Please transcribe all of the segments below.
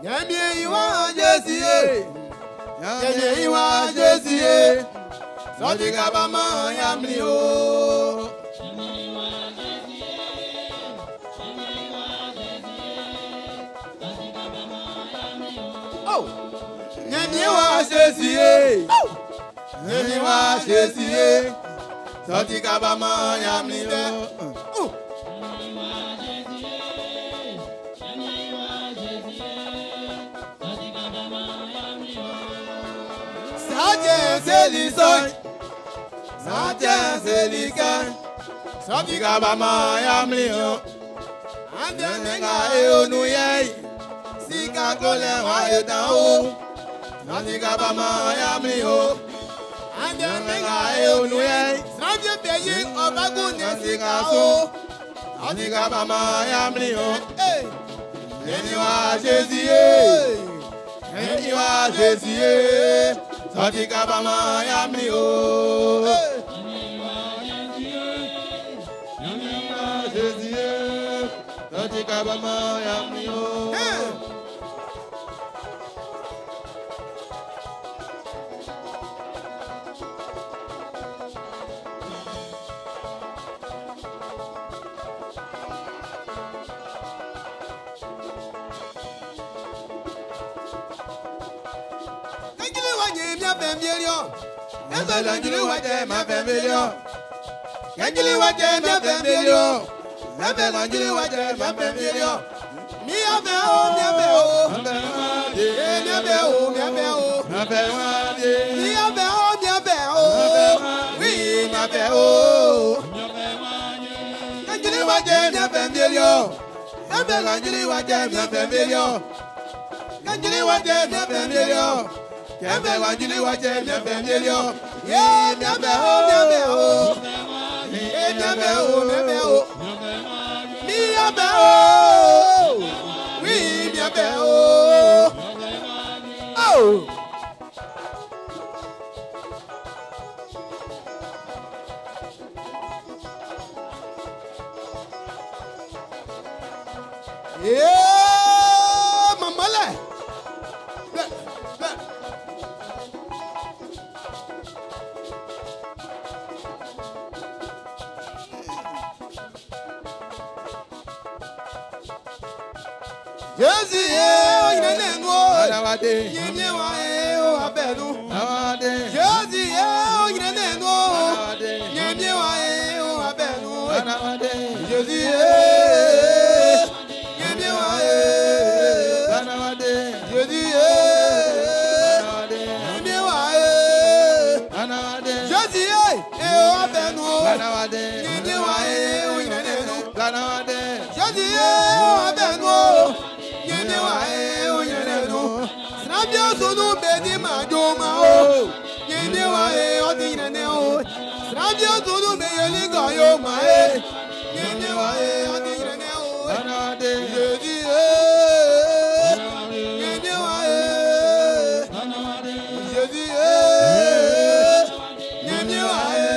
Ɲanmiɛn i Wa Zezi ye, Ɲanmiɛn i Wa Zezi ye, sɔti kaba ma yamli o. Oh! Ɲanmiɛn wa Zezi ye, Ɲanmiɛn wa Zezi ye, sɔti kaba ma yamli dɛ. Oh! Sajɛ seli sɔn, sajɛ seli kɛ, sɔti kaba ma yamli o. Andɛ nga e onu yɛ, sika klolɛ wa e dan o. Sɔti kaba ma yamli o. Andɛ nga e onu yɛ, sajɛ bɛ yi ɔbagun ne sika o. Sɔti kaba ma yamli o. Eni wa Jésus ye, eni wa Jésus ye, sɔti kaba ma yamli o. Eni wa Jésus ye, sɔti kaba ma yamli o. Kanjili wa nye mi afɛ mieliɔ. Ɛfɛ kanjili wa jɛ ma fɛ mieliɔ. Kanjili wa jɛ mi afɛ mieliɔ. Ɛfɛ kanjili wa jɛ ma fɛ mieliɔ. Mi afɛ o, mi afɛ o. Ee mi afɛ o, mi afɛ o. Mi afɛ o, mi afɛ o. Wi mi afɛ o. Kanjili wa jɛ mi afɛ mieliɔ. Ɛfɛ kanjili wa jɛ mi afɛ mieliɔ. Kanjili wa jɛ mi afɛ mieliɔ. Kɛfɛ kanjili wa jɛ mi afɛ mieliɔ. Ye mi afɛ o, mi afɛ o. Ye mi afɛ o, mi afɛ o. Mi afɛ o. Wi mi afɛ o. Oh. Yeah, mamale. Bleh, bleh. Jésù ye oyinɛ nɛnu o. Adawade. Yemie wa ye o abɛnu. Adawade. Jésù ye oyinɛ nɛnu o. Adawade. Yemie wa ye o abɛnu. Adawade. Jésù ye yemie wa ye. Adawade. Jésù ye Adawade. yemie wa ye. Adawade. Jésù ye e o abɛnu o. Adawade. Yemie wa ye oyinɛ nɛnu. Adawade. Jésù ye o abɛnu o. Yemie wa ye oyinɛ nɛnu. Srabia sunu bedi ma jo ma o. Yemie wa ye ɔdi yinɛ o. Srabia sunu be yeli gɔ yo ma ye. Yemie wa ye ɔdi yinɛ o. Adawade. Jésù ye. Yemie wa ye. Jésù ye. Yemie wa ye.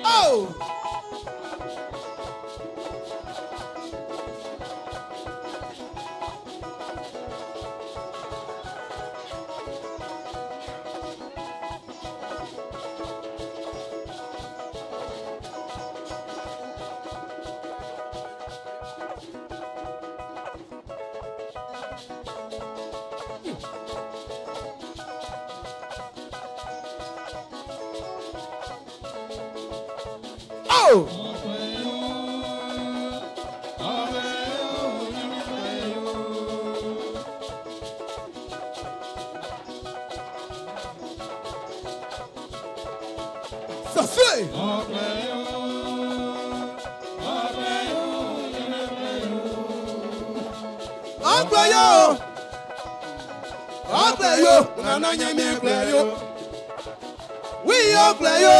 Oh! Oh! Ça se fait! Ọgbẹ́ yo! Ọgbẹ́ yo! Nana yẹn mi gbẹ yo! Wí ọgbẹ́ yo!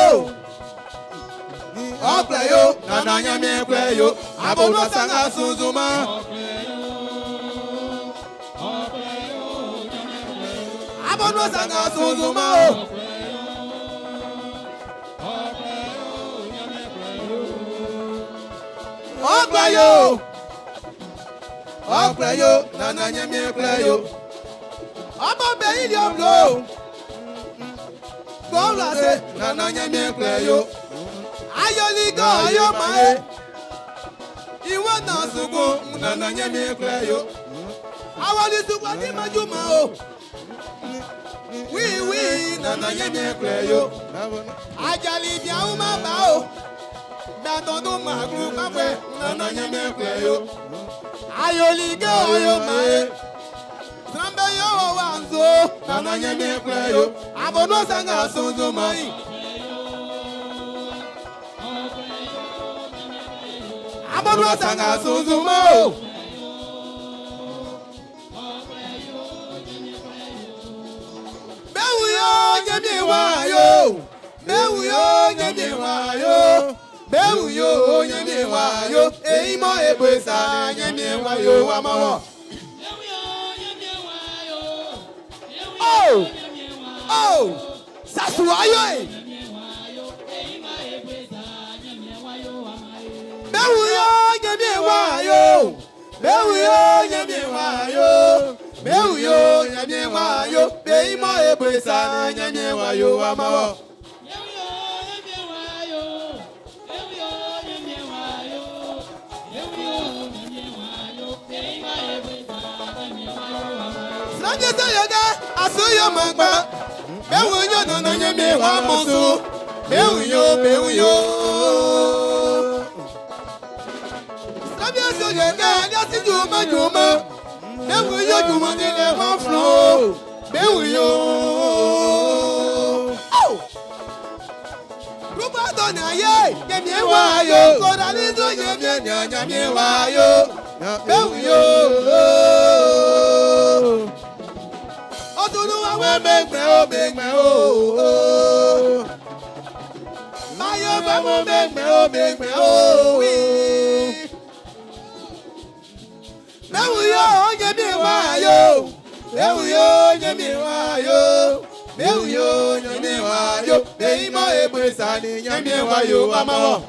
Ọgbẹ́ yo! Nana yẹn mi gbẹ yo! Abono sanga sunzuma. Abono sanga sunzuma o. Ọgbẹ́ yo! Ɔ kwla yo, nana Ɲanmiɛn kwla yo. Ɔmɔ bɛ yi li ɔblo. Gbɔwla se, nana Ɲanmiɛn kwla yo. Ayɔli gɔ ayɔ ma e. Ìwọ náà sunkún, nana Ɲanmiɛn kwla yo. Awɔli sunkún ati ma ju ma o. Wíwí, nana Ɲanmiɛn kwla yo. Ajali biawo ma ba o. Gbàtọ́dún màgùn káfẹ́, nana Ɲanmiɛn kwla yo. Ayɔli gɔ ayɔ ma e. Sranbe yo wa nzo, nana Ɲanmiɛn kwla yo. Abono sanga sunsun ma yi. Abono sanga sunsun ma o. Bẹ́wù yóò Ɲanmiɛn wá yo. Bẹ́wù yóò Ɲanmiɛn wá yo. Bẹ́wù yóò Ɲanmiɛn wá yo. Èyí mọ èbè sá Ɲanmiɛn wá yo wá mọ́ wọ̀. Oh! Oh! Sasuwayo e! Bẹ́wù yóò Ɲanmiɛn wá yo. Bẹ́wù yóò Ɲanmiɛn wá yo. Bẹ́wù yóò Ɲanmiɛn wá yo. Èyí mọ èbè sá Ɲanmiɛn wá yo wá mọ́ wọ̀. Sranjẹsẹ yẹgẹ asuyo mọgbà. Bẹ́wù yóò nana Ɲanmiɛn wá mọ̀ so. Bẹ́wù yóò bẹ́wù yóò. Sranjẹsẹ yẹgẹ ẹdíyàsí jùmọ̀ jùmọ̀. Bẹ́wù yóò jùmọ̀ nílẹ̀ wọ́n fún o. Bẹ́wù yóò. Rúbọ̀dọ̀ náà yé Ɲanmiɛn wá yo. Kódà ní tó Ɲanmiɛn ní Ɲanmiɛn wá yo. Bẹ́wù yóò. Ọdún wa wẹ́ mẹ́gbẹ́ ó mẹ́gbẹ́ ó. Báyọ̀ bá mọ mẹ́gbẹ́ ó mẹ́gbẹ́ ó. Bẹ́wù yóò Ɲanmiɛn wá yo. Bẹ́wù yóò Ɲanmiɛn wá yo. Bẹ́wù yóò Ɲanmiɛn wá yo. Bẹ́yìn mọ́ ègbè sani Ɲanmiɛn wá yo wá mọ́ wọ̀.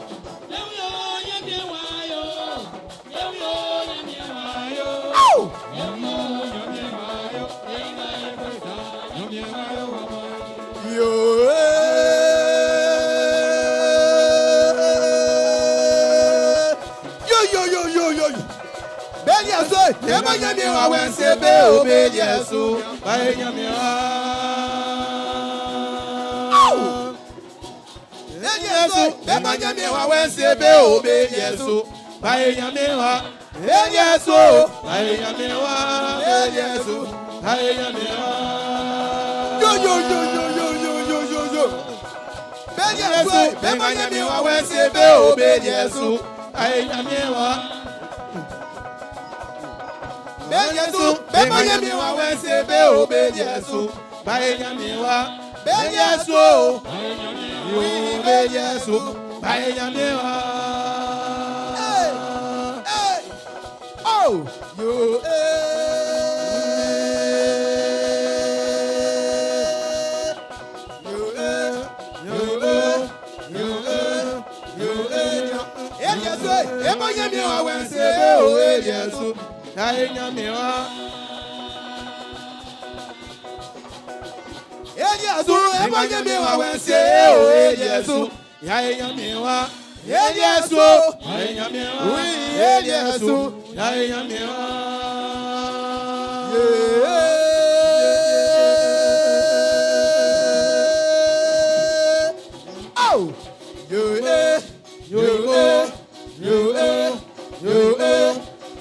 Yo yo yo yo yo yo. Bẹ́ẹ̀ni ẹ̀sọ́ ẹ̀ mọ̀ Ɲanmiɛn wá wẹ̀ ṣe bẹ́ẹ̀ o bẹ́ẹ̀ni ẹ̀sọ́. Báyé Ɲanmiɛn wá. Bẹ́ẹ̀ni ẹ̀sọ́ ẹ̀ mọ̀ Ɲanmiɛn wá wẹ̀ ṣe bẹ́ẹ̀ o bẹ́ẹ̀ni ẹ̀sọ́. Báyé Ɲanmiɛn wá. Bẹ́ẹ̀ni ẹ̀sọ́ Báyé Ɲanmiɛn wá. bẹ́ẹ̀ni ẹ̀sọ́. Báyé Ɲanmiɛn wá. Yo yo yo yo yo yo yo yo yo. Bẹ́ẹ̀ni ẹ̀sọ́ ẹ̀ mọ̀ Ɲanmiɛn wá wẹ̀ ṣe bẹ́ẹ̀ o bẹ́ẹ̀ni ẹ̀sọ́. Báyé Ɲanmiɛn wá. Bẹ́ẹ̀ni ẹ̀sọ́ ẹ̀ mọ̀ Ɲanmiɛn wá wẹ̀ ṣe bẹ́ẹ̀ o bẹ́ẹ̀ni ẹ̀sọ́. Báyé Ɲanmiɛn wá. Bẹ́ẹ̀ni ẹ̀sọ́ Yóò bẹ́ẹ̀ni ẹ̀sọ́. Báyé Ɲanmiɛn wá. Hey! Oh! Yo! Eh! Yo! Eh! Yo! Eh! Yo! Eh! Yo! Eh! Bẹ́ẹ̀ni ẹ̀sọ́ ẹ̀ mọ̀ Ɲanmiɛn wá wẹ̀ ṣe bẹ́ẹ̀ o bẹ́ẹ̀ni ẹ̀sọ́. Báyé Ɲanmiɛn wá. Bẹ́ẹ̀ni ẹ̀sọ́ ẹ̀ mọ̀ Ɲanmiɛn wá wẹ̀ ṣe bẹ́ẹ̀ o bẹ́ẹ̀ni ẹ̀sọ́. Báyé Ɲanmiɛn wá. Bẹ́ẹ̀ni ẹ̀sọ́. Báyé Ɲanmiɛn wá. Oui, bẹ́ẹ̀ni ẹ̀sọ́. Báyé Ɲanmiɛn wá. Oh! Yo eh, yo eh, yo eh, yo eh,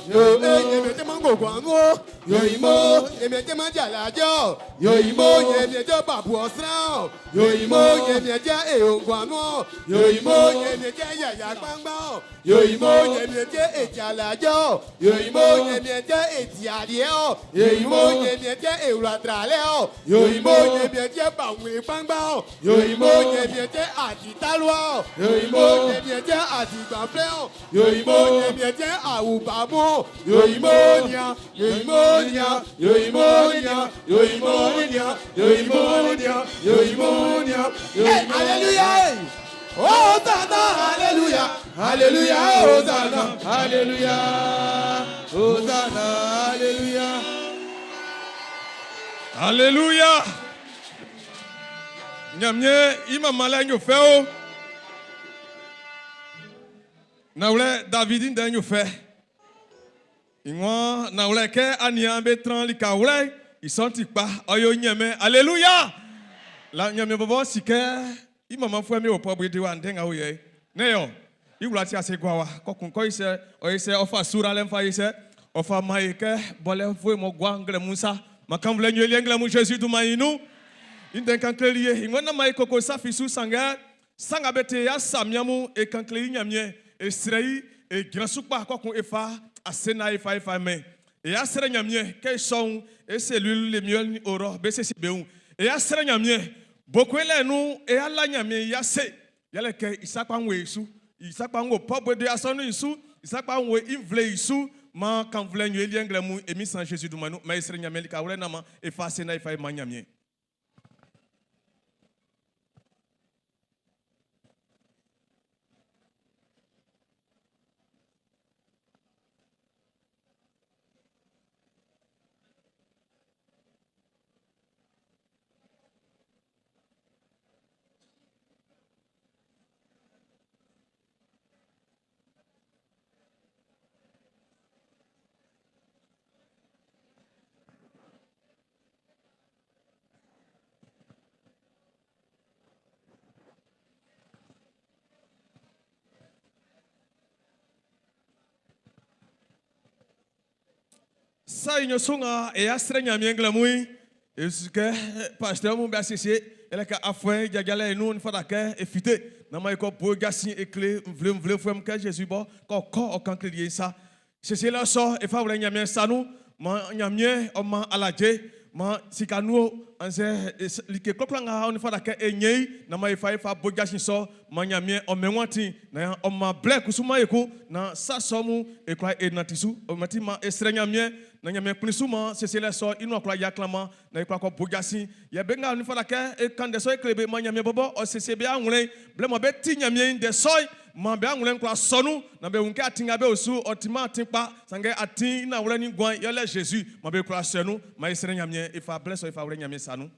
yo eh. Èmi tí mo ń gògùn àánú o. Yòyìnbó. Èmi tí mo ń jà lájọ́. Yòyìnbó. Èmi tí bàbù ọ̀sán. Yòyìnbó. Èmi tí èròǹgùn àánú o. Yòyìnbó. Èmi tí yàyà gbangba o. Yòyìnbó. Èmi tí èjì àlàjọ́. Yòyìnbó. Èmi tí èjì àdìẹ o. Yòyìnbó. Èmi tí èrò àtàlẹ́ o. Yòyìnbó. Èmi tí bàwìn gbangba o. Yòyìnbó. Èmi tí àtìtálùwà o. Yòyìnbó. Èmi tí àtìgbàfẹ́ o. Yòyìnbó. Èmi tí àwùbàmù o. Yòyìnbó nìyà. Yòyìnbó nìyà. Yòyìnbó nìyà. Yòyìnbó nìyà. Yòyìnbó nìyà. Yòyìnbó nìyà. Hallelujah! Hosanna, hallelujah! Hallelujah, Hosanna! Hallelujah. Hosanna, Alléluia. Alléluia. Ɲanmiɛn i manmanlɛ'n yo fɛ o. Nanwlɛ, Davidi ndɛ'n yo fɛ. I waan, Nanwlɛ, kɛ aniaan be tran likawlɛ'n, i sɔ'n ti kpa, ɔ yo ɲɛnmɛn. Aleluya! La Ɲanmiɛn bɔbɔ si kɛ i manmanfuɛ'm be o pɔbu diwa ndɛ nga o yɛ'n. Nɛ́n i ɔ? I wla ti ase gua wa, kɔkun kɔ i sɛ, ɔ ye sɛ, ɔ fa suralɛ'n fa ye sɛ, ɔ fa man e kɛ bɔlɛ fue m'ɔ gua nglɛmun'n sa. Man kannvlɛ nɲɔn liɛ nglɛmun Zezi dunman'n i nun. I ndɛ'n kan kleli ye. I ng'ɔ nán man e koko sa fi su sanngɛ Sa nga be te ya sa mian mun, e kan kle i Ɲanmiɛn, e srɛ i, e jran su kpa, kpɔkun e fa ase naan e fa e fa mɛn. E ya srɛ Ɲanmiɛn, kɛ i sɔ'n, e selul Lemiɛl nin Orɔ be siesie be wun. E ya srɛ Ɲanmiɛn, bo kun lɛ'n nun, e ya la Ɲanmiɛn i ase. Yɛle kɛ i sa kpa'n wo e su, i sa kpa'n wo Pɔbu de asɔnun'n i su, i sa kpa'n wo i nvle'n i su. Maan kannvulɛ nyo e liɛ nglɛmun e Min San Zezi dunman nun. Maan e srɛ Ɲanmiɛn likawlɛ naan maan e fa ase naan e fa e man Ɲanmiɛn. Sa i nɲɔn su nga e asrɛ Ɲanmiɛn nglɛmun'n, e su kɛ pasteur mun be asiesie yɛlɛ kɛ afuɛ'n jajalɛ i nun fata kɛ e fite naan man e kɔ bo jasin e kle nvle-nvlefuɛ mun kɛ Zezi bɔ kɛ ɔ kɔ ɔ kan kleli ye'n sa. Siesielɛ sɔ e fa wlɛ Ɲanmiɛn sa nun, man Ɲanmiɛn ɔ man alaje, man sika nun o, annzɛ like kwlakwla nga ɔ nin fata kɛ e ɲɛn i, naan man e fa e fa bo jasin sɔ, man Ɲanmiɛn ɔ mɛn wun atin, naan ɔ man blɛ kusu man e kun, naan sa sɔ mun e kwla e nanti su. Ɔ ti man e srɛ Ɲanmiɛn, naan Ɲanmiɛn kplin su man siesielɛ sɔ i nuan kwla yia klanman, naan e kwla kɔ bo jasin. Yɛ be nga ɔ nin fata kɛ e kan ndɛ sɔ e kle be, man Ɲanmiɛn bɔbɔ ɔ siesie be awlɛn'n, blɛ mɔ be ti Ɲanmiɛn i ndɛ sɔ'n, Maan be anwlɛn'n kwla sɔ nun, naan be wun kɛ atin nga be o su'n, ɔ timan atin kpa. Sanngɛ atin'n i nanwlɛ nin nguan'n, yɛle Zezi. Maan be kwla sɔ nun. Maan e srɛ Ɲanmiɛn, e fa blɛ sɔ'n e fa wlɛ Ɲanmiɛn sa nun.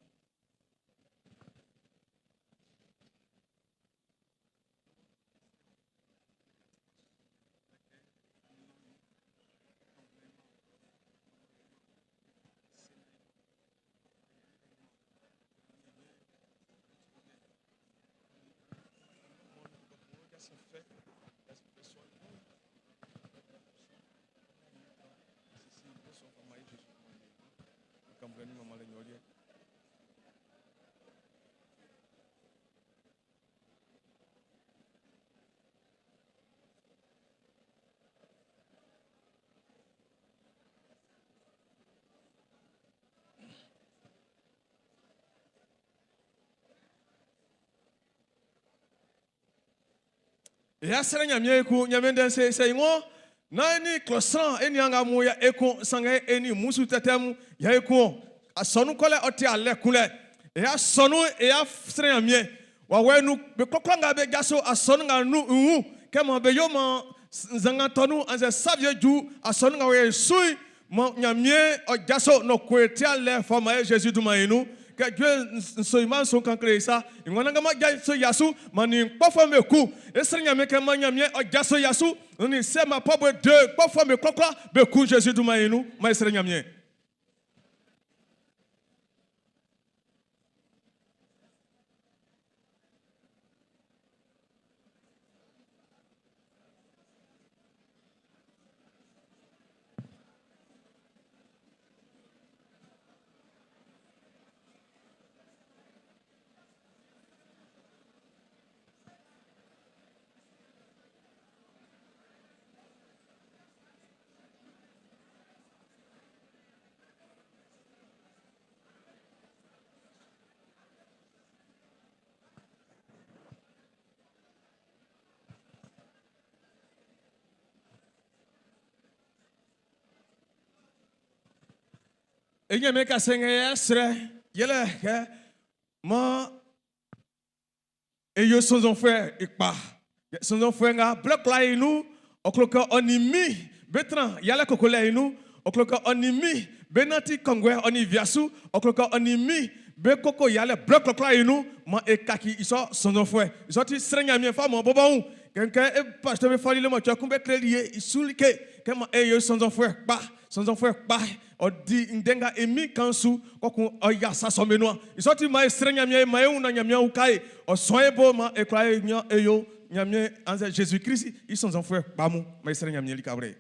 E asrɛ Ɲanmiɛn ekun, Ɲanmiɛn ndɛ'n se sɛ i ng'ɔ nán e nin klɔ sran e niaan nga mun yɛ e kun, sanngɛ e nin mmusu tɛtɛ mun yɛ e kun ɔn. Asɔnun kɔlɛ ɔ ti alɛ kunlɛ. E asɔnun e asrɛ Ɲanmiɛn wawɛ nun be kwlakwla nga be jaso asɔnun nga nun wun kɛ mɔ be yo man nzanngan tɔ nun annzɛ sa wie ju asɔnun nga wɔ e su'n Man Ɲanmiɛn ɔ jaso nɔ ko e ti alɛ fa man e Zezi dunman i nun. Kɛ jue nso i mma nso'n kan kle e sa, i waan Anannganman jaso ya su, man nin kpɔfuɛ'm be kun. E srɛ Ɲanmiɛn kɛ man Ɲanmiɛn ɔ jaso ya su, nin sɛ ma pɔbue de kpɔfuɛ'm be kwlakwla be kun Zezi dunman i nun. Man e srɛ Ɲanmiɛn. E Ɲanmiɛn ka sɛngɛ yɛ srɛ yɛlɛ kɛ man e yo sɔnnzɔnfuɛ i kpa. Sɔnnzɔnfuɛ nga blɛ kwlaa i nun ɔ klo kɛ ɔ nin min. Be tran yalɛ kokolɛ'n i nun. Ɔ klo kɛ ɔ nin min bé nánti kɔnguɛ ɔ nin wia su. Ɔ klo kɛ ɔ nin min bé kókó yalɛ blɛ kwlakwla i nun. Maan e kaci i sɔ sɔnnzɔnfuɛ. I sɔ ti, srɛ Ɲanmiɛn fa man ɔ bɔbɔ wun. Kɛ kɛ e pastor be fali lemɔcuɛ kun be kleli e i su like kɛ maan e yo sɔnnzɔnfuɛ kpa. Sɔnnzɔnfuɛ kpa, ɔ di ndɛ nga e Min'n kan'n su, kpɔkun ɔ yia sa sɔ'm be nuan. I sɔ ti, maan e srɛ Ɲanmiɛn e man e wun naan Ɲanmiɛn uka e, ɔ suan e bo maan e kwla e ɲan e yo Ɲanmiɛn annzɛ Zezi Klisi i sɔnnzɔnfuɛ kpa mun. Maan e srɛ Ɲanmiɛn likawlɛ.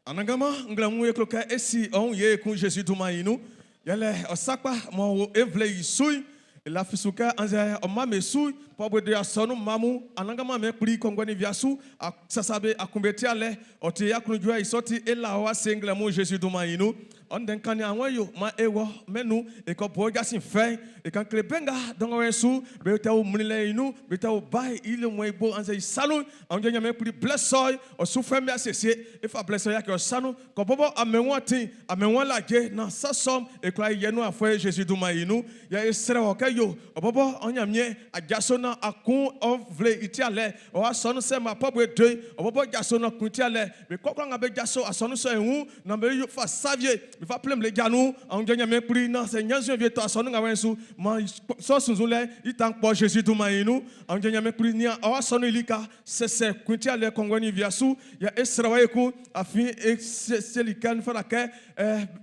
Anannganman, nglɛmun e klo kɛ e si ɔ wun ye ekun Zezi dunman'n i nun. Yɛlɛ ɔ sa kpa m'ɔ wo e nvle i su'n. E lafi su kɛ annzɛ ɔ mma'm be su bɔ be de asɔnun mma mun. Anannganman mɛn kpli kɔnguɛ nin wia su, a sasa be, a kun be ti alɛ. Ɔ ti e aklunjuɛ, i sɔ ti e la ɔ ase nglɛmun Zezi dunman'n i nun. Ɔ ndɛ'n kannin awɛn yo man e wɔ mɛn'n nun e kɔ bo jasin fɛ'n e kan kle be nga dɔngɔwɛ'n su be tɛ o mlinlɛ'n i nun, be tɛ o bae i lomuɛn i bo annzɛ i sa nun'n. Aunjuɛ Ɲanmiɛn kpli blɛ sɔ'n ɔ sufuɛ'm be asiesie e fa blɛ sɔ'n yaki ɔ sa nun. Kɔ bɔbɔ a mɛn wun atin, a mɛn wun alaje naan sa sɔ'n e kwla yi yɛ nun afuɛ Zezi dunman'n i nun. Yɛ e srɛ wɔ kɛ yo ɔ bɔbɔ ɔ Ɲanmiɛn a jaso naan a kun ɔ nvle'n i ti alɛ, ɔ asɔnun sɛ ma pɔbu e do'n, ɔ bɔbɔ jaso naan kun i ti alɛ. Be kwlakwla nga be jaso asɔnun sɔ'n i wun naan be yo fa sa wie, be fa plenple ja nun, aunjuɛ Ɲanmiɛn kpli naan sɛ ɲannzuɛn wie tɔ asɔnun nga wɛ'n su, maan i sɔ sunnzunlɛ'n i ta'n kpɔ Zezi dunman'n i nun. Aunjuɛ Ɲanmiɛn kpli nian ɔ asɔnun'n i lika sɛsɛ, kun ti alɛ kɔnguɛ nin wia su, yɛ e srɛ wɔ ekun, afin e seli kɛ ɔ fata kɛ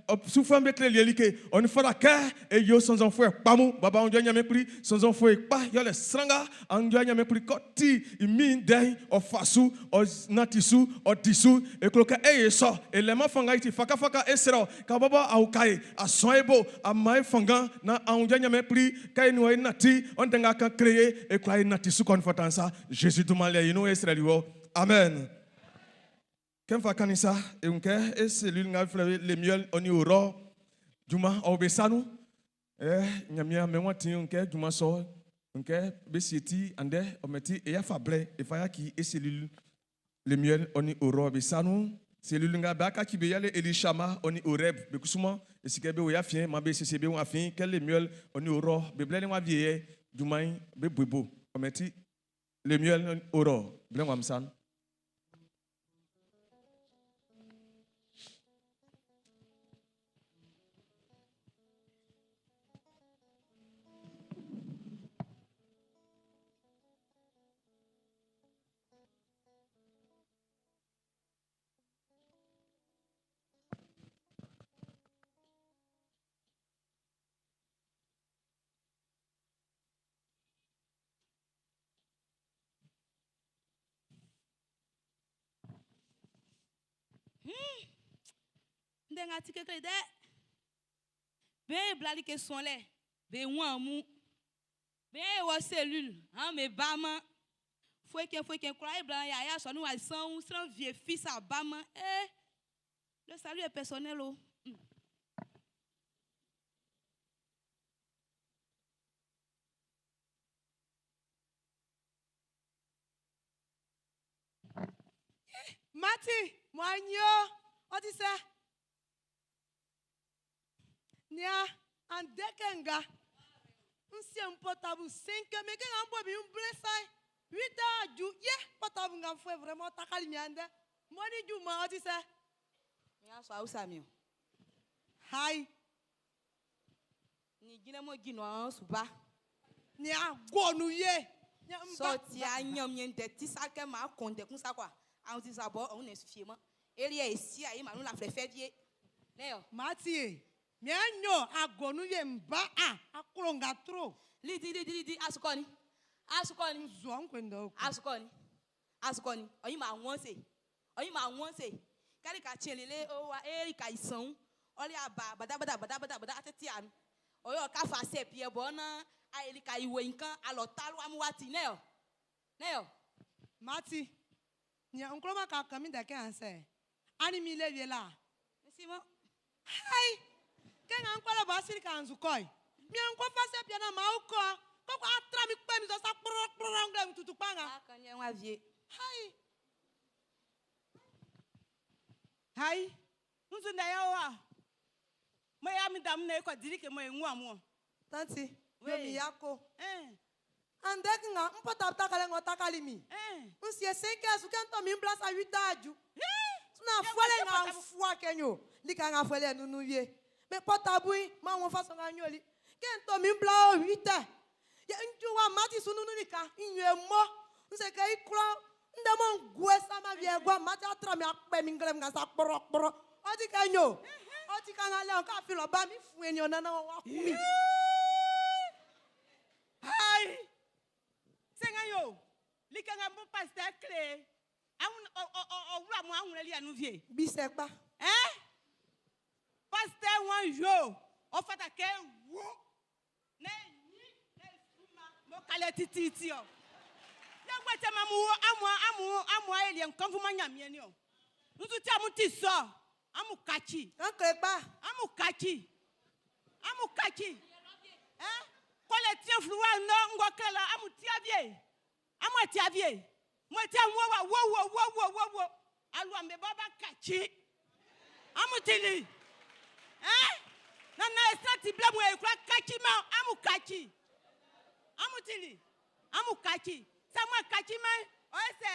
ɔ sufuɛ'm be kle e like, ɔ nin fata kɛ e yo sɔnnzɔnfuɛ kpa mun. Baba aunjuɛ Ɲanmiɛn kpli, sɔnnzɔnfuɛ kpa yɛle sran nga aunjuɛ Ɲanmiɛn kpli kɔ ti i Min'n ndɛ'n, ɔ fa su, ɔ nanti su, ɔ di su. E klo kɛ e ye sɔ. E lɛman fanngan i ti fakafaka. E srɛ ɔ kɛ ɔ bɔbɔ a uka e, a suan e bo, a man e fanngan naan aunjuɛ Ɲanmiɛn kpli kɛ e nin wɔ e nanti, ɔ ndɛ nga a kan kle e, e kwla e nanti su kɔ fata'n sa. Zezi dunman liɛ i nun e srɛli wɔ. Amen. Kɛ n fa kannin sa, e wun kɛ e cellule nga be flɛ be Lemuel ɔ nin Aurore junman ɔ o be sa nun. Ɛ Ɲanmiɛn mɛn wa ti'n kɛ junman sɔ kɛ be sie ti andɛ ɔ mɛn ti e ya fa blɛ e fa yaki e cellule Lemuel ɔ nin Aurore be sa nun. Cellule nga b'a kaci be yɛle Elishama ɔ nin Oreb be kusuman e si kɛ be o ya fiɛn man be siesie be wun afin kɛ Lemuel ɔ nin Aurore be blɛ ni wa wie yɛ junman'n be bo i bo ɔ mɛn ti Lemuel ɔ nin Aurore blɛ wa sa nun. Ndɛ nga ti kekle dɛ. Be bla like suanlɛ, be wun amun. Be wɔ cellule, an be ba-man. Fue cɛn, fue cɛn kwlaa e bla ya ya sɔnu wa san sran vie fi sa ba-man. Eh, le salut est personnel o. Mati, mo anyi o, ɔ ti sɛ? Nia, andɛ kɛ nga, n sie n portable 5 heures, mais kɛ nga n bɔ bi n ble sa 8 heures ju, ye, portable nga n fue vraiment ɔ takali mi andɛ. Mo ni ju ma, ɔ ti sɛ? Mi a sɔ awusa mi o. Hai. Ni jinɛ mo jinɔ suba. Nia, gɔnu ye. Nia, n ba. Sɔ ti a nyam nye ndɛ ti sa kɛ ma kɔn kun sa kwa. Àwọn ti sa bɔ òun nɛ sufie mɔ. Eri yɛ esi ayi ma nu la flɛ vie. Ne yɔ. Mati, mi a nyo agɔnu ye n ba a, akro nga tro. Lidi lidi lidi asukɔ ni. Asukɔ ni. N zɔ n kwe ndɔ ko. Asukɔ ni. Asukɔ ni. Ɔyin ma wɔn se. Ɔyin ma wɔn se. Kari ka tiɲɛ lele o wa eri ka isan. Ɔli aba bada bada bada bada bada atete anu. Ɔyɔ ka fa se pie bɔ na ayeli ka iwe nkan alɔ talu amu wa ti ne yɔ. Ne yɔ. Mati, Nia nkloma ka kami da ke anse. Ani mi le wie la. Simon. Hai! Ke nga nkwele bo asiri ka anzu koi. Mi nkwa fase pia na ma uko. Koko atra mi kpe mi zosa kporo kporo ngle tutu panga. Aka nye nwa vie. Hai! Hai, nzu na ya wa. Mo ya mi damu na eko dirike mo enwu amu. Tanti, Oui. yo mi yako. Eh, Andek nga mpota takale ngo takali mi. eh. Nsie 5 heures ke nto mi blasa 8 aju. Eh, Na Ya fuele wa nga portable. fua kenyo. Lika nga fuele nunu vie. Me portable ma won façon nga nyoli. Ke nto mi bla 8 heures. Ya nju wa mati sununu nika nyu mo. Nse ke ikro nde mo ngwe sama vie gwa mati atra mi akpe mi nglem nga sa kporo kporo. Oti kenyo. Oti ka nga le ka fi lo ba mi fu eni ona na wa ku mi. Hai. Senga yo. Lika nga mbo pasteur clé. Awun o o o o wura mo awun le anu vie. Bi sekpa. Eh? Pasteur wan yo. O fata ke wo. Ne yi ne suma mo kale titi ti o. Ya gba te ma mu wo amu amu amu ayele nkan fu ma nyamie ni o. Nzu ti amu ti so. Amu kachi. Kan kle pa. Amu kachi. Amu kachi. Eh? Kole tie fluwa no ngo kala amu tia vie. Amu tia vie. Mo tia wo wa wo wo wo wo wo wo. Alu ambe baba kachi. Amu tili. Eh? Na na estra ti bla mu e kura kachi ma amu kachi. Amu tili. Amu kachi. Sa mo kachi ma o se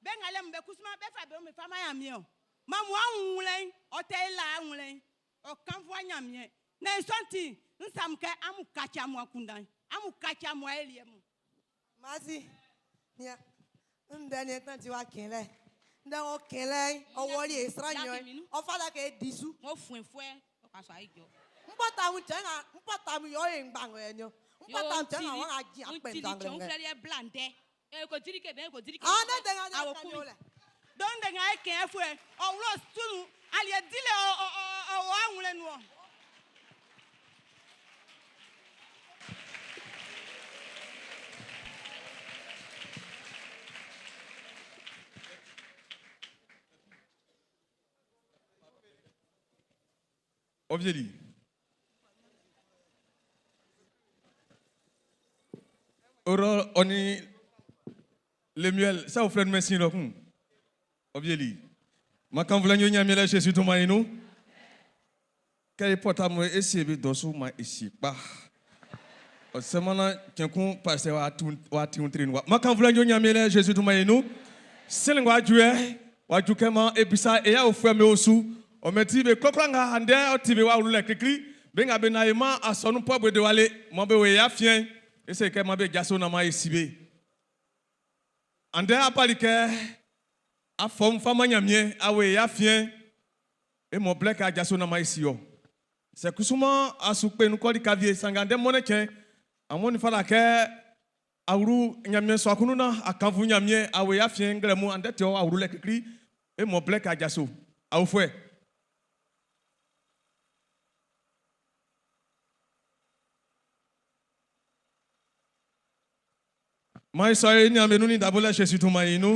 be ngale mbe kusuma be fa be o me fa ma ya mi o. Ma mu anwulen o te la anwulen. O kan fu anya mi e. Na esonti nsam ke amu kachi amu akundan. Amu kachi amu elie mu. Masi, nia, nde ni tanti wa kinle. Nde o kinle, o woli esra nyo. O fada ke disu. Mo fuen fuen. O ka so ayi jo. Mpota mu chenga, mpota mu yo e ngbango enyo. Mpota mu chenga wa aji akpe Ntili ndangle. che nfle blande. E ko dirike be ko dirike. Ah, ne de nga Awo ne kumi. kanyo le. Don de nga ke fu e. O wulo tunu ali dile o o o o anwulen nu o. Ovieli. Oro oni Lemuel, ça vous fait merci là. Ovieli. Ma quand vous l'avez nyamé Jésus tout maïnou. Kay porta mo esi bi dosu ma esi pa. O semana kenkun pasteur wa tu wa ti un train wa. Ma quand vous l'avez nyamé Jésus tout maïnou. Selen wa jue wa ju kema ebisa e ya ofue me osu. O meti be kokra nga ande o ti be wa wulu le kikli. Be nga be na e ma asonu po gbe de wale. Mo be we ya fien. Ese ke ma be jaso na ma esi be. Ande apali ke afom fama nyamie awe ya fien. E mo blek a jaso na ma esi yo. C'est kusuma asukpe nu kɔli kavie sangande mɔnɛ kɛ amoni fala kɛ awuru nyamie sɔ akunu na akanfu nyamie awe ya fien nglɛ mu ande tɛ awuru lɛ kikli e mɔ blɛ ka jaso awofɔɛ. Mai sɔ ye nyame nu ni dabo lɛ Jésus tuma yi nu.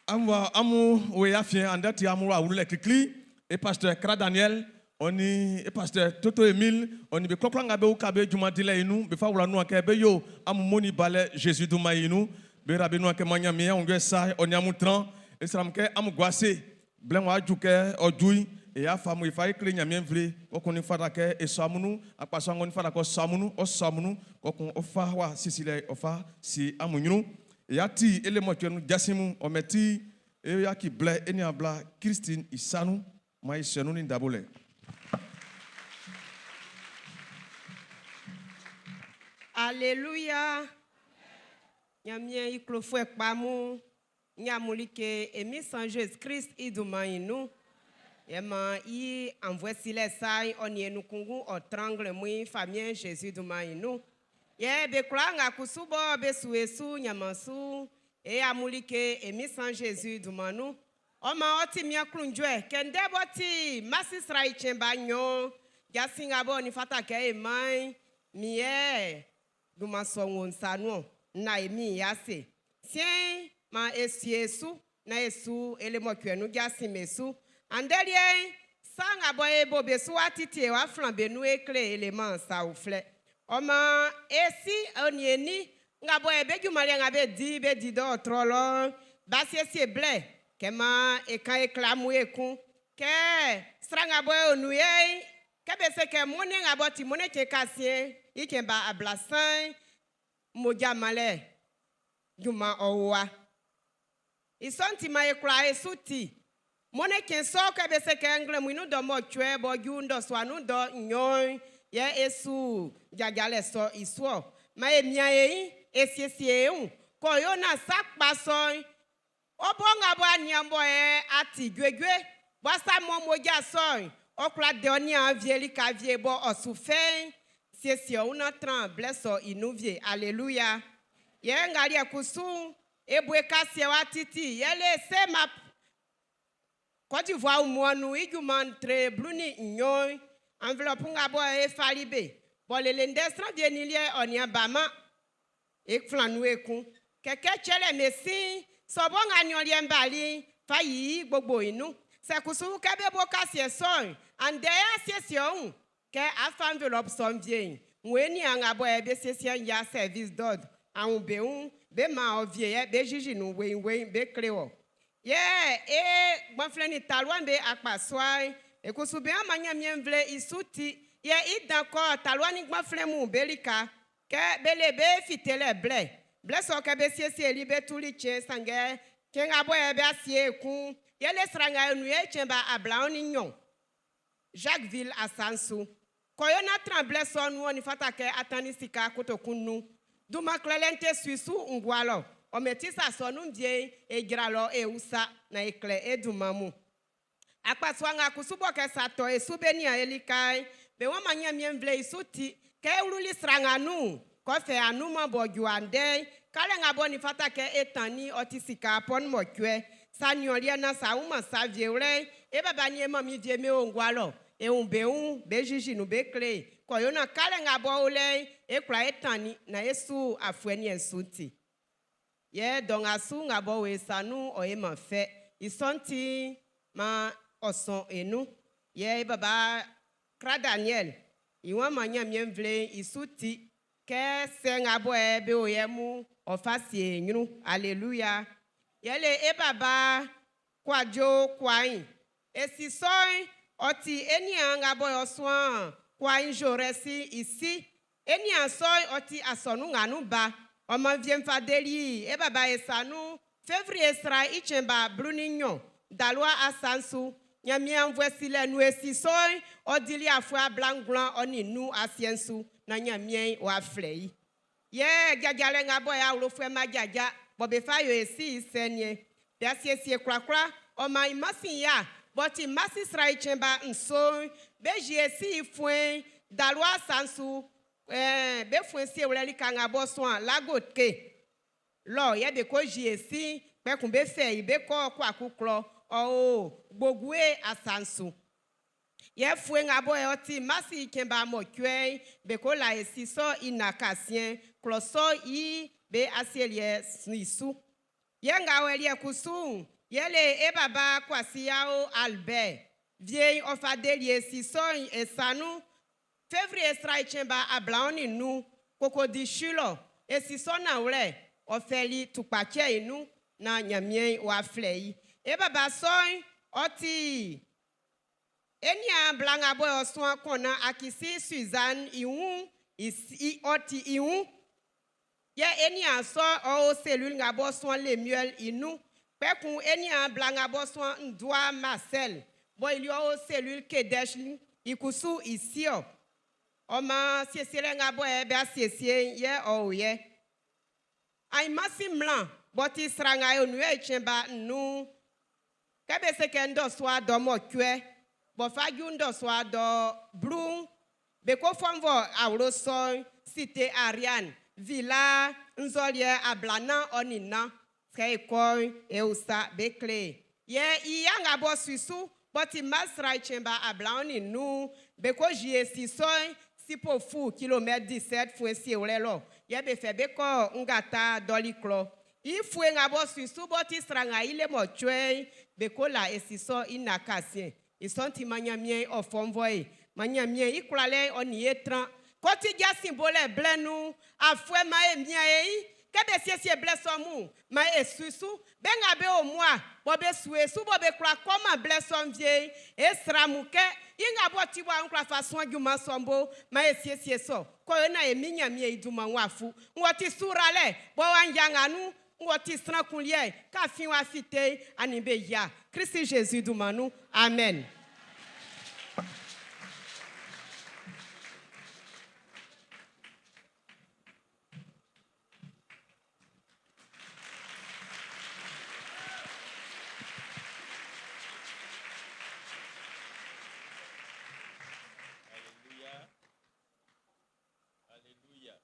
Amu amu we ya fien ande ti amu awuru lɛ kikli e pasteur Kra Daniel oni e pasteur Toto Emile oni be kɔkɔla nga be wuka be juma di lɛ yi nu be fa wula nu akɛ be yo amu moni balɛ Jésus tuma yi nu be rabe nu akɛ ma nyame amu sa oni amu tran e sram kɛ amu guase blɛ wa aju kɛ ɔdui e ya famu ifa ekele nyame vle kɔkun ni fada kɛ esɔ amunu akpaso aŋɔ ni fada kɔ sɔ amunu ɔsɔ amunu kɔkun ɔfa wa sisi lɛ ɔfa si amu nyunu e ya ti ele mɔtsɛ nu jasimu ɔmɛti e ya ki blɛ eni abla Christine Isanu ma isɛnu ni dabo lɛ. Alléluia. Nyamien iklofwe kpamu. Nyamulike emi san Jésus Christ iduma inu. Yema i envoie sile sai oni enukungu o trangle mui famien Jésus duma inu. Ye be kula nga kusubo be suesu nyamasu e amulike emi san Jésus dumanu. Oma oti mia klunjwe kende boti masisra ichemba nyo. Jasinga bo ni fata ke emai. Mie. Dunman sɔ'n wo n sa nun-ɔn. N la e Min'n i ase. Siɛn'n, maan e sie e su naan e su e lemɔcuɛ nun jasin'm be su. Andɛ liɛ'n, sa nga bɔ e bo be su wa titi e wa flan be nun e kle e leman sa uflɛ. Ɔ maan e si ɔ nin e nin nga bɔ e be junman liɛ nga be di be di dɔɔtrɔ lɔ'n, b'a siesie blɛ kɛ maan e kan e kle amun ekun. Kɛ sran nga bɔ e o nun yɛ'n, kɛ be se kɛ mɔnnɛn nga b'ɔ ti mɔnnɛn cɛn kasiɛn'n i cɛn ba ablasan'n, mmoja manlɛ junman ɔ o wa. I sɔ'n ti man e kwlaa e su ti. Mɔnnɛn cɛn sɔ'n kɛ be se kɛ nglɛmun i nun dɔ mɔcuɛ b'ɔ ju nnɔsua nun dɔ nnyɔn'n yɛ e su jajalɛ sɔ'n i su-ɔ. Man e mian e nyin e siesie e wun k'ɔ yo nan sa kpa sɔ'n Ɔ bo nga bɔ a nian bɔ ɛ a ti juejue, bɔ a sa mɔ mmoja sɔ'n, ɔ kwla de ɔ niaan wie lika wie bɔ ɔ su fɛ'n, siesie ɔ wun nan tran blɛ sɔ i nun wie. Aleluya! Yɛ nga liɛ kusu'n, e bu e kasiɛ wa titi, yɛle CMAP Côte d'Ivoire wunmuan'n nun i junman tre 12, enveloppe nga bɔ e fali be, bɔ lele ndɛ sran wie nin liɛ ɔ nian ba-man. E flan nun ekun. Kɛ kɛ cɛlɛ me sin'n, sɔ bɔ nga niɔn liɛ'n bali'n, fa yi i gbogbo'n i nun. Sɛ kusu kɛ be bo kasiɛ sɔ'n, andɛ yɛ a siesie ɔ wun kɛ a fa enveloppe sɔ'n wie'n, wun e niaan nga bɔ yɛ be siesie'n ya service d'ordre a wun be wun, be man ɔ wie yɛ be jiji nun weiin-weiin be kle wɔ. Yɛ e gbanflɛn nin talua'm be akpasua'n, e kusu be an man Nyanmiɛn nvle i su ti, yɛ i dan kɔ talua nin gbanflɛn mun be lika. Kɛ be le be fitelɛ blɛ. Blɛ sɔ kɛ be siesieli be tuli cɛn, sanngɛ cɛn nga bɔ yɛ be a sie ekun'n, yɛle sran nga e nun yɛ i cɛn ba 22, Jacquesville asa'n su. Kɔ yo nan tran blɛ sɔ'n nun ɔ nin fata kɛ a tannin sika kotokun nun. Dunman klɛlɛ'n te su i su ngua lɔ. Ɔ mɛn ti sa sɔ nun wie'n, e jra lɔ e usa nan e klɛ e dunman mun. Akpasua nga kusu bɔ kɛ sa tɔ e su be nian e lika'n, be wan man Nyanmiɛn nvle i su ti. Kɛ e wluli sran nga nun'n, k'ɔ fɛ anunman b'ɔ ju andɛ'n, kalɛ nga b'ɔ nin fata kɛ e tannin'n ɔ ti sika 8. Sa niɔn liɛ nan sa wun-man sa wie wlɛ'n, e baba nin e manmin wie me o ngua lɔ, e wun be wun, be jiji nun be kle e, k'ɔ yo nan kalɛ nga b'ɔ o lɛ'n, e kwla e tannin nan e su afuɛ niɛn su'n ti. Yɛ dɔ nga su nga b'ɔ o e sa nun'n ɔ e man fɛ. I sɔ'n ti'n, man ɔ sɔn e nun. Yɛ e baba Kra Daniɛl i wan man Nyanmiɛn nvle'n i su ti kɛ sɛ nga bɔ ɛ be o yɛ mun ɔ fa sie e nyrun. Aleluya! Yɛle e baba Kwadwo Kwain. E si sɔ'n, ɔ ti e niaan nga bɔ ɔ suan Kwain Zorɛsi'n i si. E niaan sɔ'n ɔ ti asɔnun nga nun ba. Ɔ man wie'n fa deli i e baba e sa nun Fevrie sra i cɛn ba 12, Daloa asa'n su. Nyanmiɛn aunnvuɛ silɛ nun e si sɔ'n ɔ dili afuɛ 95 asiɛ'n su nan Nyanmiɛn'n ɔ'a flɛ i. Yɛ jajalɛ nga bɔ e awlofuɛ'm b'a jaja bɔ be fa yo e si i sɛ niɛn. Be a siesie kwlakwla, ɔ man i masin ya b'ɔ ti Masi sra i cɛn ba nso'n, be ji e si i fuɛn'n Daloa asa'n su, ɛɛn, be fuɛn siewlɛ lika nga b'ɔ suan Lagotke lɔ yɛ be ko ji e si'n, kpɛkun be fɛ i be kɔ Kwaku klɔ, ɔ o Gbogue asa'n su. Yɛ fue nga bɔ ɔ ti Masi i cɛn ba mɔcuɛ'n, be ko la e si sɔ i na kasiɛn klɔ sɔ'n i be asieliɛ i su. Yɛ nga ɔ liɛ kusu'n, yɛle e baba Kwasi Yao Albert. Wie'n ɔ fa deli e si sɔ'n e sa nun Fevrie sra i cɛn ba 25, Kokodi Shilɔ. E si sɔ nanwlɛ, ɔ fɛli tukpacɛ'n i nun naan Ɲanmiɛn w'a flɛ i. E baba sɔ'n, ɔ ti E niaan bla nga bɔ ɔ suan Kɔnnan Akisi Suzan'n i wun'n, i si, ɔ ti i wun. Yɛ e niaan sɔ'n ɔ o cellule nga b'ɔ suan Lemuel i nun. Kpɛkun e niaan bla nga b'ɔ suan Ndua Marcel bɔ i liɛ ɔ o cellule Kedesh i kusu i si-ɔ. Ɔ maan siesielɛ nga bɔ be a siesie'n yɛ ɔ o yɛ. Ainmansi mmla'n b'ɔ ti sran nga e o nun yɛ i cɛn ba nnun'n, Kɛ be se kɛ ndɔsua dɔ mɔcuɛ b'ɔ fa ju ndɔsua dɔ blu'n, be ko fɔnvɔ awlo sɔ'n, Cité Ariane, Villa nzɔliɛ 44. Sɛ e kɔ'n, e usa, be kle e. Yɛ i ya nga b'ɔ su su b'ɔ ti Masra i cɛn ba 25, be ko ji e si sɔ'n, Sipofu kilomètre 17 fue siewlɛ lɔ yɛ be fɛ be kɔ Ngata Dɔli klɔ. I fue nga bɔ su su bɔ ti sran nga i le mɔcuɛ'n be ko la esi sɔ i na kasiɛn. I sɔ'n ti man Ɲanmiɛn ɔ fɔnvɔ e. Man Ɲanmiɛn i kwlalɛ'n ɔ nin e tran. Kɔ ti jasin bolɛ blɛ nun afuɛ man e mia e kɛ be siesie blɛ sɔ mun man e susu be nga be o mua bɔ be su e su bɔ be kwla kɔman blɛ sɔ'n vie e sra mun kɛ i nga bɔ ti bɔ an kwla fa suan junman sɔ'n bo man e siesie sɔ kɔ yo na e mi Ɲanmiɛn i dunman wa fu ng'ɔ ti suralɛ bɔ wa ya nga nun ng'ɔ ti sran kun liɛ k'a fin wa fite ani be ya Christ Jésus dunman nun amen. Alléluia. Alléluia.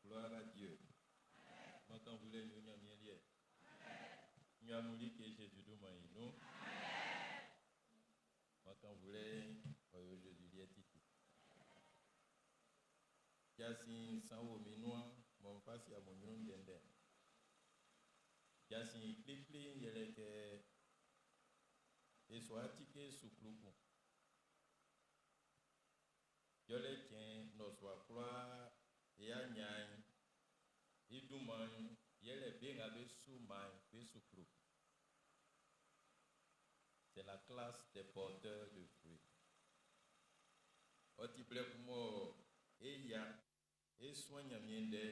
Gloire à Dieu. Maintenant, vous voulez nous nyamien Nyamuli que Jésus nous m'a nous. Maintenant, vous voulez Jésus lié titi. Jasin sanwo minua mon fasi amunyun dende. Jasin klikli yɛlɛ kɛ esɔ atike suklu kun. Jɔlɛ tiɛn nɔsua kura eya nyan iduman yɛlɛ be nga be su man be suklu. C'est la classe des porteurs de fruits. Ɔti blɛ kun mɔ eya esua Ɲanmiɛn ndɛ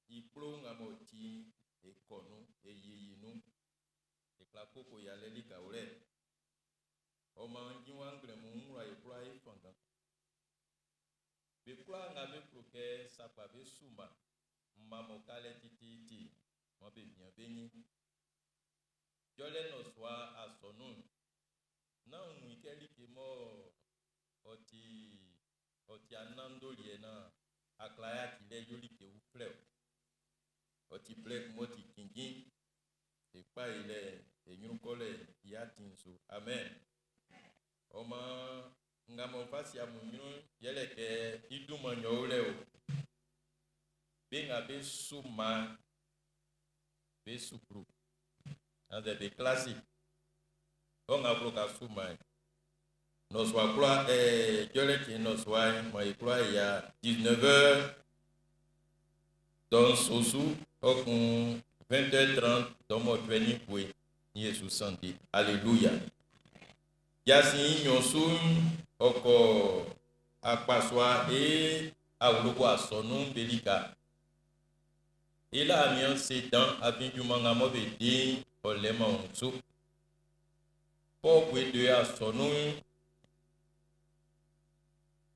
ikplo nga mɔ ti ekɔnu eyiyi nu ekla koko yalɛ lika wlɛ ɔma njiwa nglɛmu ŋlɔ ekura efangan bekura nga be klo kɛ sakpa be suma mmamɔ kalɛ tititi mɔ be mia be nyi jɔlɛ nɔsua asɔnu na ŋui kɛ like mɔ ɔti ɔti anandoliɛ na aklaya ti lɛ yoli ke wuflɛ o ɔti plɛ mɔ ti kinkin ekpa yi lɛ enyurukɔlɛ ya ti so amen ɔmɔ nga mɔ fasi amunyuru yɛlɛ kɛ idumɔ nyɔwo lɛ o be nga be su ma be suklu azɛ be kilasi ɔŋa klo ka su ma yi nɔsua kura ɛɛ jɔlɛ ti nɔsua yi mɔ ekura ya 19h dɔn sosu ɔkun 20h30 dɔmɔ tuɛ poe ni Yesu santé alléluia jasin nyɔsu ɔkɔ akpasua e awolobo asɔnu belika ila amiɔ se dan abidjuma nga mɔ be den ɔlɛma ŋusu pɔpue de asɔnu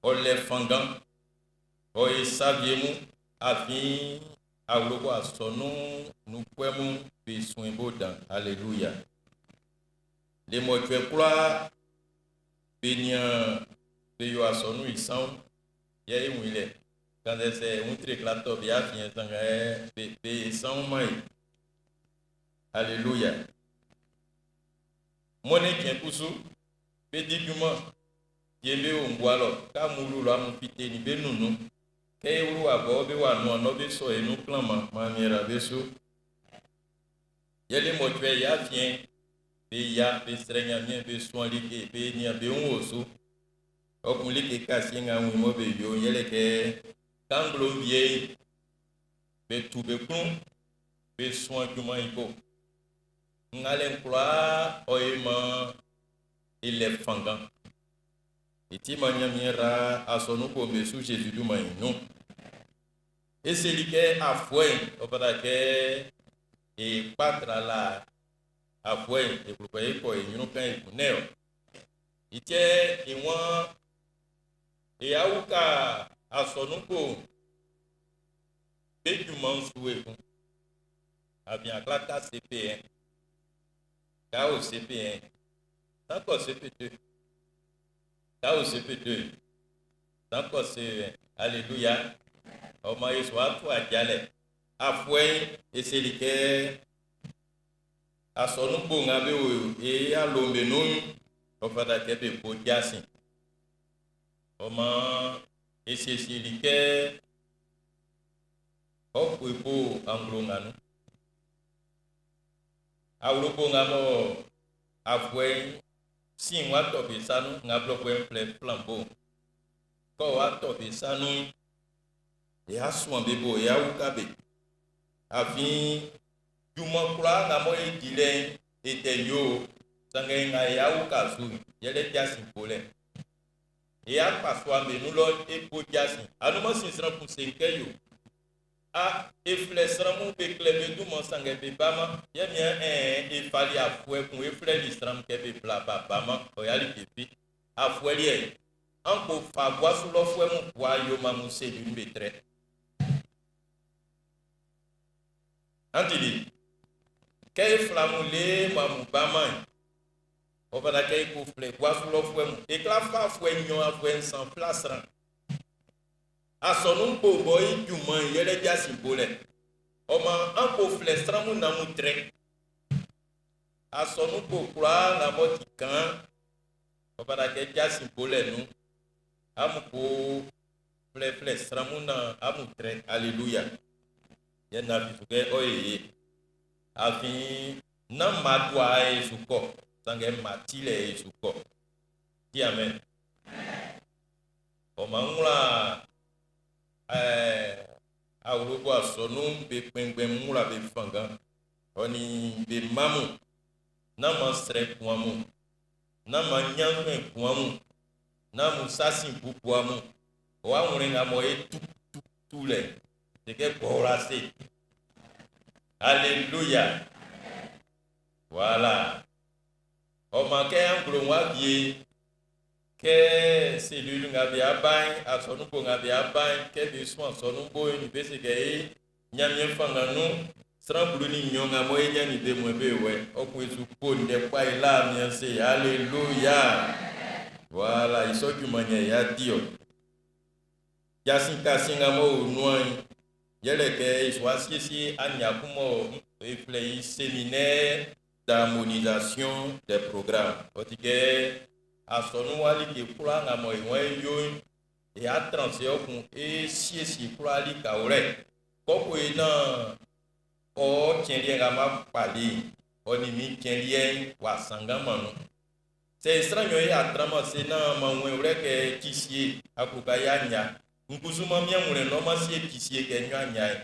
ɔlɛ fangan ɔye saviemu afi awolobo asɔnu nukpɛmu be sun bo dan alléluia le mɔtsɛ kura be nia be yɔ asɔnu isan yɛ eŋui lɛ kandɛsɛ ŋutre klatɔ be afiɛ sanga yɛ be be san ma yi alléluia mɔne tiɛ kusu be di dwuma die be wo ŋgua lɔ kamulu lɔ amu fite ni be nunu ke ewuru abɔ be wa nua nɔ be sɔ enu klan ma ma miera be so yɛlɛ mɔtsɛ ya fiɛ be ya be srɛ Ɲanmiɛn be suan like be nia be ŋu so ɔkun like kasi ŋa ŋu mɔ be yo yɛlɛ kɛ kanglo vie be tu be kun be suan dwuma yi bo ŋalɛ nkura ɔye ma ilɛ fangan eti ma Ɲanmiɛn ra asɔnu ko be su Jésus duma yi nu eseli kɛ afɔɛ ɔfata kɛ ekpatra la afɔɛ ekulukɔ ekɔ enyunu kan ekunɛ o itsɛ ìwọ̀n ìyàwó ka asɔnu ko be dwuma nsu ekun àbí aklata CP1 ka o CP1 sankɔ CP2 ka o CP2 sankɔ CE1 alléluia ọmọ Yesu atu adzalɛ afɔɛ eseli kɛ Asɔnun bo nga be o e awlo'm be nun'n, ɔ fata kɛ be bo jasin. Ɔ maan e siesieli kɛ ɔ bo e bo anglo nga nun. Awlobo nga mɔ afuɛ'n sin w'a tɔ be sa nun, nga blɔfuɛ'n flɛ flambeau'n, kɛ w'a tɔ be sa nun'n, e a suan be bo, e a uka be. Afin junman kwlaa nga mɔ e di lɛ'n, e tɛ yo, sanngɛ nga e a uka su'n, yɛle jasin bolɛ'n. E akpasua'm be nun lɔ'n, e bo jasin. Anunman sin sran kun se n kɛ yo. A, e flɛ sran mun be klɛ be dunman sanngɛ be baman. Yɛ mian ɛɛn, e fali afuɛ kun e flɛli sran'm kɛ be bla b'a baman. Ɔ yali be fi. Afuɛ liɛ'n, an ko fa guasu lɔfuɛ mun bua yoman mun seli'n be trɛ. An tili? Kɛ e fla amun le mɔ amun baman'n, ɔ fata kɛ e ko flɛ guasu lɔfuɛ mun. E kwla fa afuɛ nɲɔn, afuɛ nsan fla sran. Asɔnun bo bɔ i junman'n yɛlɛ jasin bolɛ. Ɔ maan an ko flɛ sran mun naan amun trɛ. Asɔnun bo kwlaa nga m'ɔ ti kaan'n, ɔ fata kɛ jasin bolɛ nun'n, amun ko flɛflɛ sran mun naan amun trɛ. Aleluya. Yɛ nafi su kɛ ɔ ye ye. Afin nán mma dua e su kɔ, sanngɛ mma tilɛ e su kɔ. Ti amen. Ɔ maan n wla ɛɛ awlobo asɔnun'n be kpɛnngbɛn mun wla be fanngan, ɔ nin be mma mun. Nán maan srɛ kun amun. Nán maan ɲannzuɛn kun amun. Nán amun sa sin bubu amun. Ɔ awlɛn nga mɔ e tu tu tu lɛ, se kɛ gbɔwla se. Alléluia. Voilà. Ɔ maan kɛ anglo'n wá wie, kɛ cellule nga be aba'n, asɔnun bo nga be aba'n, kɛ be suan asɔnun bo'n, be se kɛ e Ɲanmiɛn fanngan nun, sran 12 nga mɔ e ɲannin be mun be wɛ, ɔ kun e su bo ndɛ kpa e la mian se, Alléluia. Voilà, i sɔ junman yɛ y'a di ɔ. Jasin kasiɛn nga m'ɔ o nuan'n, yɛle kɛ e su asiesie aɲia kun mɔ e flɛ i séminaire d'harmonisation des programmes. Ɔ ti kɛ asɔnun wa like kwlaa nga mɔ e waan é yó'n, e a tran se ɔ kun e siesie kwlaa likawlɛ. Kɔkɔe naan ɔ cɛn liɛ nga m'a kpali'n, ɔ nin min cɛn liɛ'n w'a sannganman nun. Sɛ e sran nɲɔn y'a tranman se naan m'an wun i wlɛ kɛ Kisie akluka y'a nya, n kusu m'an mian wlɛ naan m'an sie Kisie kɛ n y'a nya'n,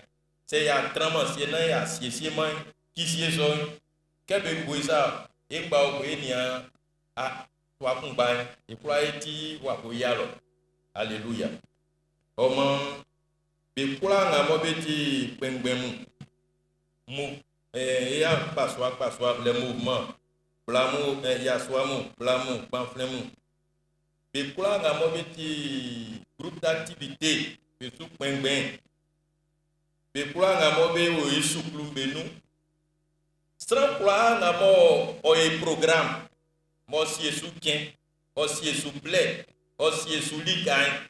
sɛ y'a tranman se naan y'a siesieman Kisie sɔ'n, kɛ be bu i sa e ngba o ko e nian a sua kunngba'n, e kwlaa e ti w'a ko yia lɔ. Aleluya. Ɔ maan, be kwlaa nga mɔ be ti kpɛnngbɛn mun, mun, eh, e akpasua akpasua, les mouvements, bla mun, eh, yasua mun, bla mun, gbanflɛn mun, be kwlaa nga mɔ be ti groupe d'activité, be su kpɛnngbɛn, be kwlaa nga mɔ be o e suklu'm be nun, sran kwlaa nga mɔ ɔ e programme, m'ɔ sie su cɛn, ɔ sie su blɛ, ɔ sie su lika'n,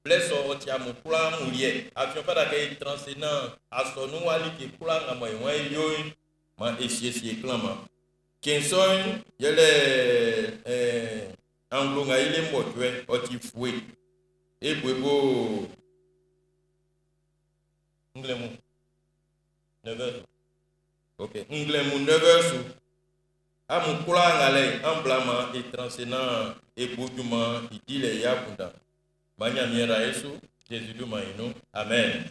blɛ sɔ ɔ ti amun kwlaa amun liɛ. Afin ɔ fata kɛ e tran se naan asɔnun wa like kwlaa nga mɔ e waan é yó'n, maan e siesie klanman. Cɛn sɔ'n yɛlɛ eh, anglo nga i le mɔcuɛ, ɔ ti fue. E bo e bo nglɛmun 9h su. Ok, nglɛmun 9h su. Amun kwlaa nga lɛ'n, an bla maan e tran se naan e bu junman'n i dilɛ i akunndan. Maan Ɲanmiɛn ra e su, Zezi dunman'n i nun. Amen.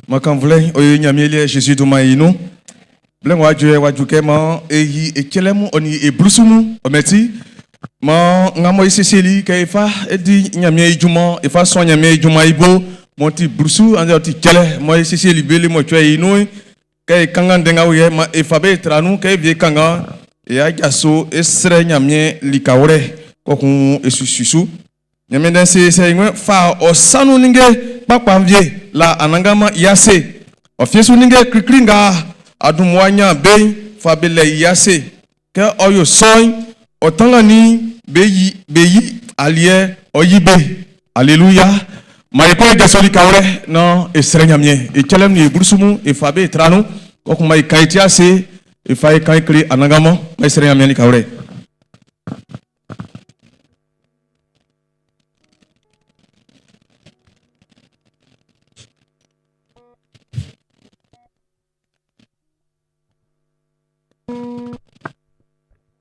Makanvlɛ ɔ ye Ɲanmiɛn liɛ Zezi dunman'n i nun. Blɛ ng'ɔ wa ju yɛ wa ju kɛ man e yi e cɛlɛ mun ɔ nin e blusu mun ɔ mɛti. Man nga mɔ e siesieli kɛ e fa e di Ɲanmiɛn i junman, e fa suan Ɲanmiɛn i junman i bo, m'ɔ ti blusu annzɛ ɔ ti cɛlɛ mɔ e siesieli be le mɔcuɛ i nun'n, kɛ e kanngan ndɛ nga wie man e fa be e tra nun, kɛ e wie kanngan, e ajaso e srɛ Ɲanmiɛn likawlɛ, kpɔkun e su su. Ɲanmiɛn Ndɛ'n se sɛ ng'ɔ fa ɔ sa nun ninnge kpakpa'n wie la Anannganman i ase. Ɔ fie su ninnge klikli nga a dun mmua ɲan be'n, fa be lɛ i ase. Kɛ ɔ yo sɔ'n, ɔ tanngannin'n Be yi, be yi aliɛ, ɔ yi be. Aleluya. Maan e kɔ e jaso likawlɛ naan e srɛ Ɲanmiɛn. E cɛlɛ mun nin e blusu mun, e fa be e tra nun. Kpɔkun maan e kan e ti ase, e fa e kan e kle Anannganman. Maan e srɛ Ɲanmiɛn likawlɛ.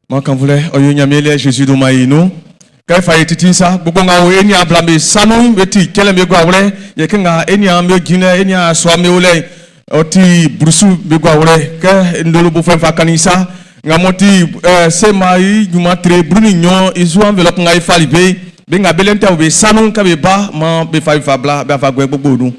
Man kanflɛ ɔ yo Ɲanmiɛn liɛ Zezi dunman i nun. Kɛ e fa e titi'n sa, gbogbo nga o e niaan bla'm be sa nun'n, be ti cɛlɛ'm be guawlɛ, yɛ kɛ nga e niaan'm be jin lɛ, e niaan yasua'm be o lɛ'n, ɔ ti blusu be guawlɛ. Kɛ ndolo bofuɛ'n fa kannin'n sa, nga m'ɔ ti sema i junman tre 12 i su enveloppe nga e fali be'n, be nga be lɛ tɛ o be sa nun'n, kɛ be ba, maan be fa be fa bla, be fa guɛ gbogbo'n nun.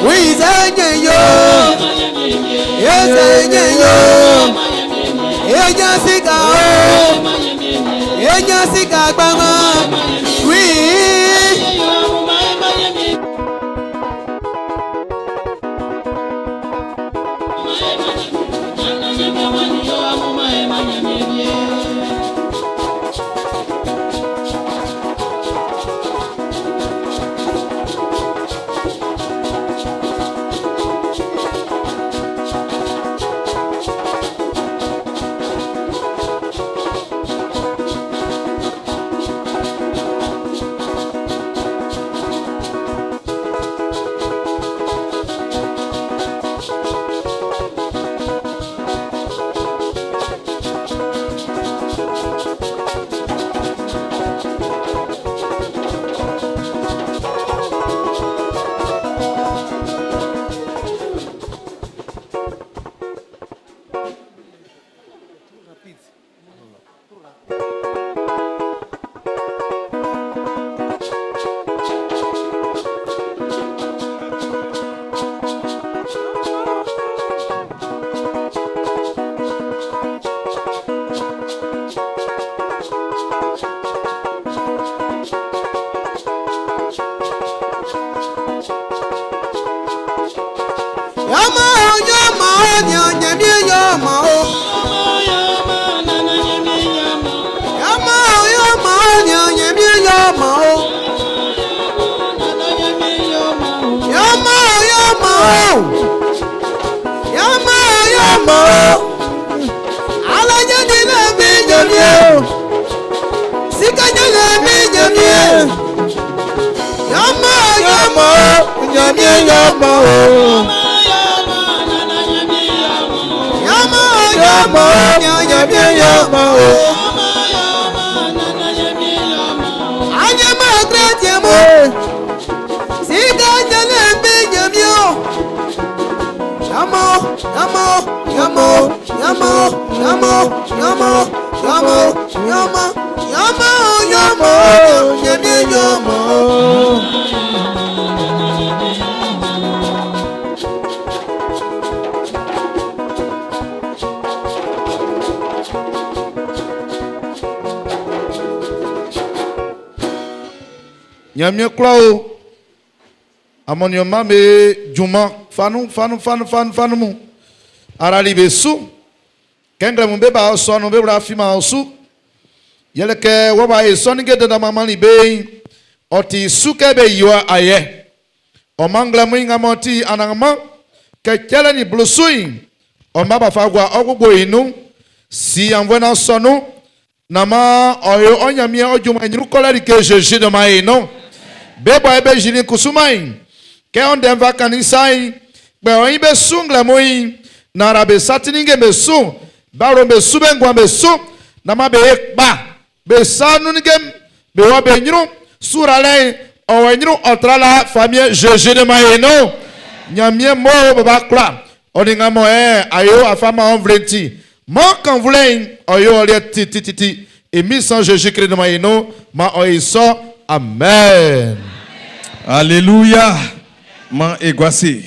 Oui, Enya sika o, enya sika gbangba, oui. Yama o, yama o, nyanye mi yama o. Yama o, yama o, nyanye mi yama o. Yama o, yama o. Yama o, yama o. Alanye ni le mi nyami o. Sika nye le mi nyami o. Yama o, yama o, nyami yama o. Yama o, yama o, nyanye mi yama o. Anye ma tre tie mo. Sika nye le mi nyami o. Yama o, yama o, yama o, yama o, yama o, yama o, yama o, yama, yama o, yama o, nyami yama o. Nyamie kura o amɔniɔma be juma fanu fanu fanu fanu fanu mu arali be su kɛnkɛrɛ mu be ba sɔnu be wura fi ma su yɛlɛkɛ wɔba ye sɔnige dada mama li be yin ɔti su kɛ be yiwa ayɛ ɔmanglɛ mu yin ŋamɔ ti anagama kɛtsɛlɛ ni blusu yin ɔma ba fa gua ɔgbogbo yin nu si anvɔna sɔnu nama ɔyɔ ɔnyamie ɔdzoma enyirukɔlɛ li ke zeze dɔma yin nu bebɔ ebe zini kusuma yin kɛ ɔndɛ va kanisa yin kpɛ ɔyin be su ŋlɛmu yin nara be satininge be su baro be su be ŋgua be su nama be kpa be sanunige be wɔ be nyiru sura lɛ yin ɔwɔ nyiru ɔtra la famie zeze dɔma yin nu nyamie mɔ baba kura ɔniŋamɔ ɛ ayo afama ɔnvlenti mɔ kanvlɛ yin ɔyɔ ɔliɛ titititi emi san Jésus Christ dɔma yin nu ma ɔyi sɔ amen. Alléluia. Man eguase.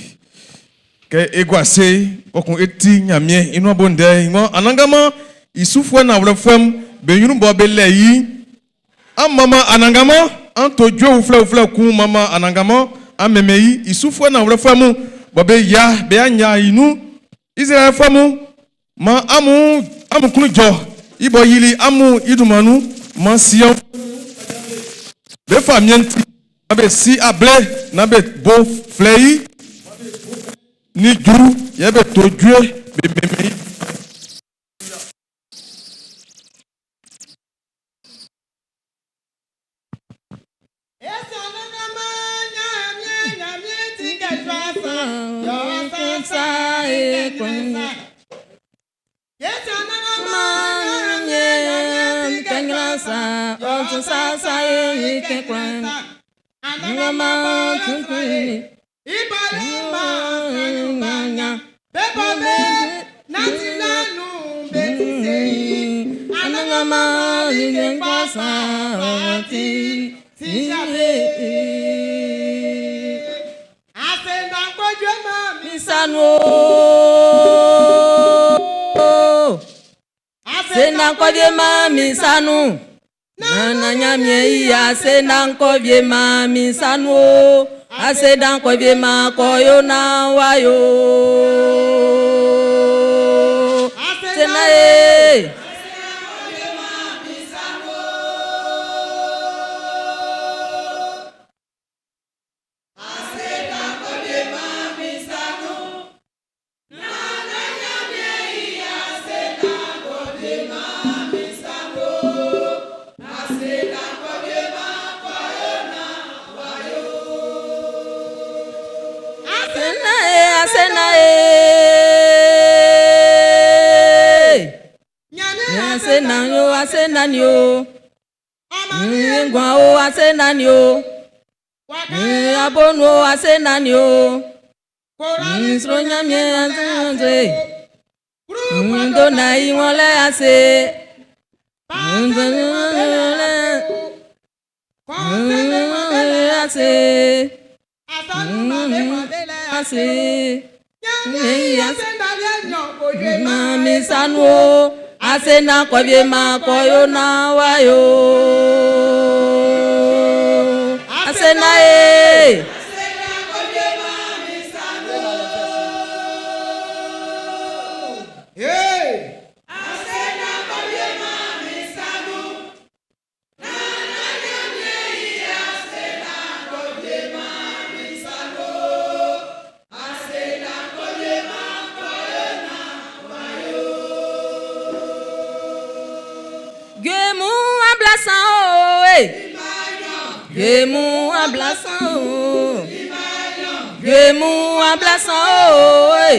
Ke eguase okun eti nyamie inu abonde ingo anangama isufwe na wlefwem be yunu bo be le yi. An mama anangama an to dwe ufle ufle kun mama anangama an meme yi isufwe na wlefwem bo be ya be anya inu Israel fwemu ma amu amu kunu jo ibo yili amu idumanu ma siyon be fa mienti na be si able na be bo flei ni juru ye be to dwe be meme yi. Sanu. dan kɔ vie man min sa nun. Nana Ɲanmiɛn i ase dan kɔ vie man min sa nun o. Ase dan kɔ vie man kɔ yo na wa yo. Sena ye. Asena ye, asena ye. Asena yo, asena ni o. Ngwa o, asena ni o. Abonu o, asena ni o. Nsoro nyamie asena. Ndona iwọn lẹ ase. Ndona lẹ ase. Ase. Mami sanu o, ase na kɔbie ma kɔyo na wa yo. Ase na ye. Hey! Gemu ablasan o, eh. Gemu ablasan o. Gemu ablasan o, eh.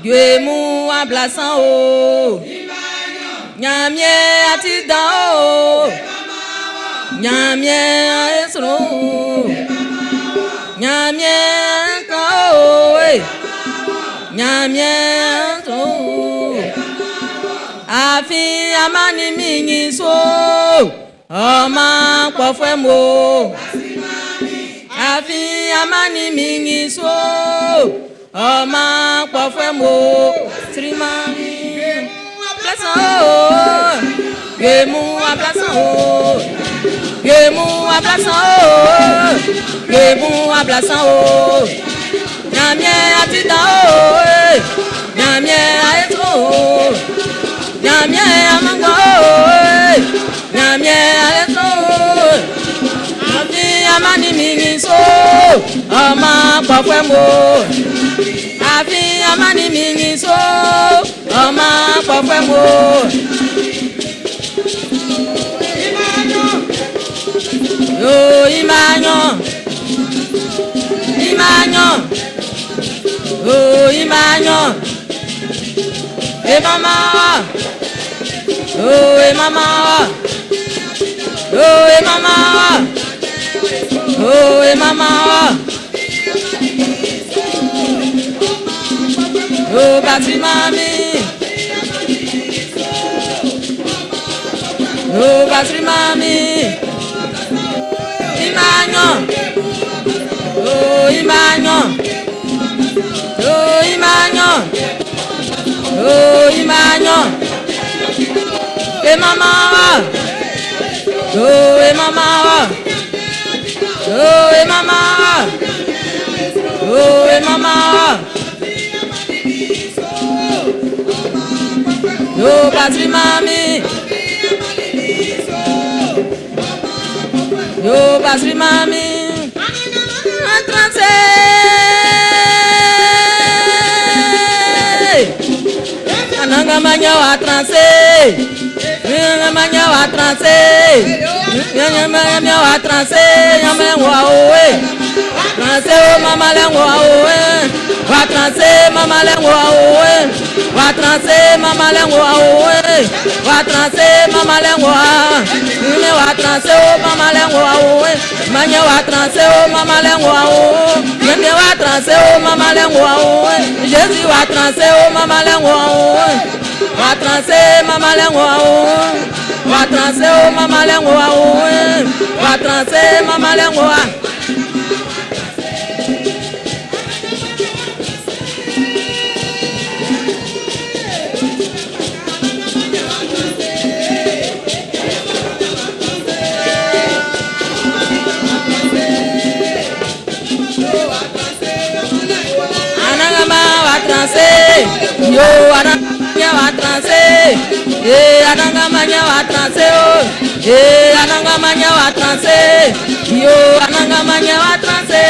Gemu ablasan o. Ɲanmiɛn ati dan o. Ɲanmiɛn esro o. Ɲanmiɛn kan o, eh. Ɲanmiɛn esro o. Àfin amánimíyìn so ọmọ pọ̀fẹ́ mo. Àfin amánimíyìn so ọmọ pọ̀fẹ́ mo. Tìrìmọ́nì abúlásán o. Gbèmú abúlásán o. Gbèmú abúlásán o. Gbèmú abúlásán o. Ɲanmiɛn àti dán o. Ɲanmiɛn àyètò o. Ɲanmiɛn amagbo o. Ɲanmiɛn àyètò o. Àfi amánimíyìn so ọmọ pọ̀fẹ́ mo. Àfi amánimíyìn so ọmọ pọ̀fẹ́ mo. Yo ìmáyàn. Ìmáyàn. Yo ìmáyàn. E mama wa. Oh, e mama wa. Oh, e mama wa. Oh, e mama wa. Oh, bati mami. Oh, bati mami. Imanyo. Oh, imanyo. Oh, imanyo. Oh, imanyo. E mama wa. Oh, e mama wa. Oh, e mama wa. Oh, e mama wa. Oh, patri mami. Oh, patri mami. Transe. Anangamanya wa transe. Anangamanya wa transe. Anangamanya wa transe. Nyame wa owe. Transe o mama le wa owe. Wa transe mama le wa owe. Wa transe mama le wa owe. Wa transe mama le wa. Nyame wa transe o mama le wa owe. Manye wa transe o mama le wa owe. Nyame wa transe o mama le wa owe. Jésus wa transe o mama le wa owe. Wa transe mama le wa owe. Wa transe o mama le wa owe. Wa transe mama le wa. Yo anannganman wa tran ase. Ee Anannganman wa tran ase o. Ee Anannganman wa tran ase. Yo Anannganman wa tran ase.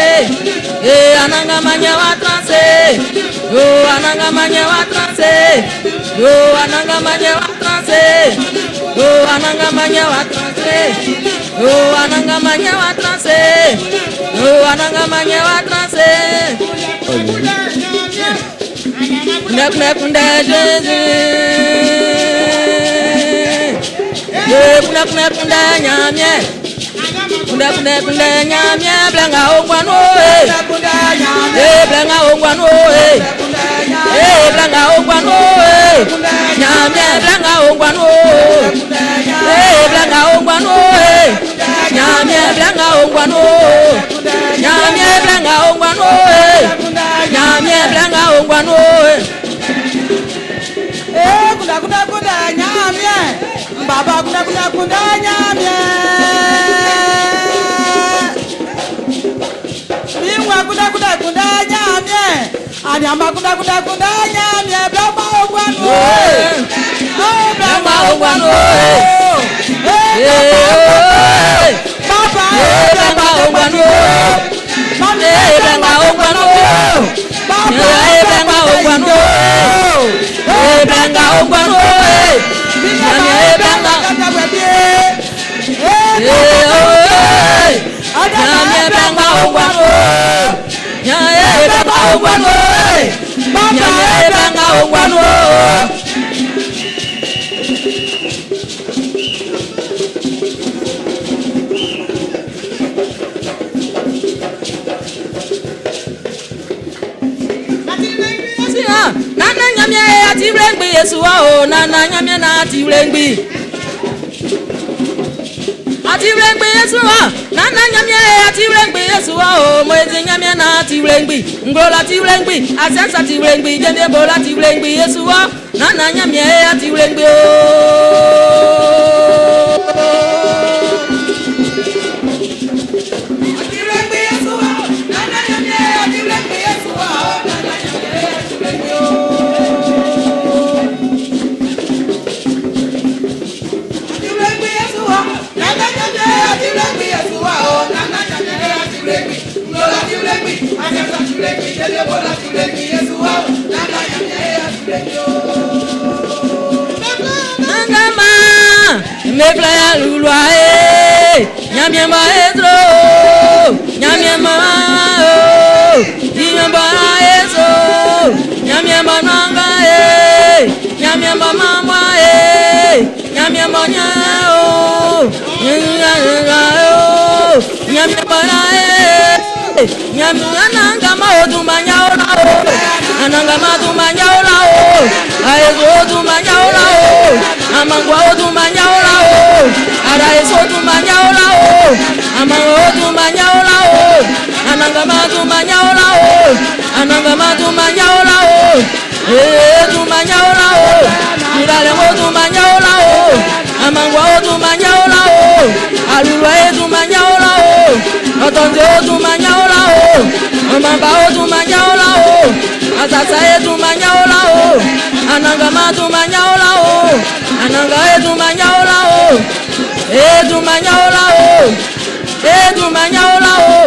Ee Anannganman wa tran ase. Yo Anannganman wa tran ase. Yo Anannganman wa tran ase. Yo Anannganman wa tran ase. Yo Anannganman wa tran ase. Yo Anannganman wa tran ase. Kunde kunde Jésus. Ye kunde kunde kunde Ɲanmiɛn. Kunde kunde kunde Ɲanmiɛn blenga ongwanu e. E blenga ongwanu e. E blenga ongwanu e. Ɲanmiɛn blenga ongwanu. E blenga ongwanu e. Ɲanmiɛn blenga ongwanu. Ɲanmiɛn blenga ongwanu e. Ɲanmiɛn blenga ongwanu e. Eh, kunda kunda kunda nyamie. Baba kunda kunda kunda nyamie. Mingwa kunda kunda kunda nyamie. Anyama kunda kunda kunda nyamie. Blama ogwanu. Oh, blama ogwanu. Eh, Baba, blama ogwanu. Mami, blama ogwanu. Baba, blama ogwanu. Blanga ogwanu. Nyamie blanga. Nyamie blanga ogwanu. Nyamie blanga ogwanu. Nyamie blanga ogwanu. Nana nyamie ati wlengbi Yesu wa o nana nyamie na ati wlengbi. Ati wlengbi Yesu wa nana nyamie ati wlengbi Yesu wa o moezi nyamie na ati wlengbi. Nglola ati wlengbi asesa ati wlengbi jende bola ati wlengbi Yesu wa nana nyamie ati wlengbi o. Nangama mefla ya lulua e nyamie ma ezro nyamie ma o nyamie ma ezo nyamie ma nanga e nyamie ma mama e nyamie ma nya o nya nya o nyamie ma na e nyamie ananga ma oduma nya ola o ananga ma duma nya ola o aezo oduma nya ola o amangwa oduma nya ola o ara eso oduma nya ola o amangwa oduma nya ola o ananga ma duma nya ola o ananga ma duma nya ola o ee duma nya ola o irale oduma nya ola o amangwa oduma nya ola o alulwa eduma nya ola o ọtọnde oduma nya ola o ọmọba oduma nya ola o asasa eduma nya ola o ananga ma duma nya ola o ananga eduma nya ola o eduma nya ola o eduma nya ola o.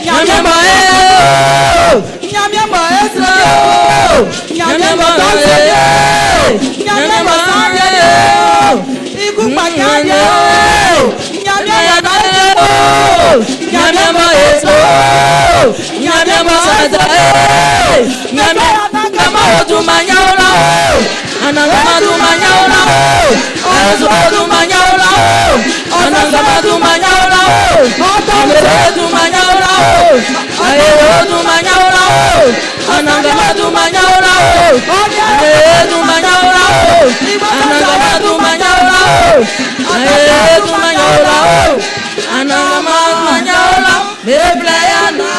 Nyamie ma e o. Nyamie ma esro. Nyamie ma tọ́sí. Nyamie ma sáyé. Ikú pa nyamie. Nyamie ma tọ́sí. Nyamie ma eso. Nyamie ma sasa e. Nyamie ma oduma nya ola o. Ananga ma duma nya ola o. Eso oduma nya ola o. Ananga ma duma nya ola o. Amere duma nya ola o. Aye oduma nya ola o. Ananga ma duma nya ola o. Amere duma nya ola o. Ananga ma duma nya ola o. Aye duma nya ola o. Ananga ma duma nya ola. Meble ya na.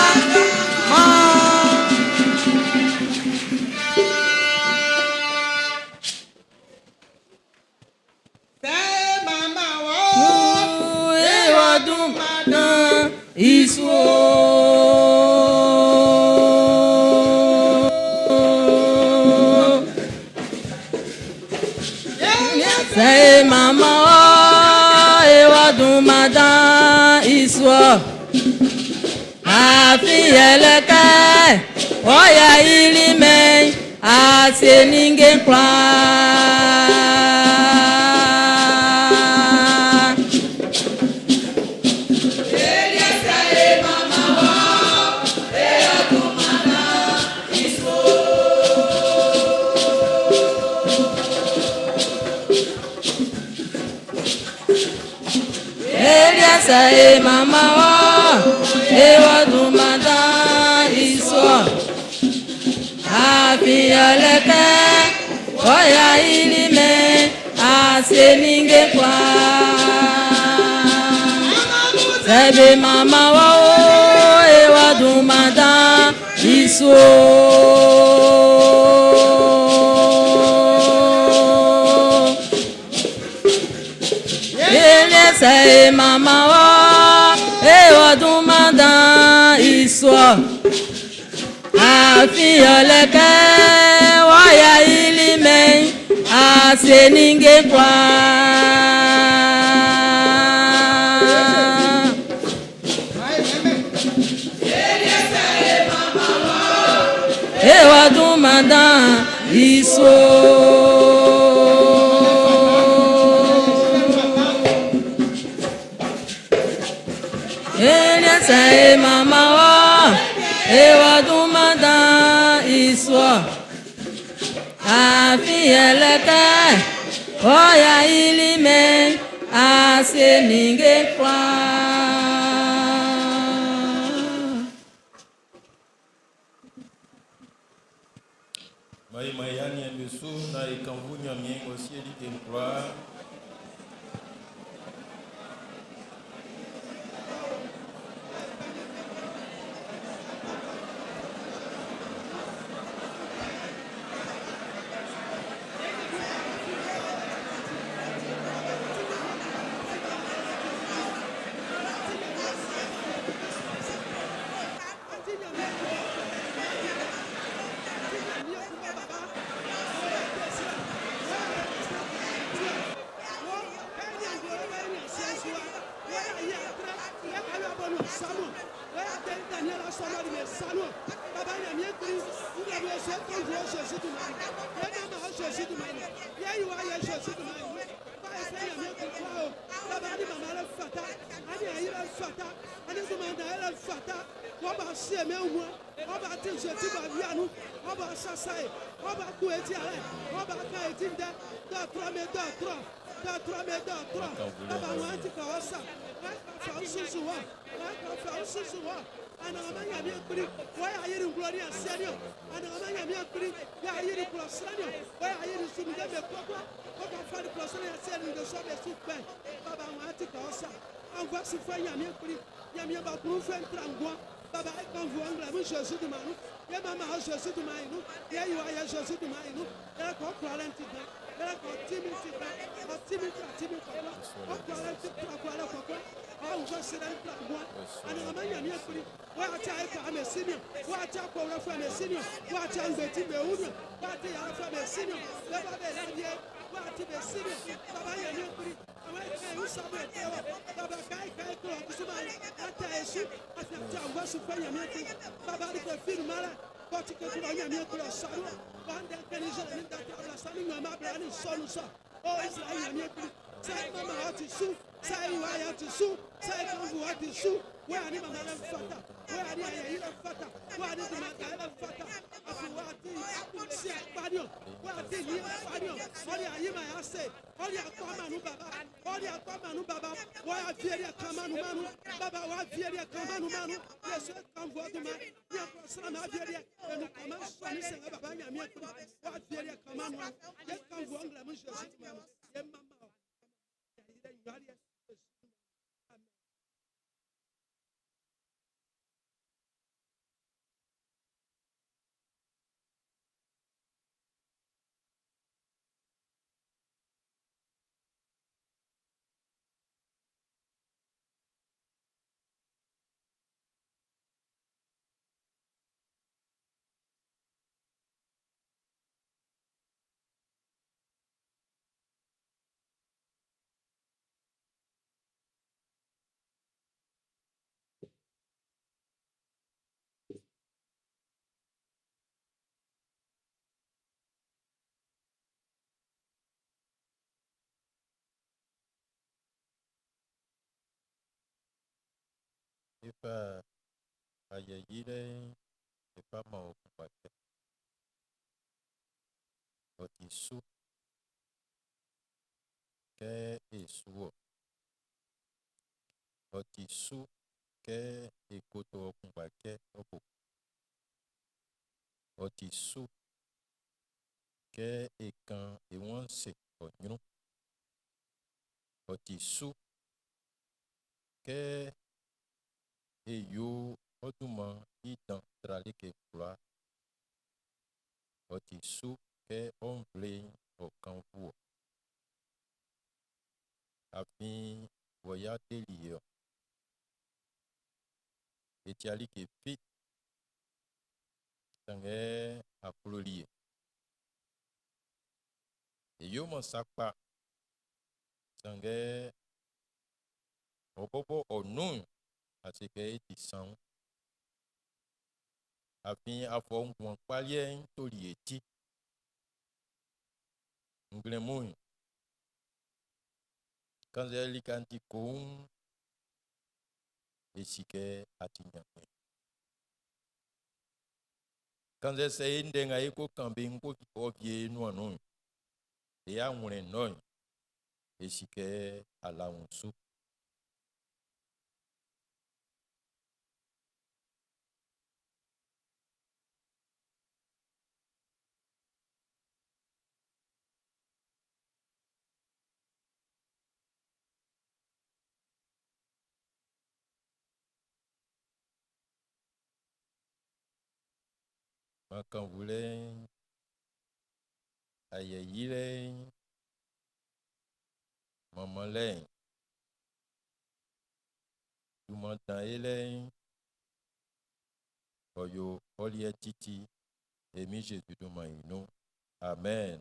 Isu. Sɛ mama o, ewa dun madan isu. Àfihàn lẹ́kẹ́, ọ̀yà ìlímẹ̀, àṣẹ níngé kwá. Eliasa e mama wa, ewa dun madan isu. Àfihàn lẹ́kẹ́, ọ̀yà ìlímẹ̀, àṣẹ níngé kwá. Sẹ́bi mama wa o, ewa dun madan isu. Eliasa e mama wa, ewa dun madan isu. Àfihàn lẹ́kẹ́, ọ̀yà ìlímẹ̀, àṣẹ níngé kwá. Ewa dun madan isu. Eliasa e mama wa, ewa dun madan isu. Àfihàn lẹ́kẹ́, ọ̀yà ìlímẹ̀, àṣẹ níngé kwá. Mayi mayi ani be su na e kanvu nyamien o sieli ke nkura. E fa ayɛ yilɛ'n e fa man ɔ kunngba cɛ. Ɔ ti su kɛ e su wɔ. Ɔ ti su kɛ e koto ɔ kunngba cɛ ɔ bo. Ɔ ti su kɛ e kan e wun ase ɔ ɲrun. Ɔ ti su kɛ e yo ɔ dunman'n i dan tra like kwlaa. Ɔ ti su kɛ ɔ nvle'n ɔ kannvu wɔ. Afin wɔ yɛ a deli e ɔ. E ti'a like fi, sanngɛ a kloli e. E yoman sa kpa, sanngɛ ɔ bɔbɔ ɔ nun'n, a se kɛ e ti sanwun. Afin a fa ɔ nguan kpa liɛ'n toli e ti. Nglɛmun'n, kannzɛ lika'n ti koun'n, e si kɛ a ti Ɲanmiɛn. Kannzɛ sɛ e ndɛ nga e ko kan be'n ko ɔ vie e nuan nun'n, e awlɛn nɔ'n, e si kɛ a la wun su. Man kannvulɛ'n, ayɛ yilɛ'n, manmanlɛ'n, junman dan elɛ'n, ɔ yo ɔ liɛ titi e Min Zezi dunman'n i nun. Amen.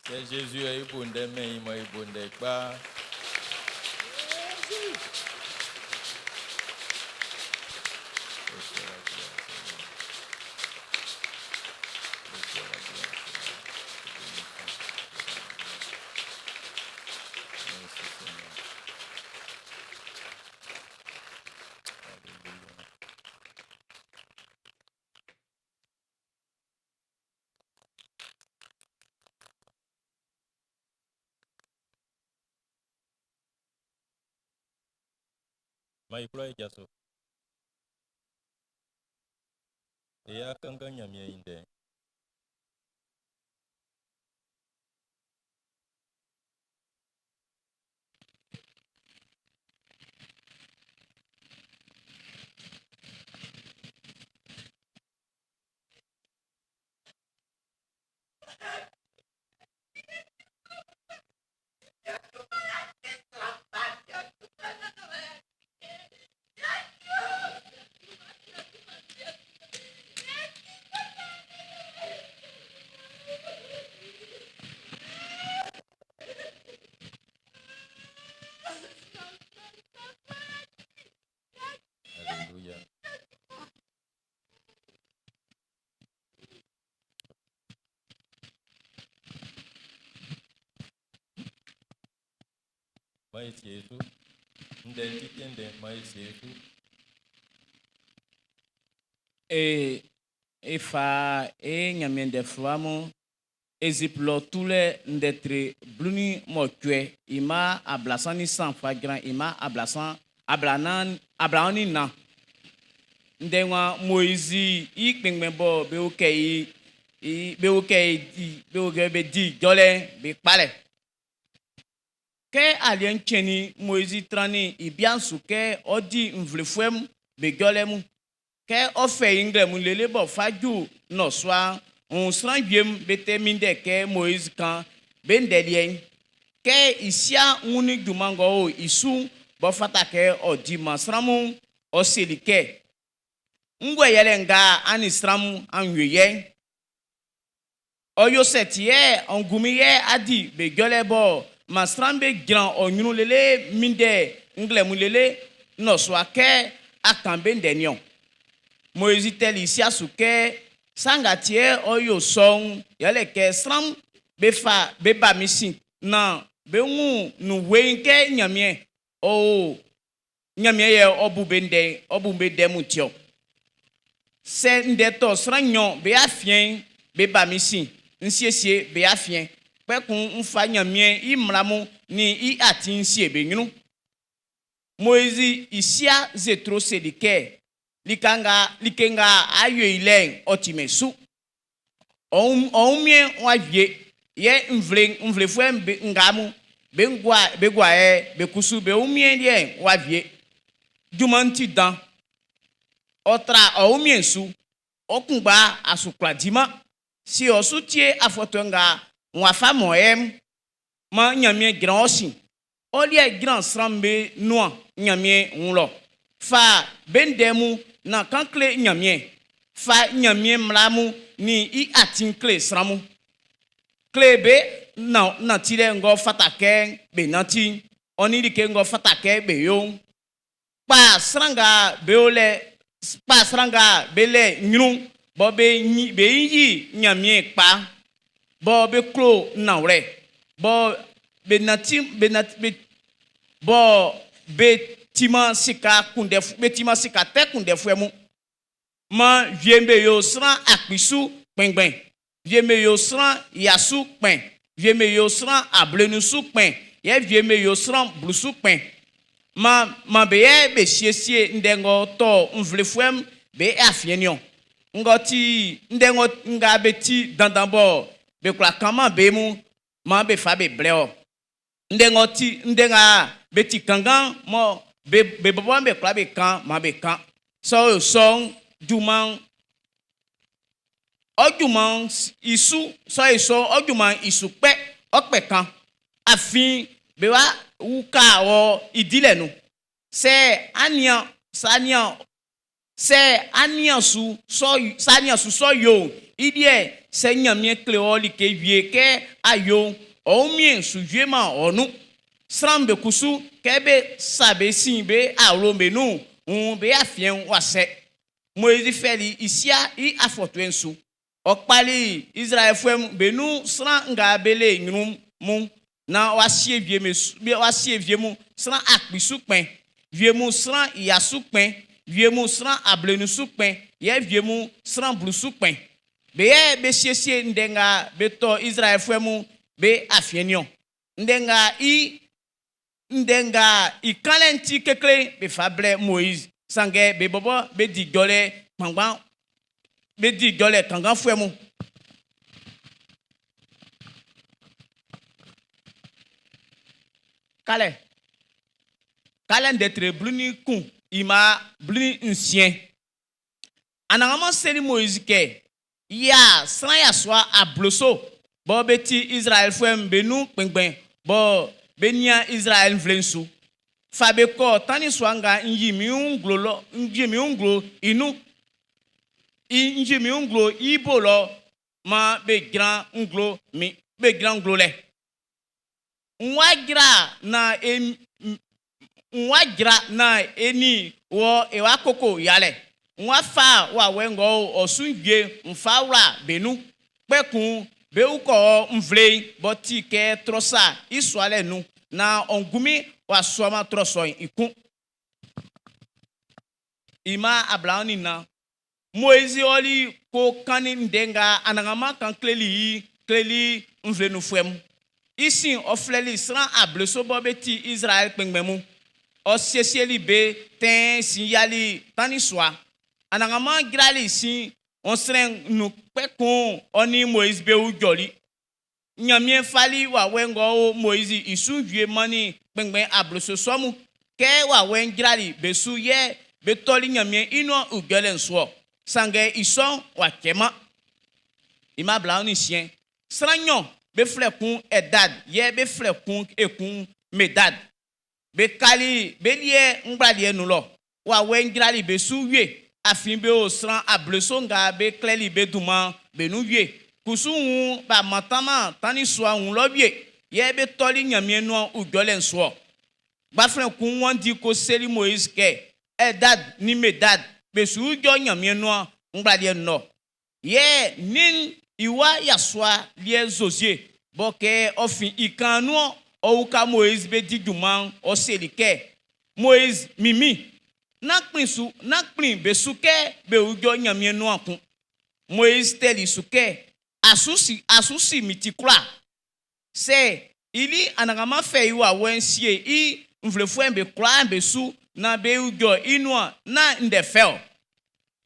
Sɛ Zezi yɛ i bo ndɛ mɛn i mɔ i bo ndɛ kpa. Maan e kwlaa e jaso. E ya kanngan Ɲanmiɛn i ndɛ'n. Alléluia. Maan e sie e su. Ndɛ'n ti tɛnndɛn, maan e sie e su. E e fa e Ɲanmiɛn ndɛ fluwa mun Ezipt lɔ tulɛ ndɛ tre 18 i mma 33 fa jran i mma ablasan ablanan 24. Ndɛ nga Moizi i kpɛnngbɛn bɔ be ukɛ i i be ukɛ i di be ukɛ be di jɔlɛ'n be kpalɛ. Kɛ aliɛ'n cɛnnin'n, Moizi trannin i bia'n su kɛ ɔ di nvlefuɛ'm be jɔlɛ mun. Kɛ ɔ fɛ i nglɛmun lele b'ɔ fa ju nnɔsua'n, n wun sran wie'm be tɛ minndɛ kɛ Moiz kan be ndɛ liɛ'n. Kɛ i sia'n wunnin junman ng'ɔ o i su'n b'ɔ fata kɛ ɔ di man sran mun'n, ɔ seli kɛ? Nguɛ yɛlɛ nga a nin sran mun an wie yɛ'n? Ɔ yo sɛ ti yɛ ɔ ngunmin yɛ a di be jɔlɛ b'ɔ man sran'm be jran ɔ nyrun lele minndɛ nglɛmun lele nnɔsua kɛ a kan be ndɛ nin-ɔn? Moizi tɛli i sia su kɛ, Sa nga ti yɛ ɔ yo sɔ'n yɛlɛ kɛ sran'm. be fa be ba min sin naan be wun nun weiin kɛ Ɲanmiɛn ɔ o Ɲanmiɛn yɛ ɔ bu be ndɛ'n, ɔ bu be ndɛ mun ti-ɔ. Sɛ ndɛ tɔ sran nɲɔn be afiɛn'n, be ba min sin, n siesie be afiɛn. Kpɛkun n fa Ɲanmiɛn i mmla mun nin i atin'n n sie be ɲrun. Moizi i sia Zetro seli kɛ, Lika nga, like nga a yo i lɛ'n, ɔ timɛn su. Ɔ wunmiɛn'n w'a wie, yɛ nvle nvlefuɛ'm be nga mun be gua be gua yɛ be kusu be wunmiɛn liɛ'n w'a wie. Junman'n ti dan, ɔ tra ɔ wunmiɛn'n su, ɔ kunngba a su kwlá diman. Sie ɔ su tie afɔtuɛ nga n wa fa mɔ yɛ'n, maan Ɲanmiɛn jran ɔ sin. Ɔ liɛ jran sran'm be nuan Ɲanmiɛn wun lɔ. Fa be ndɛ mun naan kan kle Ɲanmiɛn. Fa Ɲanmiɛn mmla mun nin i atin'n kle sran mun. Kle be nantilɛ ng'ɔ fata kɛ be nanti'n, ɔ nin like ng'ɔ fata kɛ be yo'n. Kpa sran nga be o lɛ, kpa sran nga be lɛ ɲrun bɔ be be yi Ɲanmiɛn kpa'n, bɔ be klo nanwlɛ, bɔ be nanti be nanti be bɔ be timan sika kunndɛfuɛ be timan sika tɛ kunndɛfuɛ mun. Maan wie'm be yo sran akpi su kpɛnngbɛn, wie'm be yo sran ya su kpɛn, wie'm be yo sran ablenun su kpɛn, yɛ wie'm be yo sran blu su kpɛn. Maan maan be yɛ be siesie ndɛ ng'ɔ tɔ nvlefuɛ'm be afiɛn'n niɔn. Ng'ɔ ti ndɛ ng'ɔ nga be ti dandan bɔ be kwlá kanman be mun, maan be fa be blɛ ɔ. Ndɛ ng'ɔ ti ndɛ nga be ti kanngan mɔ be be bɔbɔ be kwla be kan, maan be kan. Sɛ ɔ yo sɔ'n, junman'n ɔ junman'n i su sɛ ɔ yo sɔ'n ɔ junman'n i su kpɛ ɔ kpɛ kan. Afin be wá uka wɔ i dilɛ nun. Sɛ a nian sɛ a nian Sɛ a nian su sɔ sɛ a nian su sɔ yo'n, i liɛ'n, sɛ Ɲanmiɛn kle ɔ like wie kɛ a yo'n, ɔ wunmiɛn'n su jueman ɔ nun. Sran'm be kusu, kɛ be sa be sin be awlo'm be nun'n, wuun be afiɛn'n w'a sɛ. Moizi fɛli i sia i afɔtuɛ'n su. Ɔ kpali Izraɛlifuɛ'm be nun sran nga be le ɲrun mun naan w'a sie wie w'a sie wie mun sran akpi su kpɛn, wie mun sran ya su kpɛn, wie mun sran ablenun su kpɛn, yɛ wie mun sran blu su kpɛn. Be yɛ be siesie ndɛ nga be tɔ Izraɛlifuɛ mun be afiɛn'n niɔn. Ndɛ nga i ndɛ nga i kanlɛ'n ti kekle'n be fa blɛ Moiz, sanngɛ be bɔbɔ be di jɔlɛ kpanngban, be di jɔlɛ kannganfuɛ mun. Kalɛ. Kalɛ ndɛ tre 11 i mma 16. Anannganman seli Moiz kɛ, Yia sran yasua ableso bɔ be ti Izraɛlfuɛ'm be nun kpɛnngbɛn bɔ be nian Izraɛl nvle'n su. Fa be kɔ tannin sua nga n yi min wun nglo lɔ, n yi min wun nglo i nun, i n yi min wun nglo i bo lɔ man be jran nglo min, be jran nglo lɛ. N wa jra nan e n wa jra nan e nin wɔ e wa koko yalɛ. N wa fa wawɛ ng'ɔ o ɔ su'n wie n fa wla be nun. Kpɛkuun be ʼukɔ ɔ nvle'n b'ɔ ti kɛ trɔ sa i sualɛ nun, nan ɔ ngunmin w'a sua-man trɔ sɔ'n i kun. I mma 24. Moizi ɔli ko kannin ndɛ nga Anannganman kan kleli i'n kleli nvle nunfuɛ mun. I sin ɔ flɛli sran ableso bɔ be ti Izraɛl kpɛnngbɛn mun. Ɔ siesieli be tɛɛn sin yiali tannin sua. Anannganman jrali sin ɔnsrɛn'n nun kpɛkuun ɔ nin Moiz be ijɔli. Ɲanmiɛn fali wawɛ ng'ɔ o Moizi i su'n wie mannin kpɛnngbɛn ableso sɔ mun. Kɛ wawɛ'n jrali be su yɛ be tɔli Ɲanmiɛn i nuan ijɔlɛ'n su-ɔ. Sanngɛ i sɔ'n w'a cɛman. I mma 26. Sran nɲɔn, be flɛ kun Ɛdad yɛ be flɛ kun ekun Medad. Be kali be liɛ ngblaliɛ'n nun lɔ. Wawɛ'n jrali be su wie, afin be o sran ableso nga be klɛli be dunman'n be nun wie. Kusu wuun b'a mantanman tannin sua'n wun lɔ wie, yɛ be tɔli Ɲanmiɛn nuan ijɔlɛ'n su-ɔ. Gbanflɛn kun wanndi ko seli Moiz kɛ, Ɛldad nin Medad be su ijɔ Ɲanmiɛn nuan ngblaliɛ'n nun lɔ. Yɛ Nin i wa yasua liɛ Zozie. bɔ kɛ ɔ fin i kaan nun-ɔn, ɔ uka Moiz be di junman'n, ɔ seli kɛ, Moiz, min min, nán kplin su, nán kplin be su kɛ be ijɔ Nyanmiɛn nuan kun. Moiz tɛli su kɛ, A su si, a su si min ti kwla. Sɛ i li Anannganman fɛ i wawɛ'n sie i nvlefuɛ'm be kwlaa'n be su naan be ijɔ i nuan, nán ndɛ fɛ-ɔ.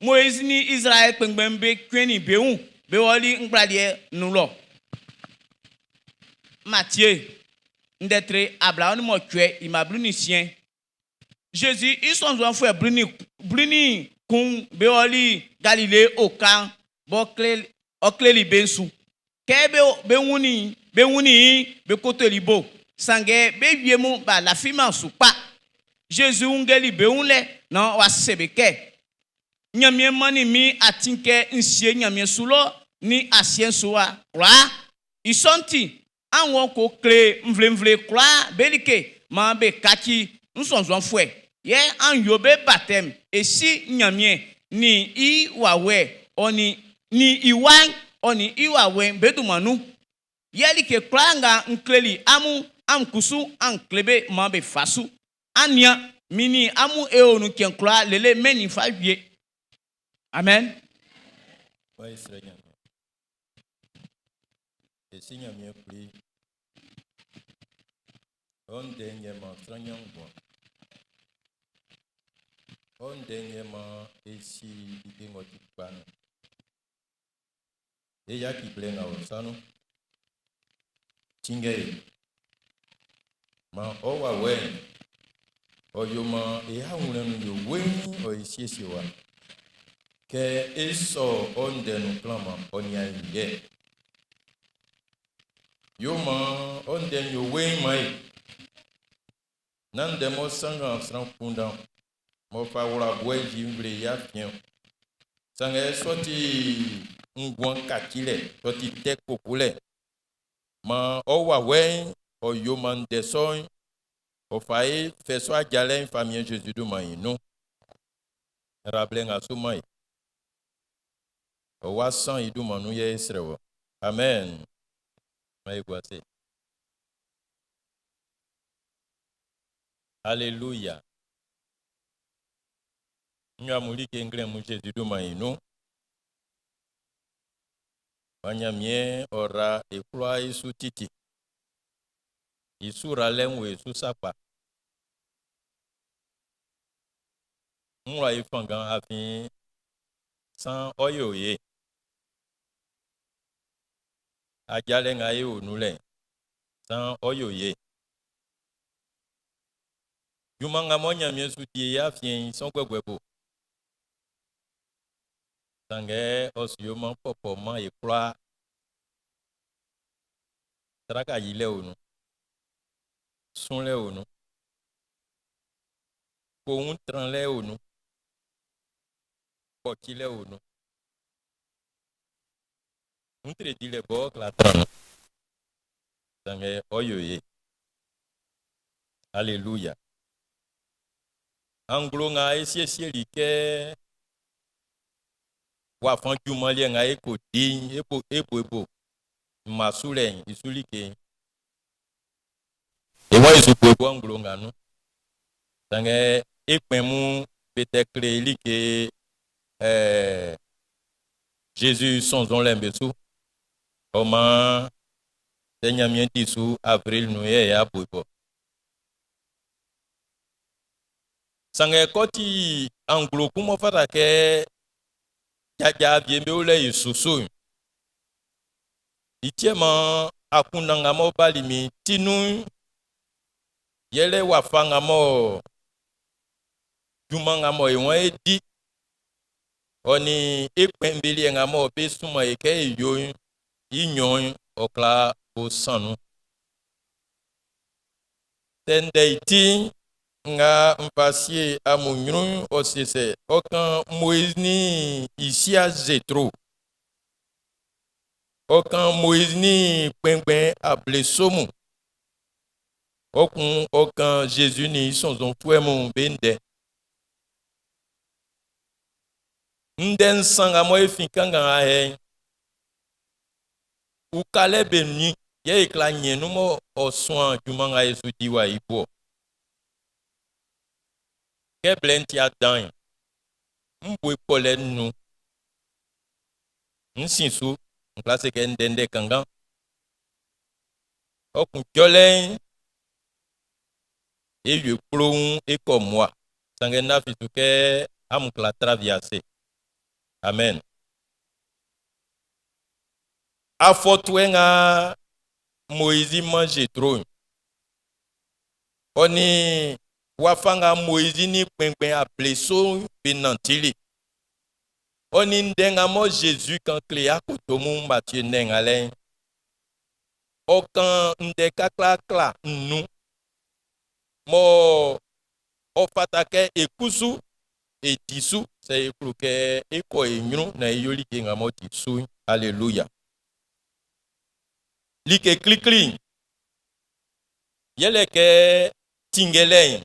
Moiz nin Izraɛl kpɛnngbɛn'm be cuɛnnin be wun be ɔli ngblaliɛ'n nun lɔ. Matie, ndɛ tre 28 i mma 16. Zezi i sɔnnzɔnfuɛ 11 be ɔli Galile oka'n b'ɔ ɔ kleli be'n su. Kɛ be wunnin be wunnin i'n, be kotoli bo. Sanngɛ be wie mun b'a lafiman su kpa. Zezi wunngeli be wun lɛ naan w'a se be kɛ, Ɲanmiɛn mannin min atin kɛ n sie ɲanmiɛn su lɔ nin asiɛ'n su wa kwlaa. I sɔ'n ti, an wɔ ko kle nvlenvle kwlaa be like maan be kaci n sɔnnzɔnfuɛ, yɛ an yo be batɛm e Si Ɲanmiɛn nin i Wawɛ'n ɔ nin nin i Wa'n ɔ nin i Wawɛ'n be dunman nun. Yɛ like kwlaa nga n kleli amun'n, amun kusu an kle be maan be fa su. An nian, min nin amun e o nun cɛn kwlaa lele mɛn'n fá wíe. Amen. E Si Ɲanmiɛn Kpli, ɔ ndɛ'n yɛ maan sran ɲan nguan. Ɔ ndɛ'n yɛ maan e si like ng'ɔ ti kpa'n. E yaci blɛ nga ɔ sa nun. Tinngɛ e. Maan ɔ wawɛ'n ɔ yo maan e awlɛn'n nun yo weiin ɔ e siesie wa. Kɛ e sɔ ɔ ndɛ nun klanman ɔ nian e liɛ. Yo maan ɔ ndɛ'n yo weiin man e. Nán ndɛ m'ɔ sanngan sran akunndan m'ɔ fa wla buɛ yi nvle i afiɛn. Sanngɛ sɔ ti nguan kacilɛ, sɔ ti tɛ kokolɛ. Maan ɔ wawɛ'n ɔ yo maan ndɛ sɔ'n ɔ fa e fɛ sɔ ajalɛ'n Famiɛn Zezi dunman'n i nun. Ra blɛ nga su man e. Ɔ wa san i dunman nun yɛ e srɛ wɔ. Amen. Man e gua ase. Aleluya. N yo amun like nglɛmun Zezi dunman'n i nun. Man Ɲanmiɛn ɔ ra e kwlaa e su titi. I su ralɛ'n wo e su sakpa. N wla e fanngan afin san ɔ yo ye. Ajalɛ nga e o nun lɛ'n, san ɔ yo ye. Junman nga mɔ Ɲanmiɛn su di e afiɛn'n, i sɔn guɛguɛ bo. Sanngɛ ɔ su yoman pɔpɔ man e kwlaa. Sraka yilɛ o nun, sunlɛ o nun, kowun tranlɛ o nun, kpɔcilɛ o nun. Ntre dilɛ bɔɔ kwla tran nun. Sanngɛ ɔ yo ye. Aleluya. Anglo nga e siesieli kɛ wafa junman liɛ nga e ko di'n, e bo e bo e bo mma sulɛ'n i su like'n. E waan e su bo e bo anglo nga nun. Sanngɛ e kpɛn mun be tɛ kle e like ɛɛ Zezi sɔnnzɔnlɛ'n be su. Ɔ maan, sɛ Ɲanmiɛn di su Avril nun yɛ y'a bo i bo. Sanngɛ kɔ ti anglo kun m'ɔ fata kɛ jaja wie'm be o lɛ i su su'n, i tiɛman akunndan nga m'ɔ bali min ti nun'n, yɛlɛ wafa nga mɔ junman nga mɔ e waan é dí ɔ nin e kpɛn'm be liɛ nga mɔ be sunman e kɛ e yo'n, i nɲɔn'n ɔ kwla bo san nun. Sɛ ndɛ i ti'n nga n fa sie amun ɲrun'n ɔ se sɛ, ɔ kan Moiz nin i sia Zetro, ɔ kan Moiz nin kpɛnngbɛn ableso mun, ɔ kun ɔ kan Zezi nin i sɔnnzɔnfuɛ mun be ndɛ. Ndɛ nsan nga mɔ e fin kanngan ahɛ'n, ukalɛ be nin. Yɛ e kwla ɲɛn nun mɔ ɔ suan junman nga e su di wa i bo-ɔ. Kɛ blɛ'n ti dan'n, n bu e kpɔlɛ'n nun. N sin su, n kwla se kɛ ndɛndɛ kanngan. Ɔ kun jɔlɛ'n, e wie kploun e kɔ mmua. Sanngɛ n lafi su kɛ amun kwla tra fi ase. Amen. Afɔtuɛ nga Moizi man Zetro'n, ɔ nin wafa nga Moizi nin kpɛnngbɛn ableso'n be nantili, ɔ nin ndɛ nga mɔ Zezi kan kle akoto mun Matie ndɛ ngalɛ'n, ɔ kan ndɛ kaklaakla nnun mɔ ɔ fata kɛ e kusu e di su sɛ e klo kɛ é kɔ́ e ɲrun naan é yó like nga m'ɔ ti su'n. Aleluya. Like klikli'n, yɛle kɛ tinngɛlɛ'n,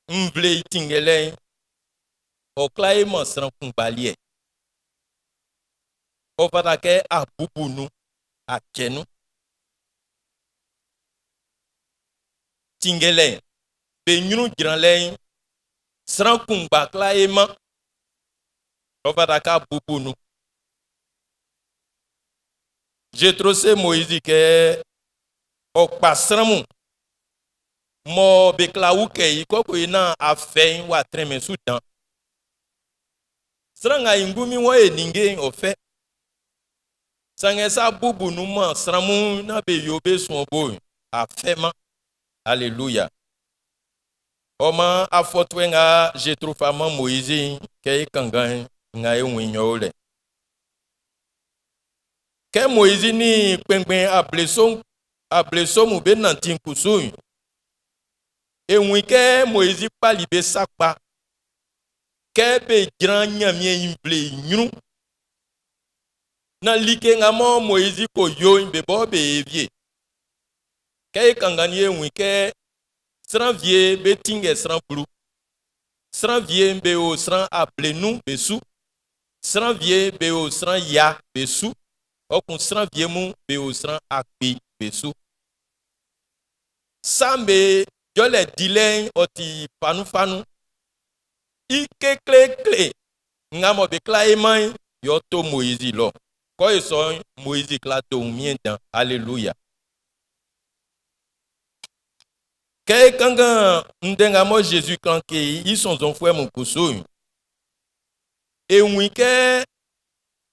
nvle i tinngɛlɛ'n, ɔ kwla e man sran kunngba liɛ. Ɔ fata kɛ a bubu nun, a cɛ nun. Tinngɛlɛ'n, be ɲrun jranlɛ'n, sran kunngba kwla e man. Ɔ fata kɛ a bubu nun. Zetro se Moizi kɛ ɔ kpa sran mun mɔ be kwla ukɛ i kɔkɔ i naan afɛ'n w'a trɛnmɛn su dan. Sran nga i ngunmin wɔ e ninnge'n ɔ fɛ. Sanngɛ sa bubu nun man sran mun naan be yo be suan bo'n, afɛ man. Aleluya. Ɔ maan afɔtuɛ nga Zetro fa man Moizi'n, kɛ e kanngan'n, nga e wun i ɲɔ o lɛ. Kɛ Moizi nin kpɛnngbɛn ableso ableso mun be nanti'n kusu'n, e wun i kɛ Moizi kpali be sakpa kɛ be jran Ɲanmiɛn i nvle'n i ɲrun. Naan like nga mɔ Moizi ko yo'n, be bɔ be wie. Kɛ e kanngannin e wun i kɛ sran wie be tinngɛ sran blu, sran wie'm be o sran ablenun be su, sran wie be o sran ya be su, ɔ kun sran wie mun be o sran akpi be su. Sa'm be jɔlɛ dilɛ'n ɔ ti fanunfanun. I kekleekle nga mɔ be kla e man'n, yɛ ɔ to Moizi lɔ. Kɔ e sɔ'n, Moizi kla to wunmiɛn dan. Aleluya. Kɛ e kanngan ndɛ nga mɔ Zezi kan kle i sɔnnzɔnfuɛ mun kusu'n, e wun i kɛ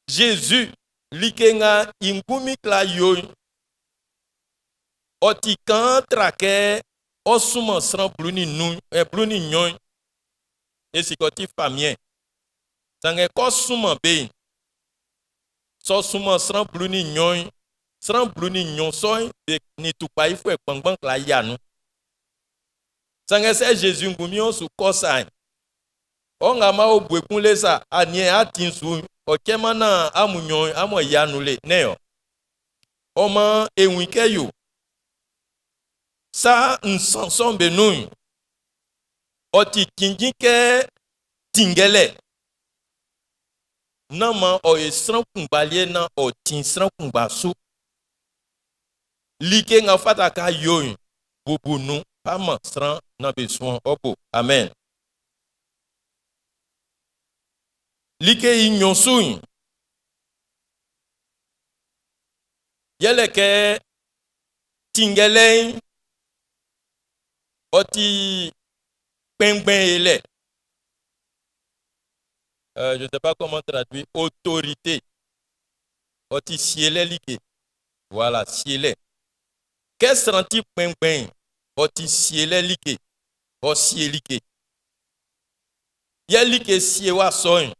Zezi like nga i ngunmin kwla yo'n, ɔ ti kaan tra kɛ ɔ sunman sran blu nin nnun, ɛ 12. E si kɛ ɔ ti famiɛn, sanngɛ kɛ ɔ sunman be'n, sɛ ɔ sunman sran 12-'n, sran 12 sɔ'n be nin tukpayifuɛ kpanngban kwla yia nun. Sanngɛ sɛ Zezi ngunmin ɔ su kɔ sa'n, ɔ nga ma o bue kun le sa a niɛn atin'n su'n, ɔ cɛman naan amun nɲɔn'n amun yia nun le, nɛ́n ɔ? Ɔ maan e wun i kɛ yo. Sa nsan sɔ'm be nun'n, ɔ ti cinnjin kɛ tinngɛlɛ nán maan ɔ yo sran kunngba liɛ naan ɔ tin sran kunngba su. Like nga ɔ fata kɛ a yo'n, bubu nun fa man sran naan be suan ɔ bo. Amen. Like i nɲɔn su'n, yɛle kɛ tinngɛlɛ'n ɔ ti kpɛnngbɛn e lɛ. Euh, je ne sais pas comment traduire, autorité. Ɔ ti sielɛ like. Voilà, sielɛ. Kɛ sran ti kpɛnngbɛn'n, ɔ ti sielɛ like. Ɔ sie like. Yɛ like siewa sɔ'n,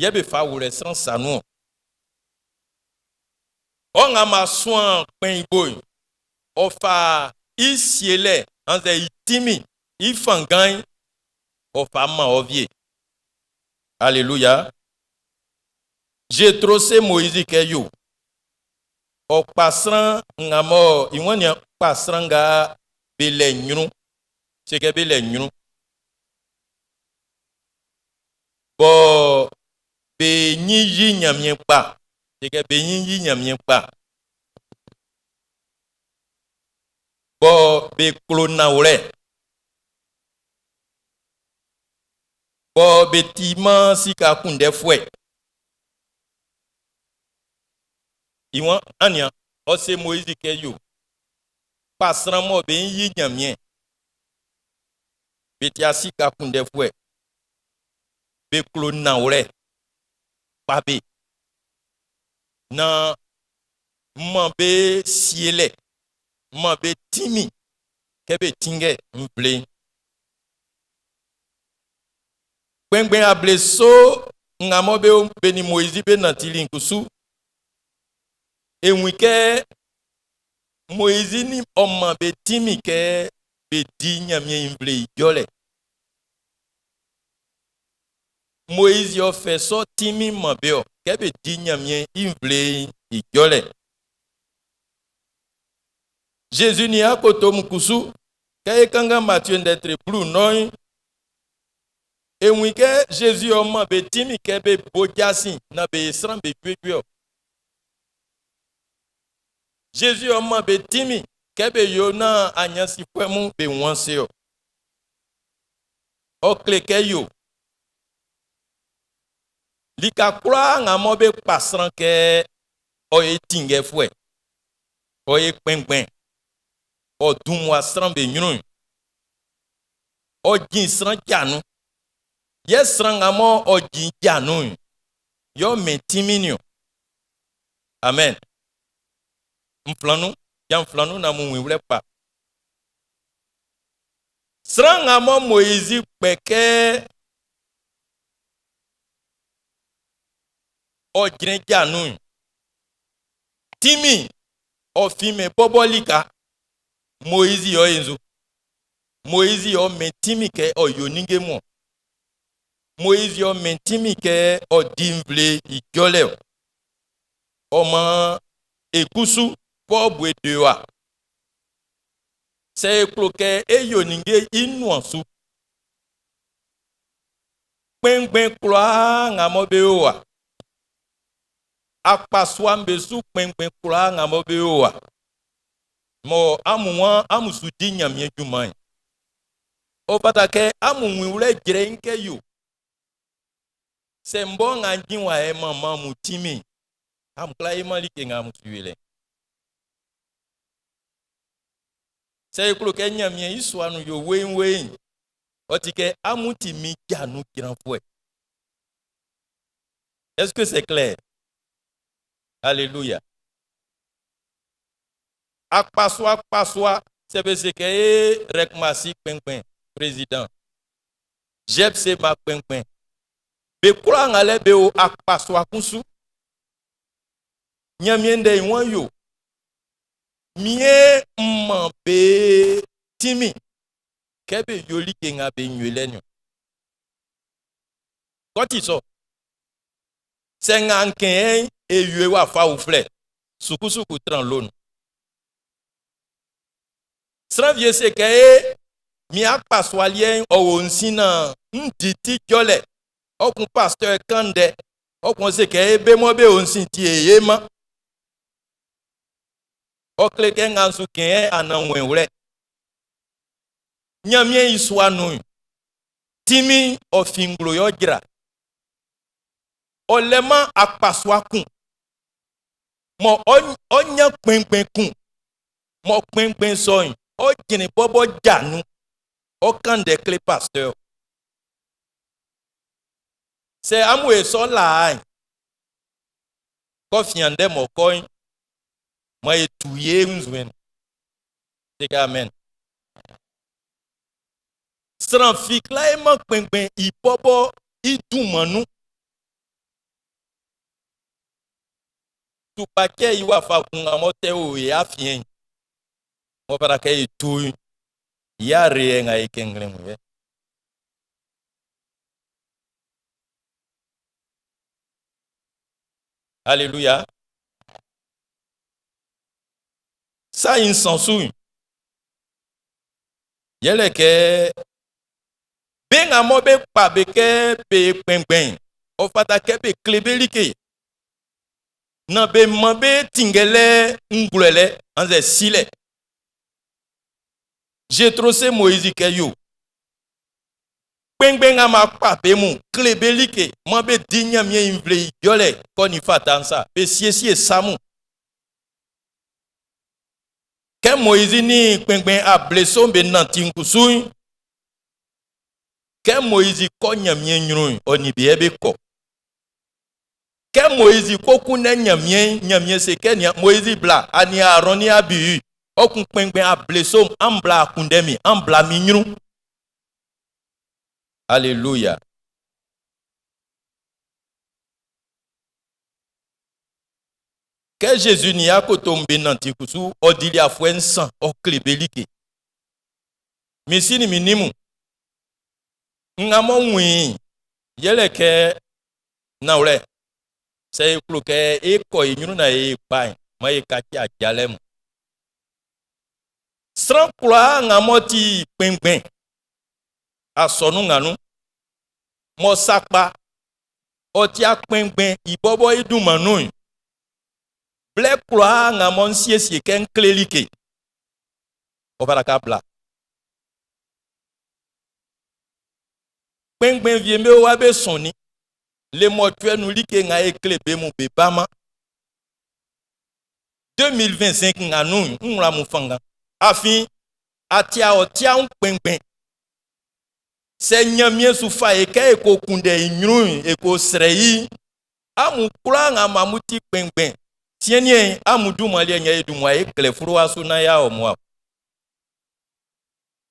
yɛ be fa wlɛ sran sa nun-ɔn. Ɔ nga ma suan kpɛn i bo'n, ɔ fa i sielɛ annzɛ i tinmin, i fanngan'n, ɔ fa man ɔ wie. Aleluya. Zetro se Moizi kɛ yo, ɔ kpa sran nga mɔ i waan nian kpa sran nga be lɛ ɲrun, se kɛ be lɛ ɲrun, bɔ be ɲin yi Ɲanmiɛn kpa, se kɛ be ɲin yi Ɲanmiɛn kpa. Bɔ be klo nanwlɛ. Bɔ be ti-man sika kunndɛfuɛ. I waan, An nian, ɔ se Moizi kɛ yo, kpa sran mɔ be yi Ɲanmiɛn, be ti sika kunndɛfuɛ, be klo nanwlɛ, kpa be, naan man be sielɛ, man be tinmin kɛ be tinngɛ nvle'n. Kpɛnngbɛn ableso nga mɔ be, be nin Moizi be nantili'n kusu, e wun kɛ Moizi nin ɔ man be tinmin kɛ be di Ɲanmiɛn i nvle'n i jɔlɛ. Moizi ɔ fɛ sɔ tinmin man be ɔ, kɛ be di Ɲanmiɛn i nvle'n i jɔlɛ. Zezi nin akoto mun kusu, kɛ e kanngan Matie ndɛ tre blu nɔn'n, e wun i kɛ Zezi ɔ man be tinmin kɛ be bo jasin naan be ye sran'm be juejue ɔ. Zezi ɔ man be tinmin kɛ be yo naan aɲansifuɛ mun be wun ase ɔ. Ɔ kle kɛ yo. Lika kwlaa nga mɔ be kpa sran kɛ ɔ ye tinngɛfuɛ, ɔ ye kpɛnngbɛn, ɔ dun mmua sran be ɲrun'n, ɔ jin sran ja nun. Yɛ sran nga mɔ ɔ jin ja nun'n, yɛ ɔ mɛn tinmin'n niɔn. Amen. N flan nun, ja n flan nun naan amun wun i wlɛ kpa. Sran nga mɔ Moizi kpɛ kɛ ɔ jrɛn ja nun'n, tinmin'n ɔ finmɛn bɔbɔ lika. Moizi ɔ ye nzu. Moizi ɔ mɛn tinmin kɛ ɔ yo ninnge mun. Moizi ɔ mɛn tinmin kɛ ɔ di nvle i jɔlɛ ɔ. Ɔ maan e kusu pɔɔ bue de wa. Sɛ e klo kɛ e yo ninnge i nuan su, kpɛnngbɛn kwlaa nga mɔ be o wa, akpasua'm be su kpɛnngbɛn kwlaa nga mɔ be o wa, mɔ amun waan amun su di Ɲanmiɛn junman'n, ɔ fata kɛ amun wun i wlɛ jrɛiin kɛ yo, sɛ m bɔ nga n jin wa yɛ man man amun tinmin'n, amun kwlá yoman like nga amun su yo i lɛ'n. Sɛ e klo kɛ Ɲanmiɛn i sua nun yo weiinweiin'n, ɔ ti kɛ amun ti min ja nun jranfuɛ. Est-ce que c'est clair? Alléluia. Akpasua akpasua, sɛ be se kɛ e rɛkmasi kpɛnngbɛn, président, GEPSEMA kpɛnngbɛn, be kwlaa nga lɛ be o akpasua kun su. Ɲanmiɛn ndɛ i wan yo, Mie m man be tinmin kɛ be yo like nga be nyuelɛ niɔn. Kɔ ti sɔ. Sɛ nga n kɛn e yue wa fa uflɛ, sukusuku tran lon. Sran wie se kɛ e mi akpasua liɛ'n ɔ wo n sin naan n di ti jɔlɛ. Ɔ kun pasteur kan ndɛ, ɔ kun se kɛ e be mɔ be o n sin ti e ye man. Ɔ kle kɛ nga n su kɛn ananwɛnwlɛ. Ɲanmiɛn i sua nun'n, tinmin'n ɔ fin nglo yɛ ɔ jra. Ɔ lɛman akpasua kun mɔ ɔ ɲan kpɛnngbɛn kun mɔ kpɛnngbɛn sɔ'n ɔ jrɛn bɔbɔ ja nun ɔ kan ndɛ kle pastɛɛ ɔ. Sɛ amun e sɔ laa'n, kɔ fia ndɛ mɔ kɔ'n, man e tu ye nzuɛn. Se kɛ amen. Sran fi kwla e man kpɛnngbɛn i bɔbɔ i dunman nun. Tukpacɛ i wafa kun nga m'ɔ tɛ o e afiɛn'n, m'ɔ fata kɛ e tu'n, i areɛ nga e kɛnngɛn mun yɛ. Alléluia. Sa i nsan su'n, yɛlɛ kɛ be nga mɔ be kpa be kɛ be kpɛnngbɛn'n, ɔ fata kɛ be kle be like naan be man be tinngɛlɛ ngwlɛlɛ annzɛ silɛ. Zetro se Moizi kɛ yo, Kpɛnngbɛn nga m'a kpa be mun, kle be like, man be di Ɲanmiɛn i nvle i jɔlɛ k'ɔ nin fata'n sa, be siesie sa mun. Kɛ Moizi nin kpɛnngbɛn ableso'n be nanti'n kusu'n, kɛ Moizi kɔ́ Ɲanmiɛn ɲrun'n, ɔ nin be yɛ be kɔ. Kɛ Moizi ko kunndɛ Ɲanmiɛn'n, Ɲanmiɛn se kɛ, Nian, Moizi bla, a nin Aarɔn nin Abiu, ɔ kun kpɛnngbɛn ableso'n, an bla a kunndɛ min, an bla min ɲrun. Aleluya. Kɛ Zezi nin i akoto'm be nanti kusu, ɔ dili afuɛ nsan, ɔ kle be like. Min si nin min nin mun, nga m'ɔ wun i'n, yɛlɛ kɛ nanwlɛ, sɛ e klo kɛ e kɔ e ɲrun naan e kpa'n, maan e kaci ajalɛ mun. Sran kwlaa nga m'ɔ ti kpɛnngbɛn asɔnun nga nun, mɔ sakpa ɔ ti akpɛnngbɛn i bɔbɔ i dunman nun'n, blɛ kwlaa nga mɔ n siesie kɛ ń klé like, ɔ fata kɛ a bla. Kpɛnngbɛn wie'm be wa be sɔnnin. Le mɔcuɛ nun like nga e kle be mun be baman. 2025 nga nun'n, n wla mun fanngan. Afin, a tia ɔ tiaun kpɛnngbɛn. Sɛ Ɲanmiɛn su fa e kɛ e ko kunndɛ i ɲrun'n, e ko srɛ i'n, amun kwlaa nga amun ti kpɛnngbɛn, siɛn'n, amun dunman liɛ'n yɛ e dun mmua e klɛ fluwa su naan y'a ɔ mmua.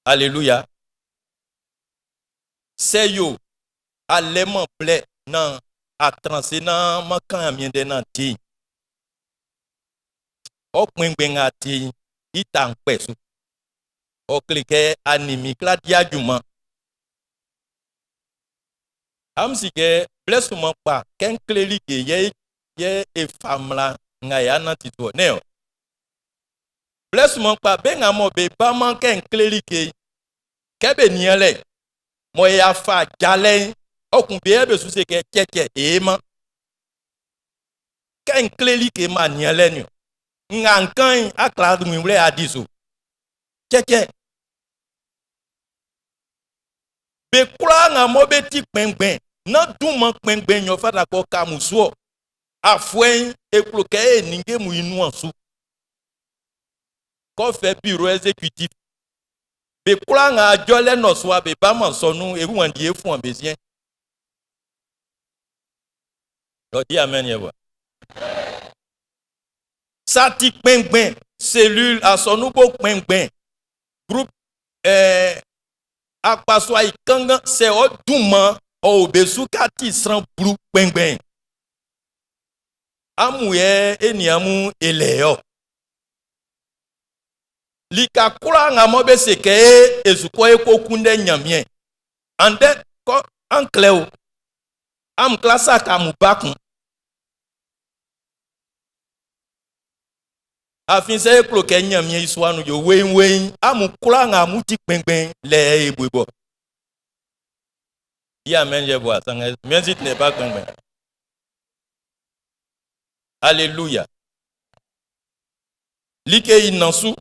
Aleluya. Sɛ yo alɛ man blɛ naan a tran se naan man kan Ɲanmiɛn ndɛ naan ti'n, ɔ kpɛnngbɛn nga a ti'n i ta'n kpɛ su. Ɔ kle kɛ a nin min kwla di junman. Amun si kɛ blɛ sunman kpa kɛ n kle like yɛ yɛ e fa mmla nga y'a nanti su ɔ, nɛ́n ɔ? Blɛ sunman kpa be nga mɔ be baman kɛ n kle like'n, kɛ be nian lɛ mɔ e a fa ajalɛ'n, ɔ kun be yɛ be su se kɛ cɛcɛ e man. Kɛ n kle like ma nian lɛ niɔn. Nga n kan'n, a kla wun wlɛ a di su. Cɛcɛ. Be kwlaa nga mɔ be ti kpɛnngbɛn, nán dunman kpɛnngbɛn yɛ ɔ fata kɛ ɔ ka amun su ɔ. Afuɛ'n, e klo kɛ e ninnge mun i nuan su. Kɔ fɛ bureau exécutif Be kwlaa nga jɔlɛ nnɔsua be ba-man sɔ nun'n, e wanndi e fuan be siɛn. Ɔ di amen yɛ bua. Sa ti kpɛnngbɛn, cellule, asɔnun bo kpɛnngbɛn, groupe, eh, akpasua i kanngan, sɛ ɔ dunman ɔ o be su kɛ a ti sran blu kpɛnngbɛn'n, amun yɛ e nin amun e lɛ ɔ. Lika kwlaa nga mɔ be se kɛ e su kɔ e ko kunndɛ Ɲanmiɛn, andɛ kɔ an klɛ o, amun kwla saka amun ba kun. Afin sɛ e klo kɛ Ɲanmiɛn i sua nun yo weiinweiin, amun kwlaa nga amun ti kpɛnngbɛn'n, lɛ e bue bɔ. Di amen yɛ bua, sanngɛ même si tu n'es pas kpɛnngbɛn. Alléluia. Like i nnan su,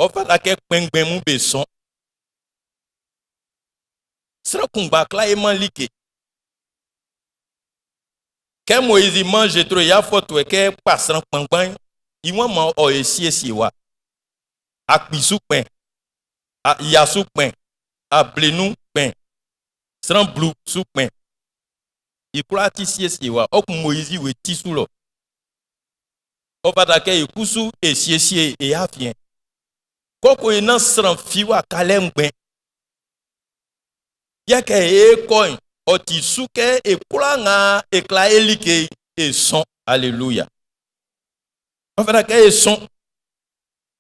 ɔ fata kɛ kpɛnngbɛn mun be sɔn. Sran kunngba kwla e man like. Kɛ Moizi man Zetro i afɔtuɛ kɛ kpa sran kpanngban'n, i waan man ɔ e siesie wa. Akpi su kpɛn, ya su kpɛn, ablenun kpɛn, sran blu su kpɛn. I kwlaa ti siesie wa. Ɔ kun Moizi we ti su lɔ. Ɔ fata kɛ e kusu e siesie e afiɛn. Kɔkɔ e nan sran fi wa kalɛ ngbɛn. Yɛ kɛ e kɔ'n, ɔ ti su kɛ e kwlaa nga e kla e like e sɔn. Aleluya. Ɔ fata kɛ e sɔn.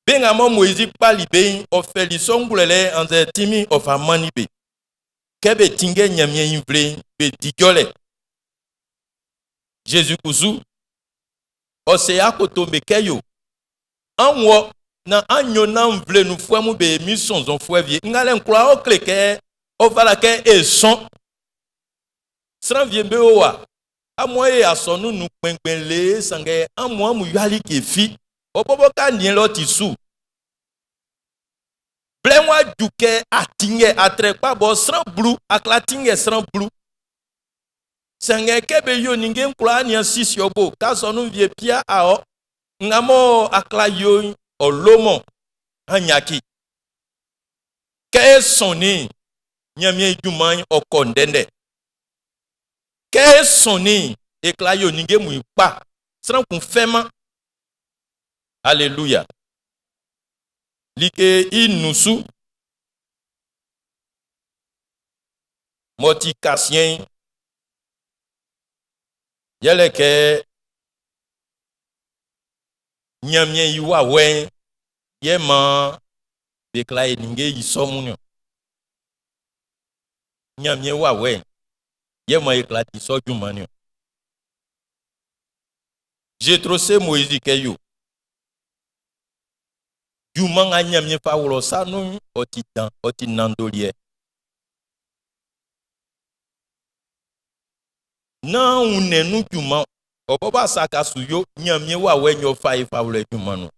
Be nga mɔ Moizi kpali be'n, ɔ fɛli sɔ ngwlɛlɛ annzɛ tinmin ɔ fa mannin be. Kɛ be tinngɛ Ɲanmiɛn i nvle'n, be di jɔlɛ. Zezi kusu, ɔ se akoto'm be kɛ yo, An wɔ, nan an yo nan nvle nunfuɛ mun be ye min sɔnnzɔnfuɛ wie. Ngalɛ'n kwlaa ɔ kle kɛ ɔ fata kɛ e sɔn. Sran wie'm be o wa, amun ye asɔnun'n nun kpɛnngbɛn le, sanngɛ amun amun yo'a like fi. Ɔ bɔbɔ ka niɛn lɔ ti su. Blɛ'n w'a ju kɛ a tinngɛ atrɛkpa bɔ sran blu, a kwla tinngɛ sran blu. Sanngɛ kɛ be yo ninnge'n kwlaa nian sisi ɔ bo, ka asɔnun wie pia a ɔ. Nga mɔ a kwla yo'n, ɔ loman an yaki. Kɛ e sɔnnin'n, Ɲanmiɛn i junman'n ɔ kɔ ndɛndɛ. Kɛ e sɔnnin'n, e kwla yo ninnge mun i kpa. Sran kun fɛman. Aleluya. Like i nnun su m'ɔ ti kasiɛn'n, yɛle kɛ Ɲanmiɛn i wawɛ'n yɛ maan be kwla yi ninnge i sɔ mun niɔn. Ɲanmiɛn wawɛ'n yɛ maan e kwla di sɔ junman'n niɔn. Zetro se Moizi kɛ yo, junman nga Ɲanmiɛn fa wlɔ sa nun'n, ɔ ti dan, ɔ ti nanndoliɛ. Nán wunnɛn nun junman ɔ bɔbɔ a sa ka su yo, Ɲanmiɛn wawɛ'n yɛ ɔ fa e fa wlɛ junman nun.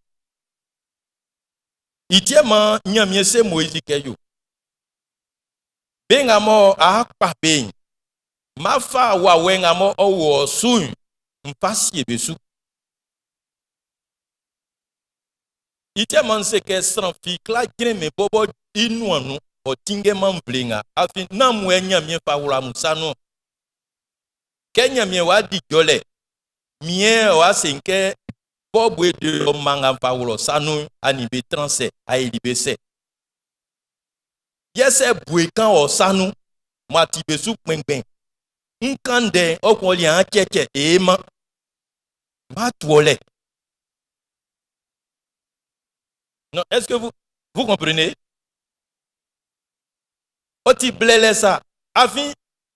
I ti yɛ maan Ɲanmiɛn se Moizi kɛ yo, be nga mɔ a kpa be'n, má fá wawɛ nga mɔ ɔ wo ɔ su'n, ń fá sie be su. I ti yɛ maan n se kɛ sran fi kwlá jrɛnmɛn bɔbɔ i nuan nun, ɔ tinngɛman nvle nga, afin nán amun yɛ Ɲanmiɛn fa wla amun sa nun-ɔn. Kɛ Ɲanmiɛn w'a di jɔlɛ, miɛn ɔ w'a se n kɛ, Bɔ bue de ɔ mma nga n fa wlɔ sa nun'n, a nin be tran sɛ, a yili be sɛ. Yɛ sɛ bue kan ɔ sa nun, mɔ a ti be su kpɛnngbɛn, n kan ndɛ'n, ɔ kun ɔ liɛ'n á cɛcɛ ee man. B'a tu ɔ lɛ. Non, est-ce que vous, vous comprenez? Ɔ ti blɛlɛ sa. Afin,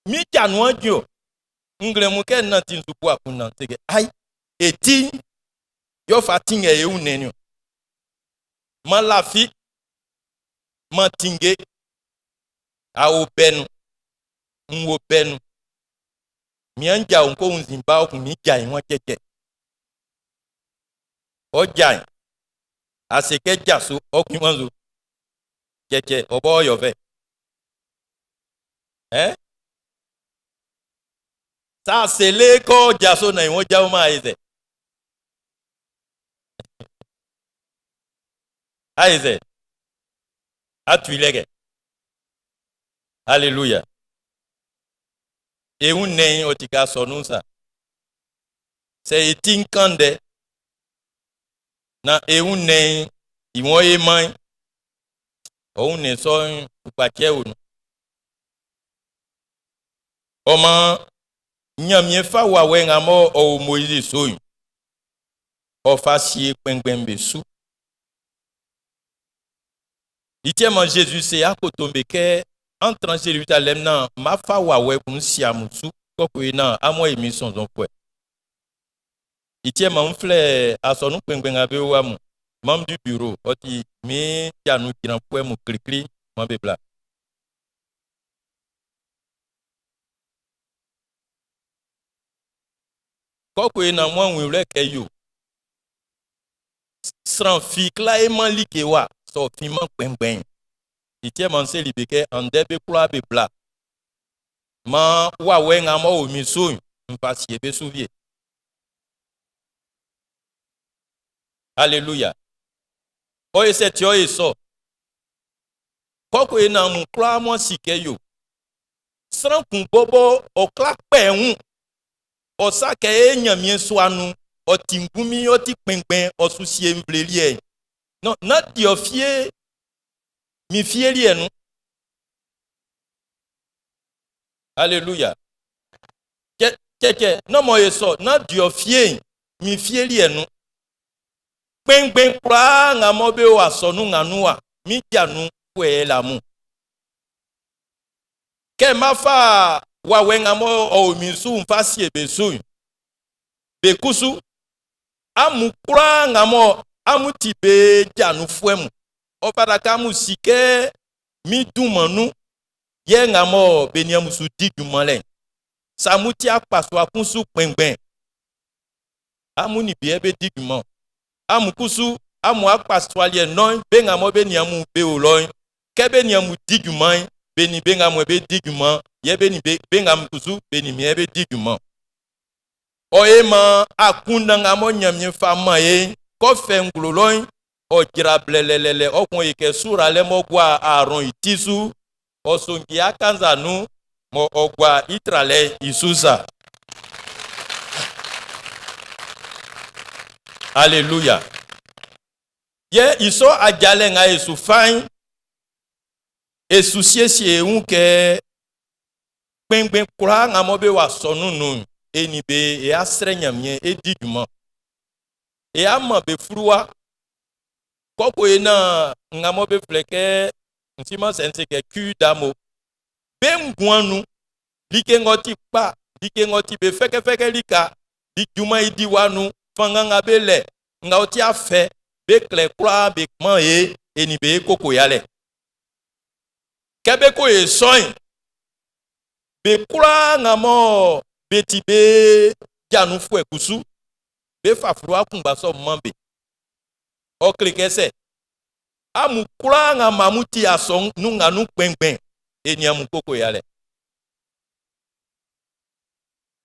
min ja nuan jin o. Nglɛmun kɛ n nanti n su bu akunndan, se kɛ, ai, e ti'n, yɛ ɔ fa tinngɛ e wunnɛn'n niɔn. Man lafi, man tinnge, a o bɛ nun, n wo bɛ nun. Mian ja o n ko wunnzin ba o kun min ja i wan cɛcɛ. Ɔ ja'n, a se kɛ jaso, ɔ kun wan zo. Cɛcɛ, ɔ bɔ ɔ yɔ fɛ. Ɛ? Sa sele kɔ jaso na ìwọ̀n jáwọ́ máa yẹ sẹ. Ayé sẹ. Atu ilẹ̀ kẹ. Hallelujah. Ewu nẹ́yìn ọtí ká sọ nù sa. Sɛ e ti nkan ndɛ na e wunnɛn'n i wɔn e man'n, ɔ wunnɛn sɔ'n tukpacɛ o nun. Ɔ maan, Ɲanmiɛn fa wawɛ nga m'ɔ o Moizi su'n, ɔ fa sie kpɛnngbɛn'm be su. I ti yɛ maan Zezi se akoto'm be kɛ, An tran Zerizalɛm naan m'an fa wawɛ kun n sie amun su, kpɔkun naan amun ayi min sɔnnzɔnfuɛ. I ti yɛ maan n flɛ asɔnun kpɛnngbɛn nga be o wa mun, membre du bureau, ɔ ti min ja nun jranfuɛ mun klikli, man be bla. Kɔkɔe naan amun a wun i wlɛ kɛ yo, sran fi kwla e man like wa sɛ ɔ finman kpɛnngbɛn'n. I ti yɛ maan n seli be kɛ andɛ be kwlaa be bla. Maan wawɛ nga m'ɔ o min su'n, n fa sie be su wie. Aleluya. Ɔ ye sɛ ti ɔ ye sɔ. Kɔkɔe naan amun kwlaa amun a si kɛ yo. Sran kun bɔbɔ ɔ kwla kpɛ wun. Ɔ sa kɛ e Ɲanmiɛn sua nun, ɔ ti ngunmin, ɔ ti kpɛnngbɛn, ɔ su sie nvle liɛ'n. Non, nán di ɔ fie min fie liɛ nun. Aleluya. Cɛcɛ, nán mɔ e sɔ, nán di ɔ fie'n min fie liɛ nun. Kpɛnngbɛn kwlaa nga mɔ be o asɔnun nga nun wa, min ja nun fuɛ la mun. Kɛ má fá wawɛ nga mɔ ɔ o min su'n fá síe be su'n, be kusu, amun kwlaa nga mɔ amun ti be ja nunfuɛ mun, ɔ fata kɛ amun si kɛ min dunman nun yɛ nga mɔ be nin amun su di junman lɛ'n, sɛ amun ti akpasua kun su kpɛnngbɛn, amun nin be yɛ be di junman. Amun kusu, amun akpasua liɛ nɔ'n, be nga mɔ be nin amun be o lɔ'n, Kɛ be nin amun di junman'n, be nin be nga mun be di junman, yɛ be nin be, be nga mun kusu be nin min be di junman. Ɔ e man akunndan nga mɔ Ɲanmiɛn fa man e'n, kɔ fɛ nglo lɔ'n, ɔ jra blɛlɛlɛlɛ ɔ kun e kɛ suralɛ m'ɔ gua Aarɔn i ti su, ɔ sonji akanza nun mɔ ɔ gua i tralɛ'n i su sa. Aleluya. Yɛ i sɔ ajalɛ nga e su fa'n, e su siesie e wun kɛ kpɛnngbɛn kwlaa nga mɔ be o asɔnun'n nun'n, e nin be e a srɛ Ɲanmiɛn e di junman. E a man be fluwa kɔko e na nga mɔ be flɛ kɛ, n siman sɛ n se kɛ cure d'âme be nguan nun, like ng'ɔ ti kpa, like ng'ɔ ti be fɛkɛfɛkɛ lika, di junman i diwa nun, fanngan nga be lɛ, nga ɔ ti afɛ, be klɛ kwlaa be man e, e nin be e koko yalɛ. Kɛ be ko ye sɔ'n, be kwlaa nga mɔ be ti be janunfuɛ kusu, be fa fluwa kunngba sɔ'n man be. Ɔ kle kɛ sɛ amun kwlaa nga amun ti asɔnun nga nun kpɛnngbɛn, e nin amun koko yalɛ.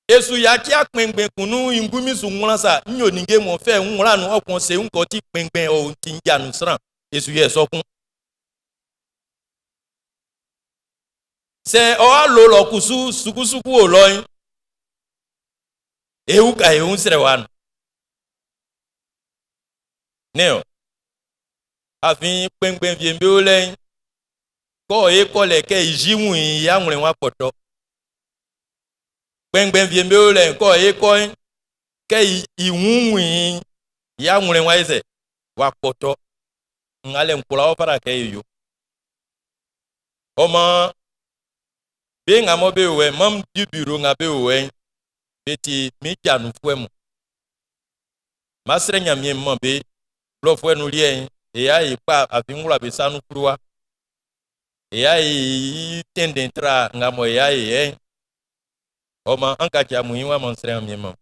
E su yaci akpɛnngbɛn kun nun i ngunmin su wlan sa, n yo ninnge ng'ɔ fɛ n wla nun ɔ kun se n kɔ ti kpɛnngbɛn ɔ ti n ja nun sran, e su yɛ sɔ kun. Sɛ ɔ'a lo lɔ kusu sukusuku o lɔ'n, e uka e wun srɛ wa nun. Ne ɔ. Afin kpɛnngbɛn wie'm be o lɛ'n, kɔ e kɔ lɛ kɛ i ji wun i awlɛn wa kpɔtɔ. Kpɛnngbɛn wie'm be o lɛ'n, kɔ e kɔ'n, kɛ i wun wun i i awlɛn wa sɛ, wa kpɔtɔ. Ngalɛ n kwla ɔ fata kɛ e yo. Ɔ maan, be nga mɔ be o wɛ'n, membres du bureau nga be o wɛ'n, be ti min janunfuɛ mun. Má srɛ Ɲanmiɛn man be blɔfuɛ nun liɛ'n, e y'a yi kpa afin n wla be sa nun fluwa. E y'a yi tɛnndɛn tra nga mɔ e y'a yi yɛ'n. Ɔ maan an kaci amun yi wa man srɛ Ɲanmiɛn man.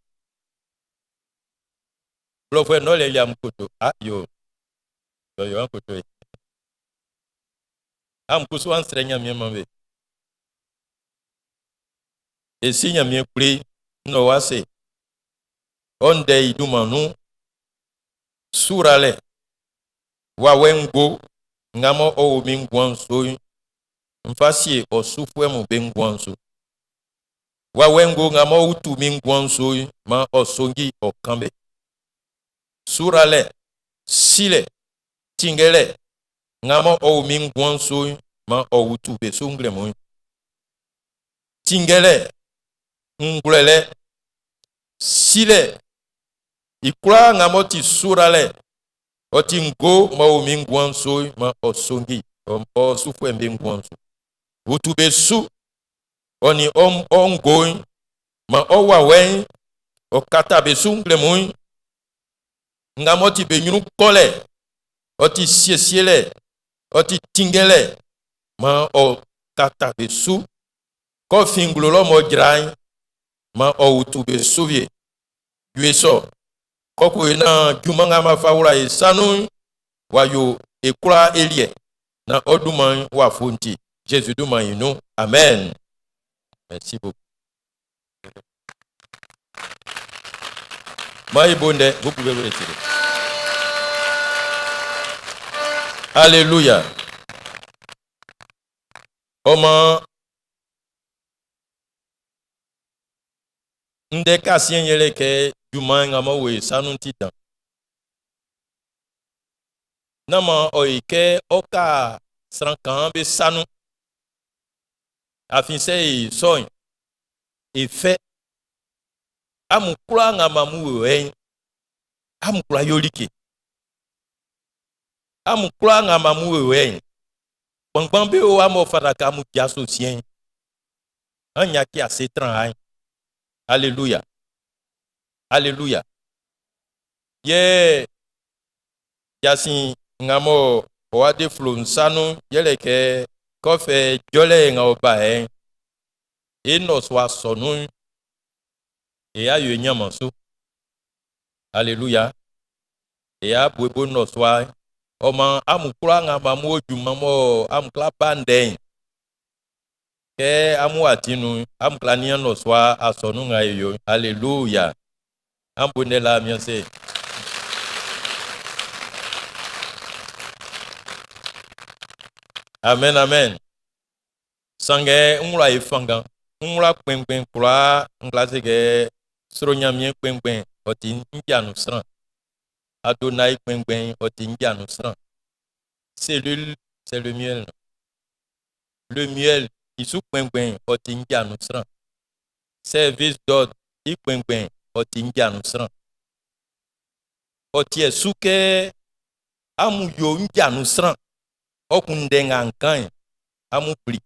Blɔfuɛ nɔ lɛ li amun koto. A yo. Yo yo an koto e. Amun kusu an srɛ Ɲanmiɛn man be. E si Ɲanmiɛn kpli nɔ wa se. Ɔ ndɛ i dunman nun suralɛ wawɛ ngo nga mɔ ɔ o min nguan'n su'n, n fa sie ɔ sufuɛ mun be nguan'n su. Wawɛ ngo nga m'ɔ utu min nguan'n su'n, man ɔ sonji ɔ kan be. Suralɛ, silɛ, tinngɛlɛ nga mɔ ɔ o min nguan'n su'n, man ɔ utu be su nglɛmun'n. Tinngɛlɛ, ngwlɛlɛ, silɛ, i kwlaa nga m'ɔ ti suralɛ, ɔ ti ngo m'ɔ o min nguan'n su'n, man ɔ sonji ɔ sufuɛ'm be nguan'n su. Utu be su, ɔ nin ɔ, ɔ ngo'n, man ɔ wawɛ'n ɔ kata be su nglɛmun'n. Nga m'ɔ ti be ɲrun kɔlɛ, ɔ ti siesielɛ, ɔ ti tinngɛlɛ, man ɔ kata be su. Kɔ fin nglo lɔ m'ɔ jra'n, man ɔ utu be su wie. Jue sɔ, kɔkɔ e naan junman nga ma fa wla e sa nun'n w'a yo e kwlaa e liɛ, naan ɔ dunman'n w'a fu'n ti. Jésus dunman'n i nun. Amen. Merci beaucoup. Maan e bo ndɛ, vous pouvez vous retirer. Alléluia. Ɔ maan, Ndɛ kasiɛn'n yɛle kɛ junman nga m'ɔ wo e sa nun'n ti dan. Nán maan ɔ yi kɛ ɔ ka sran kaan be sa nun. Afin sɛ e yi sɔ'n, e fɛ. Amun kwlaa nga amun wo yɛ'n, amun kwla yo like. Amun kwlaa nga amun wo yɛ'n, kpanngban be o wa m'ɔ fata kɛ amun jaso siɛn'n. An ɲan ase tran a'n. Aleluya. Aleluya. Yɛ jasin nga mɔ ɔ wa de flo nsa nun yɛlɛ kɛ kɔfɛ jɔlɛ nga ɔ ba yɛ'n, e nɔsua sɔ nun'n, e y'a yo e ɲanman su. Aleluya. E y'a bo e bo nɔsua. Ɔ maan amun kwlaa nga amun o junman mɔ amun kwla ba ndɛ'n, kɛ amun atin nun'n, amun kwla nian nnɔsua asɔnun nga e yo'n. Aleluya! An bo ndɛ la mian se. Amen, amen. Sanngɛ n wla e fanngan. N wla kpɛnngbɛn kwlaa n kwla se kɛ sro Ɲanmiɛn kpɛnngbɛn ɔ ti n ja nun sran. Adonai kpɛnngbɛn'n ɔ ti n ja nun sran. Cellule, c'est le miel. Le miel i su kpɛnngbɛn'n ɔ ti n ja nun sran. Service d'ordre i kpɛnngbɛn'n ɔ ti n ja nun sran. Ɔ tiɛ su kɛ amun yo n ja nun sran. Ɔ kun ndɛ nga n kan'n, amun kpli.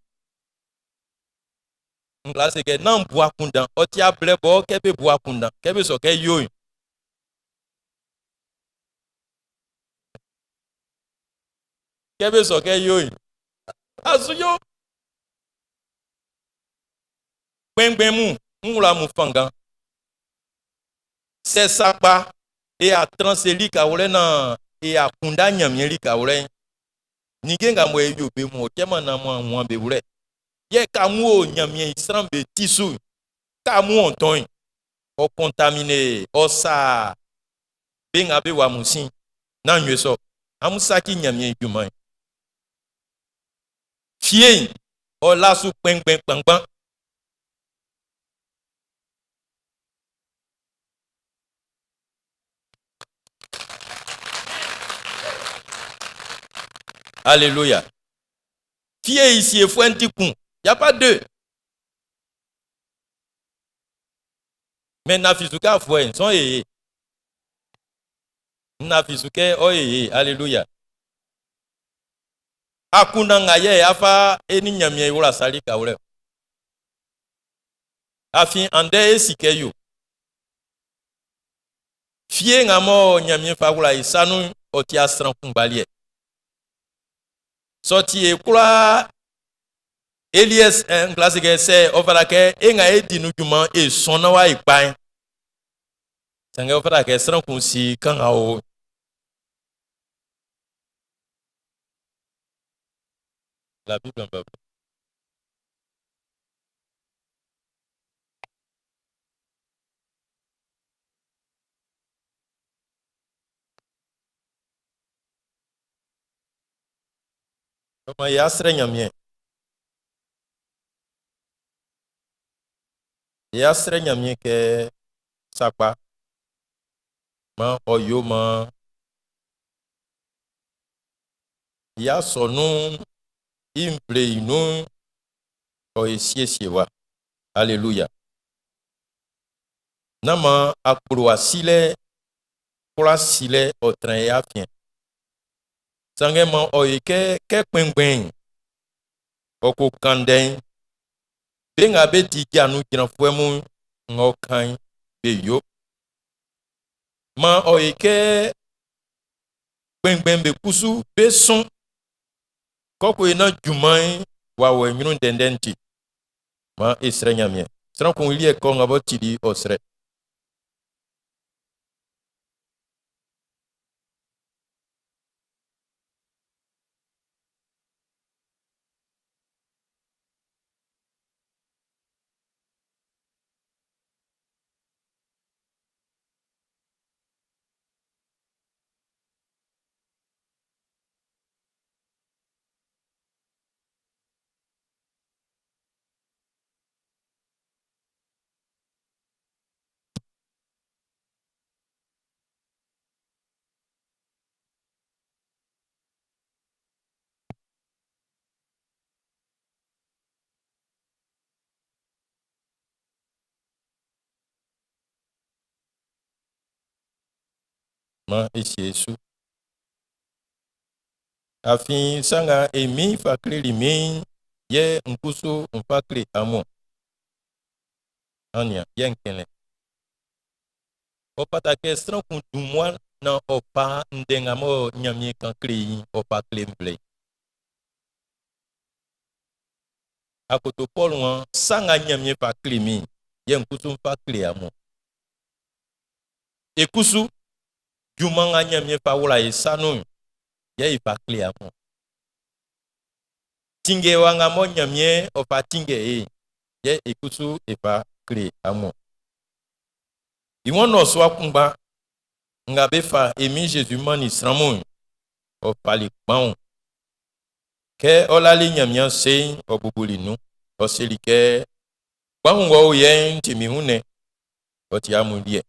N kwla se kɛ nán bu akunndan, ɔ ti ablɛ bɔ kɛ be bu akunndan, kɛ be sɔ kɛ yo'n. Kɛ be sɔ kɛ yo'n, a su yo. Kpɛnngbɛn mun, n wla amun fanngan. Sɛ sakpa e a tran se likawlɛ naan e akunndan Ɲanmiɛn likawlɛ'n, ninnge nga mɔ e yo be mun ɔ cɛman naan amun a wun be wlɛ. Yɛ ka amun o Ɲanmiɛn i sran'm be ti su'n, ka amun ɔntɔn'n, ɔ kɔntamine, ɔ sa be nga be wa amun sin. Nán yue sɔ. Amun saci Ɲanmiɛn i junman'n. Fie'n, ɔ la su kpɛnngbɛn kpanngban. Alléluia. Fie i siefuɛ'n ti kun. Y a pas deux. Mais nafizuka fuɛ'n sɔn ee. Nafizuke ɔ ee. Alléluia. Akunndan nga yɛ afa e ni Ɲanmiɛn i wla sali kawlɛ. Afin andɛ e si kɛ yo. Fie nga mɔ Ɲanmiɛn fa wla e sa nun'n, ɔ ti sran kunngba liɛ. Sɔ ti e kwlaa e liɛ n kwla se kɛ sɛ ɔ fata kɛ e nga e di nun junman e sɔn naan w'a yi kpa'n, sanngɛ ɔ fata kɛ sran kun si kan nga o. La Bible en Bible. Ɔ y'a srɛ Ɲanmiɛn. Y'a srɛ Ɲanmiɛn kɛ sakpa maan ɔ yo maan i asɔnun'n i nvle'n nun'n ɔ e siesie wa. Aleluya. Nán maan akplowa silɛ kwla silɛ ɔ tran e afiɛn. Sanngɛ maan ɔ ye kɛ, kɛ kpɛnngbɛn'n ɔ ko kan ndɛ'n, be nga be ti ja nun jranfuɛ mun'n, ng'ɔ kan'n, be yo. Maan ɔ ye kɛ kpɛnngbɛn'm be kusu be sɔn kɔkɔ e naan junman'n w'a wɔ e ɲrun ndɛndɛ'n ti. Maan e srɛ Ɲanmiɛn. Sran kun i liɛ kɔ nga b'ɔ tili ɔ srɛ. Maan e sie e su. Afin sa nga e Min'n fa kleli min'n, yɛ n kusu n fa kle amun. An nian, yɛ n kɛn lɛ. Ɔ fata kɛ sran kun dun mmua naan ɔ fa ndɛ nga mɔ Ɲanmiɛn kan kle i'n, ɔ fa kle nvle'n. Akoto Pɔlu waan, Sa nga Ɲanmiɛn fa kle min'n, yɛ n kusu n fa kle amun. E kusu, junman nga Ɲanmiɛn fa wla e sa nun'n, Yɛ e fa kle amun. Tinngewa nga mɔ Ɲanmiɛn ɔ fa tinngɛ e'n, yɛ e kusu e fa kle amun. I waan nnɔsua kunngba nga be fa e Min Zezi mannin sran mun'n, ɔ fali kpanwun. Kɛ ɔ lali Ɲanmiɛn ase'n, ɔ bubuli nun. Ɔ seli kɛ, Kpanwun ng'ɔ o yɛ'n ti min wunnɛn, ɔ ti amun liɛ.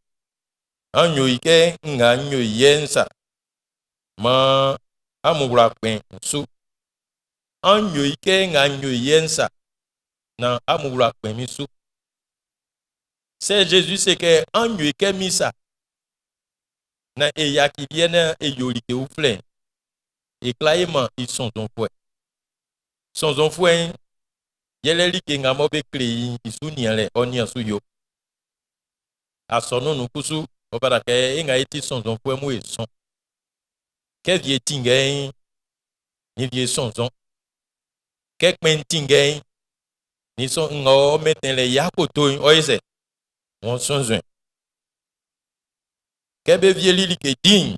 An yo i kɛ nga n yo i yɛ'n sa. Maan amun wla kpɛn n su. An yo i kɛ nga n yo i yɛ'n sa, naan amun wla kpɛn min su. Sɛ Zezi se kɛ an yo i kɛ min sa, naan e yaci liɛ naan e yo like uflɛ'n, e kwla e man i sɔnnzɔnfuɛ. Sɔnnzɔnfuɛ'n, yɛlɛ like nga mɔ be kle i'n i su nianlɛ, ɔ nian su yo. Asɔnun'n nun kusu, ɔ fata kɛ e nga e ti sɔnnzɔnfuɛ mun e sɔn. Kɛ wie tinngɛ'n, nin wie sɔnnzɔn. Kɛ kpɛn'n tinngɛ'n, nin sɔ nga ɔ mɛntɛn lɛ i akoto'n, ɔ ye sɛ? Wɔn sɔnnzɔn. Kɛ be wieli like di'n,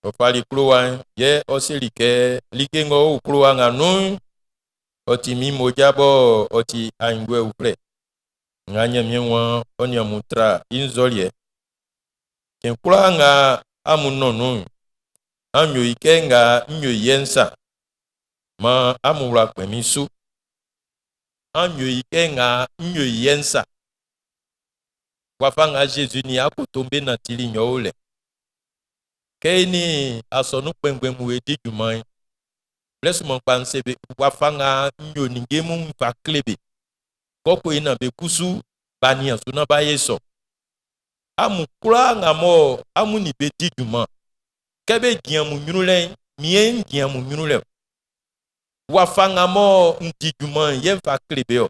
ɔ fali klowa'n, yɛ ɔ seli kɛ, Like ng'ɔ o klowa nga nun'n, ɔ ti min mmoja bɔ ɔ ti aenguɛ uflɛ. nga Ɲanmiɛn waan ɔ nin amun tra i nzɔliɛ. Cɛn kwlaa nga amun nɔn nun'n, an yo i kɛ nga n yo i yɛ'n sa. Maan amun wla kpɛn min su. An yo i kɛ nga n yo i yɛ'n sa. Wafa nga Zezi nin akoto'm be nantili'n ɔ o lɛ. Kɛ e nin asɔnun kpɛnngbɛn mun e di junman'n, blɛ sunman kpa'n n se be wafa nga n yo ninnge mun'n n fa kle be. Kɔkɔe na be kusu b'a nian su naan b'a ye sɔ. Amun kwlaa nga mɔ amun nin be di junman'n, kɛ be jin amun ɲrun lɛ'n, min yɛ n jin amun ɲrun lɛ-ɔ. Wafa nga mɔ n di junman'n yɛ n fa kle be-ɔ.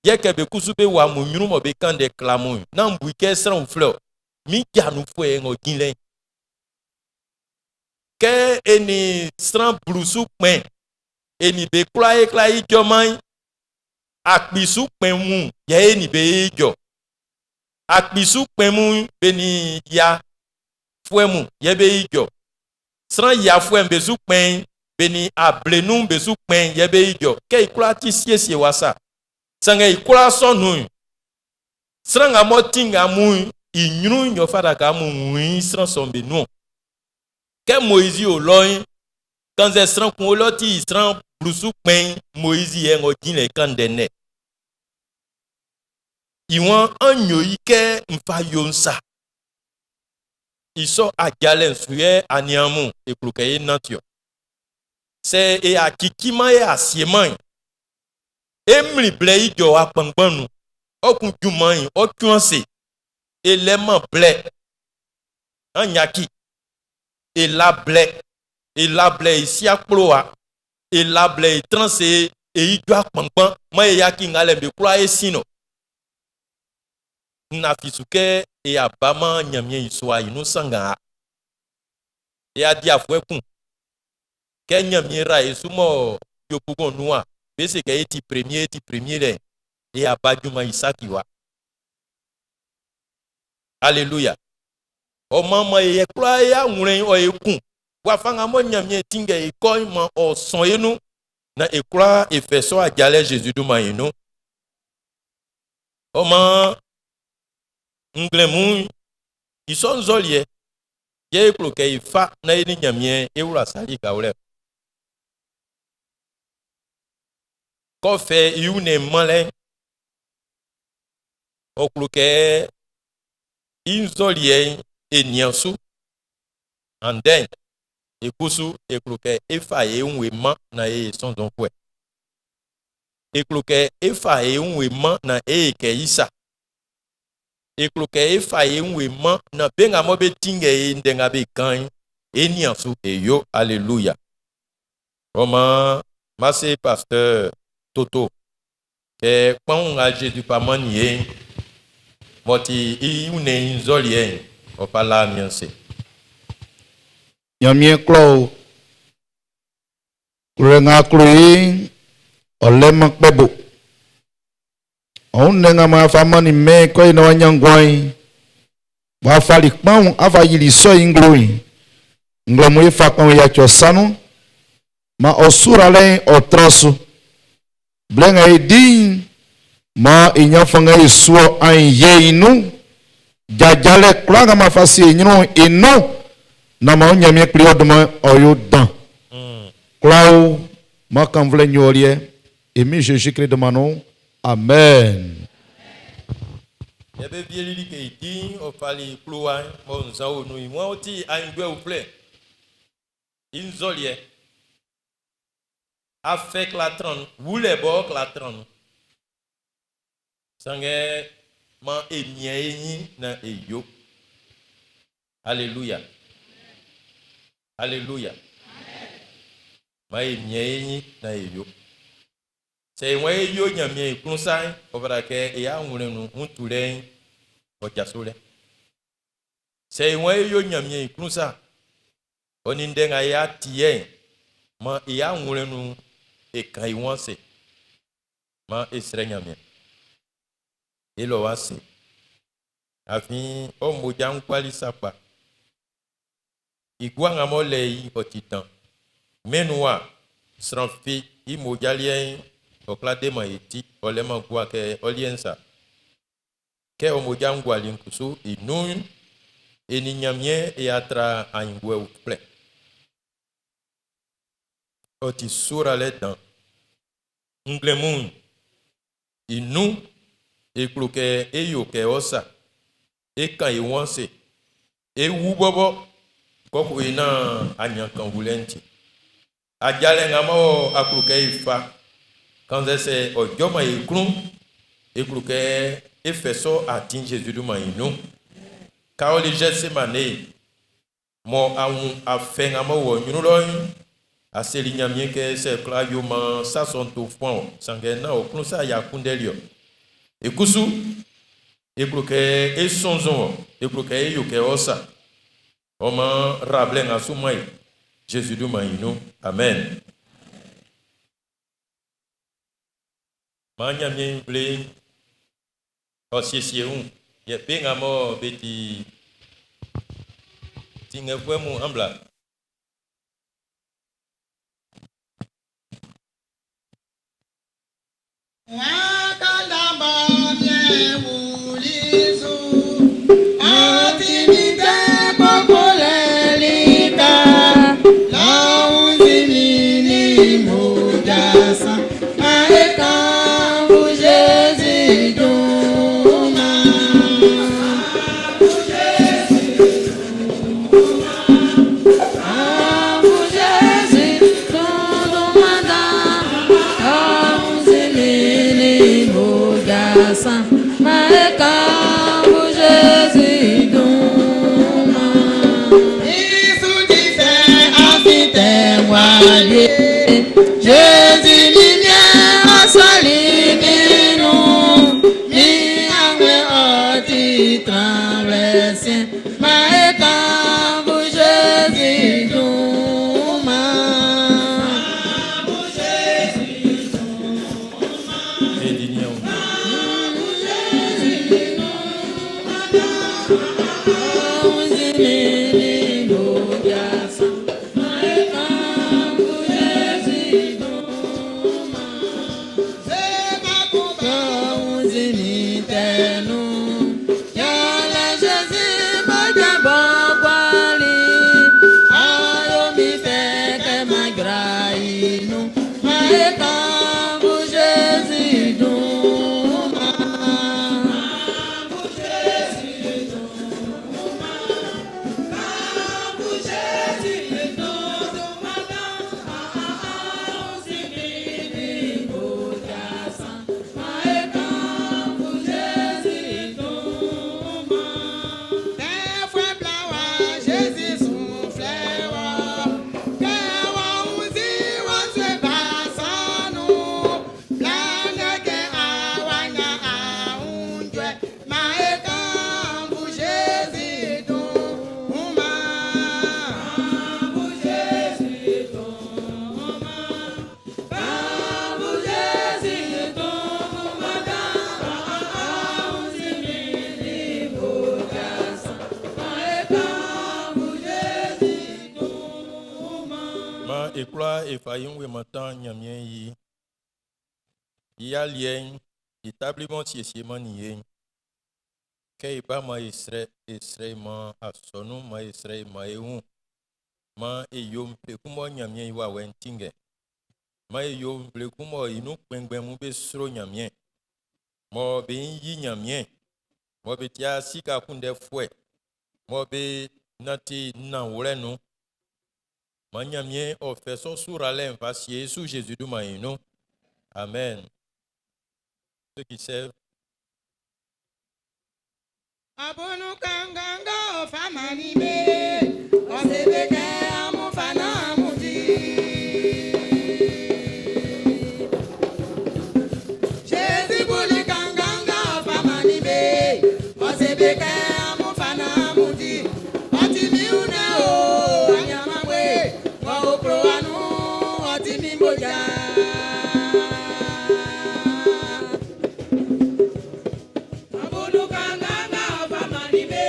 Yɛ kɛ be kusu be wɔ amun ɲrun mɔ be kan ndɛ kle amun'n, nán an bu i kɛ sran uflɛ-ɔ, min janunfuɛ ng'ɔ jin lɛ'n. Kɛ e nin sran blu su kpɛn e nin be kwlaa e kwla ijɔman'n, akpi su kpɛn mun yɛ e nin be e ijɔ. Akpi su kpɛn mun be nin ya fuɛ mun yɛ be ijɔ. Sran yafuɛ'm be su kpɛn'n be nin ablenun'm be su kpɛn'n yɛ be ijɔ. Kɛ i kwlaa ti siesiewa sa. Sanngɛ i kwlaa sɔ nun'n, sran nga m'ɔ ti nga amun'n i ɲrun'n yɛ ɔ fata kɛ amun wun i sran sɔ'm be nun-ɔn. Kɛ Moizi o lɔ'n, kannzɛ sran kun o lɛ ɔ ti i sran blu su kpɛn'n, Moizi yɛ ng'ɔ jin lɛ kan ndɛ nɛ. I waan, An yo i kɛ n fa yo'n sa. I sɔ ajalɛ'n su yɛ aniaan mun e klo kɛ é nánti ɔ. Sɛ e a ciciman e a sieman'n, é mlin blɛ ijɔwa kpanngban nun. Ɔ kun junman'n, ɔ cuan ase. E lɛ-man blɛ. An yaki. E la blɛ. E la blɛ e si akplowa. E la blɛ e tran se e ijɔ akpanngban. Man e yaki ngalɛ'm be kwlaa e sin ɔ. N lafi su kɛ e a baman Ɲanmiɛn i sua i nun sanngan a. E a di afuɛ kun. Kɛ Ɲanmiɛn ra e su mɔ Yopougon nun a, be se kɛ e ti premier, e ti premier lɛ'n, e a ba junman i saki wa. Aleluya. Ɔ maan man e yɛ kwlaa e awlɛn'n ɔ e kun. Wafa nga mɔ Ɲanmiɛn tinngɛ e kɔ'n man ɔ sɔn e nun naan e kwlaa e fɛ sɔ ajalɛ Zezi dunman'n i nun. Ɔ maan nglɛmun'n i sɔ nzɔliɛ yɛ e klo kɛ e fa naan e nin Ɲanmiɛn e wla sa likawlɛ. K'ɔ fɛ i wunnɛn'n manlɛ'n, ɔ klo kɛ i nzɔliɛ'n e nian su. Andɛ'n, e kusu e klo kɛ é fá e wun e mán naan e sɔnnzɔnfuɛ. E klo kɛ é fá e wun e mán naan e kɛ i sa. E klo kɛ é fá e wun e mán naan be nga mɔ be tinngɛ e ndɛ nga be kan'n, e nian su e yo. Aleluya. Ɔ maan, má sé pasteur Toto Kɛ kpanwun nga Zezi fa mannin e'n, m'ɔ ti i wunnɛn'n i nzɔliɛ'n, ɔ fa la min ase. Ɲanmiɛn klɔ o, klolɛ nga a klo e'n, ɔ lɛ-man kpɛ bo. Ɔ wunnɛn nga man a fa mannin mɛn kɔ i nan w'a nyan nguan'n, bɔ a fali kpaun a fa yili i sɔ'n i nglo'n, Nglɛmun e fa kpanwun yaci ɔ sa nun. Maan ɔ suralɛ'n ɔ tra su. Blɛ nga e di'n, maan e ɲan fanngan e su ɔ aenvuɛ'n nun. Jajalɛ kwlaa nga m'a fa sie e ɲrun'n i nun, naan maan Ɲanmiɛn Kpli ɔ dunman'n ɔ yo dan. Kwlaa o, maan kannvulɛ'n yo ɔ liɛ. E Min Zezi Klist dunman nun. Amen. Kɛ be wieli like i di'n, ɔ fali klowa'n mɔ nzan o nun'n i waan ɔ ti aenguɛ uflɛ i nzɔliɛ. Afɛ kwla tran nun, wulɛ bɔɔ kwla tran nun. Sanngɛ maan e mian e ɲin naan e yo. Aleluya. Aleluya. Maan e mian e ɲin naan e yo. Sɛ e waan é yó Ɲanmiɛn i klun sa'n, ɔ fata kɛ e awlɛn nun wun tulɛ'n ɔ jaso lɛ. Sɛ e waan é yó Ɲanmiɛn i klun sa'n, ɔ nin ndɛ nga y'a ti yɛ'n, maan e awlɛn nun e kan e wun ase. Maan e srɛ Ɲanmiɛn. E lɔ ase. Afin ɔ mmoja'n guali sakpa. I gua nga m'ɔ lɛ i'n ɔ ti dan. Mɛn'n nun wa, sran fi i mmoja liɛ'n ɔ kwlá deman e ti, ɔ lɛman gua kɛ ɔ liɛ'n sa. Kɛ ɔ mmoja'n guali'n kusu i nun'n, e nin Ɲanmiɛn e a tra aenguɛ uflɛ. Ɔ ti suralɛ dan. Nglɛmun'n, i nun, e klo kɛ e yo kɛ ɔ sa. E kan e wun ase. E wu bɔbɔ, kɔkɔ e naan a ɲan kannvulɛ'n ti. Ajalɛ nga mɔ a klo kɛ e fa, kannzɛ sɛ ɔ jɔman e klun'n, e klo kɛ e fɛ sɔ atin Zezi dunman'n i nun. Kaoli Zɛtsemane, mɔ a wun afɛ nga m'ɔ wɔ ɲrun lɔ'n, a seli Ɲanmiɛn kɛ sɛ kwla yo maan sa sɔ'n to fuan ɔ, sanngɛ nán ɔ klun sa yɛ a kunndɛli ɔ. E kusu, e klo kɛ é sɔ́nnzɔn ɔ, e klo kɛ é yó kɛ ɔ sa. Ɔ maan, ra blɛ nga su man e, Zezi dunman'n i nun. Amen. Maan Ɲanmiɛn i nvle'n ɔ siesie wun, yɛ be nga mɔ be ti tinngɛfuɛ mun an bla. Maan e kwlaa e fa e wun e mantan Ɲanmiɛn i i aliɛ'n i tabli m'ɔ siesie mannin e'n. Kɛ e ba maan e srɛ, e srɛ e man asɔnun'n, maan e srɛ e man e wun. Maan e yo nvle kun mɔ Ɲanmiɛn i wawɛ'n tinngɛ. Maan e yo nvle kun mɔ i nun kpɛnngbɛn mun be sro Ɲanmiɛn, mɔ be ɲin yi Ɲanmiɛn, mɔ be tia sika kunndɛfuɛ, mɔ be nanti nanwlɛ nun. Maan Ɲanmiɛn ɔ fɛ sɔ suralɛ'n fa sie e su Zezi dunman'n i nun. Amen. Ceux qui servent. Abunu kanganga o fa mani be, o se be kɛ amun fa na amun di. Jésus buli kanganga o fa mani be, o se be kɛ amun fa na amun di. Ɔ ti mi wunɛ o, anyamamwe, mɔ o klo anu, ɔ ti mi mmoja. Abunu kanganga o fa mani be,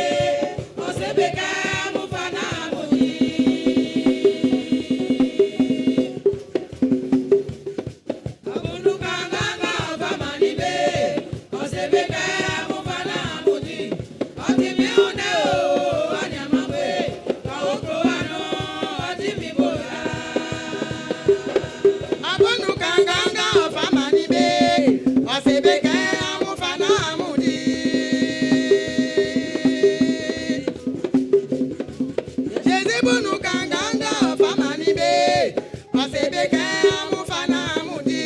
o se be kɛ amun fa na amun di. Abunu kanganga o fa mani be, o se be kɛ amun fa na amun di. Ɔ ti mi wunɛ o, anyamamwe, mɔ o klo anu, ɔ ti mi mmoja. Abunu kanganga o fa mani be, o se be kɛ amun fa na amun di. Jésus bunu kanganga o fa mani be, o se be kɛ amun fa na amun di.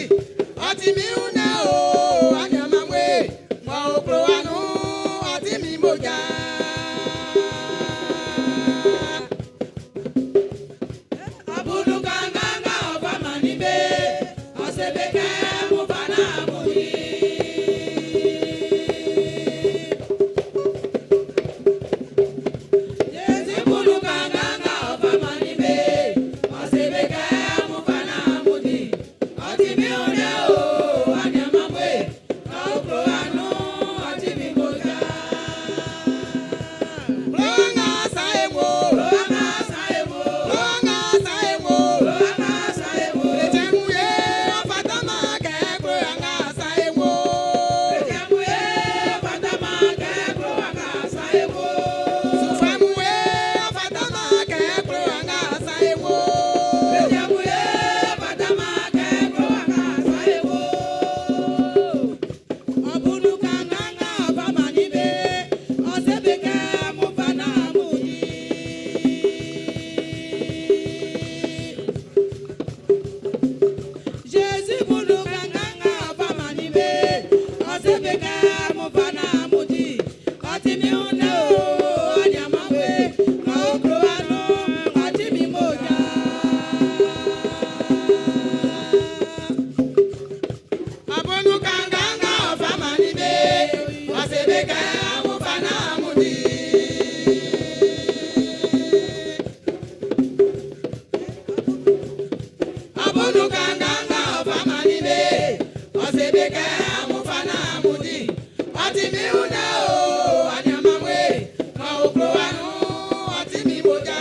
Ɔ ti mi wunɛ o, anyamamwe, mɔ o klo anu, ɔ ti mi mmoja. Abunu kanganga o fa mani be, o se be kɛ amun fa na amun di. Jésus bunu kanganga o fa mani be, o se be kɛ amun fa na amun di. Ɔ ti mi wunɛ o, anyamamwe, mɔ o klo anu, ɔ ti mi mmoja. Klonga sa ewo, klonga sa ewo, klonga sa ewo, klonga sa ewo. Lejɛmuye fatama kɛ klonga sa ewo. Lejɛmuye fatama kɛ klonga sa ewo. Sufamuye fatama kɛ klonga sa ewo. Lejɛmuye fatama kɛ klonga sa ewo. Abunu kanganga fama ni be, ɔsebe kɛ mu fana mu di. Jésus bunu kanganga fama ni be, ɔsebe kɛ mu fana mu di. Ɔti mi wunɛ o, anyamamwe, mɔ o klo anu, ɔti mi mmoja. Abunu kanganga fama ni be, ɔsebe kɛ mu fana mu di. Abunu kanganga fama ni be, ɔsebe kɛ mu fana mu di. Ɔti mi wunɛ o, anyamamwe, mɔ o klo anu, ɔti mi mmoja.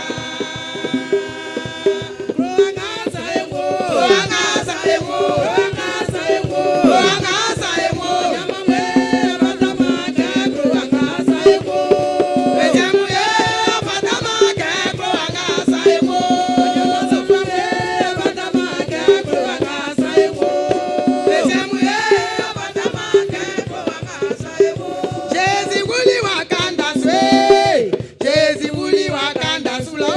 Klonga sa ewo, klonga sa ewo, klonga sa ewo, klonga sa ewo. Anyamamwe, fatama kɛ klonga sa ewo. Lejɛmuye, fatama kɛ klonga sa ewo. Anyamasufamuye, fatama kɛ klonga sa ewo. Lejɛmuye, fatama kɛ klonga sa ewo. Jésus wuli wakanda sue, Jésus wuli wakanda sulo.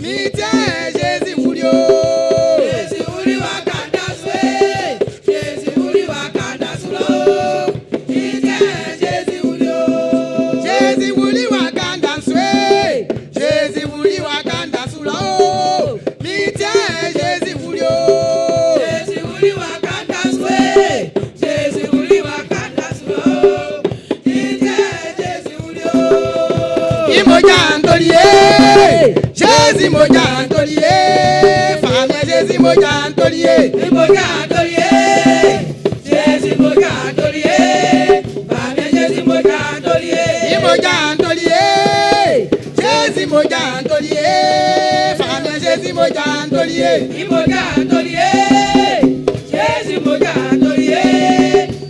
Mi tiɛ Jésus wuli o. Jésus wuli wakanda sue, Jésus wuli wakanda sulo. Mi tiɛ Jésus wuli o. Jésus wuli wakanda sue, Jésus wuli wakanda sulo. Mi tiɛ Jésus wuli o. Jésus wuli wakanda sue, Jésus wuli wakanda sulo. Mi tiɛ Jésus wuli o. Imoja ntoli ye, Jésus moja ntoli ye, Fàmì Jésus moja ntoli ye. Imoja ntoli ye, Jésus moja ntoli ye, Fàmì Jésus moja ntoli ye. Imoja ntoli ye, Jésus moja ntoli ye, Fàmì Jésus moja ntoli toli ye. Imoja toli ye. Jésus moja toli ye.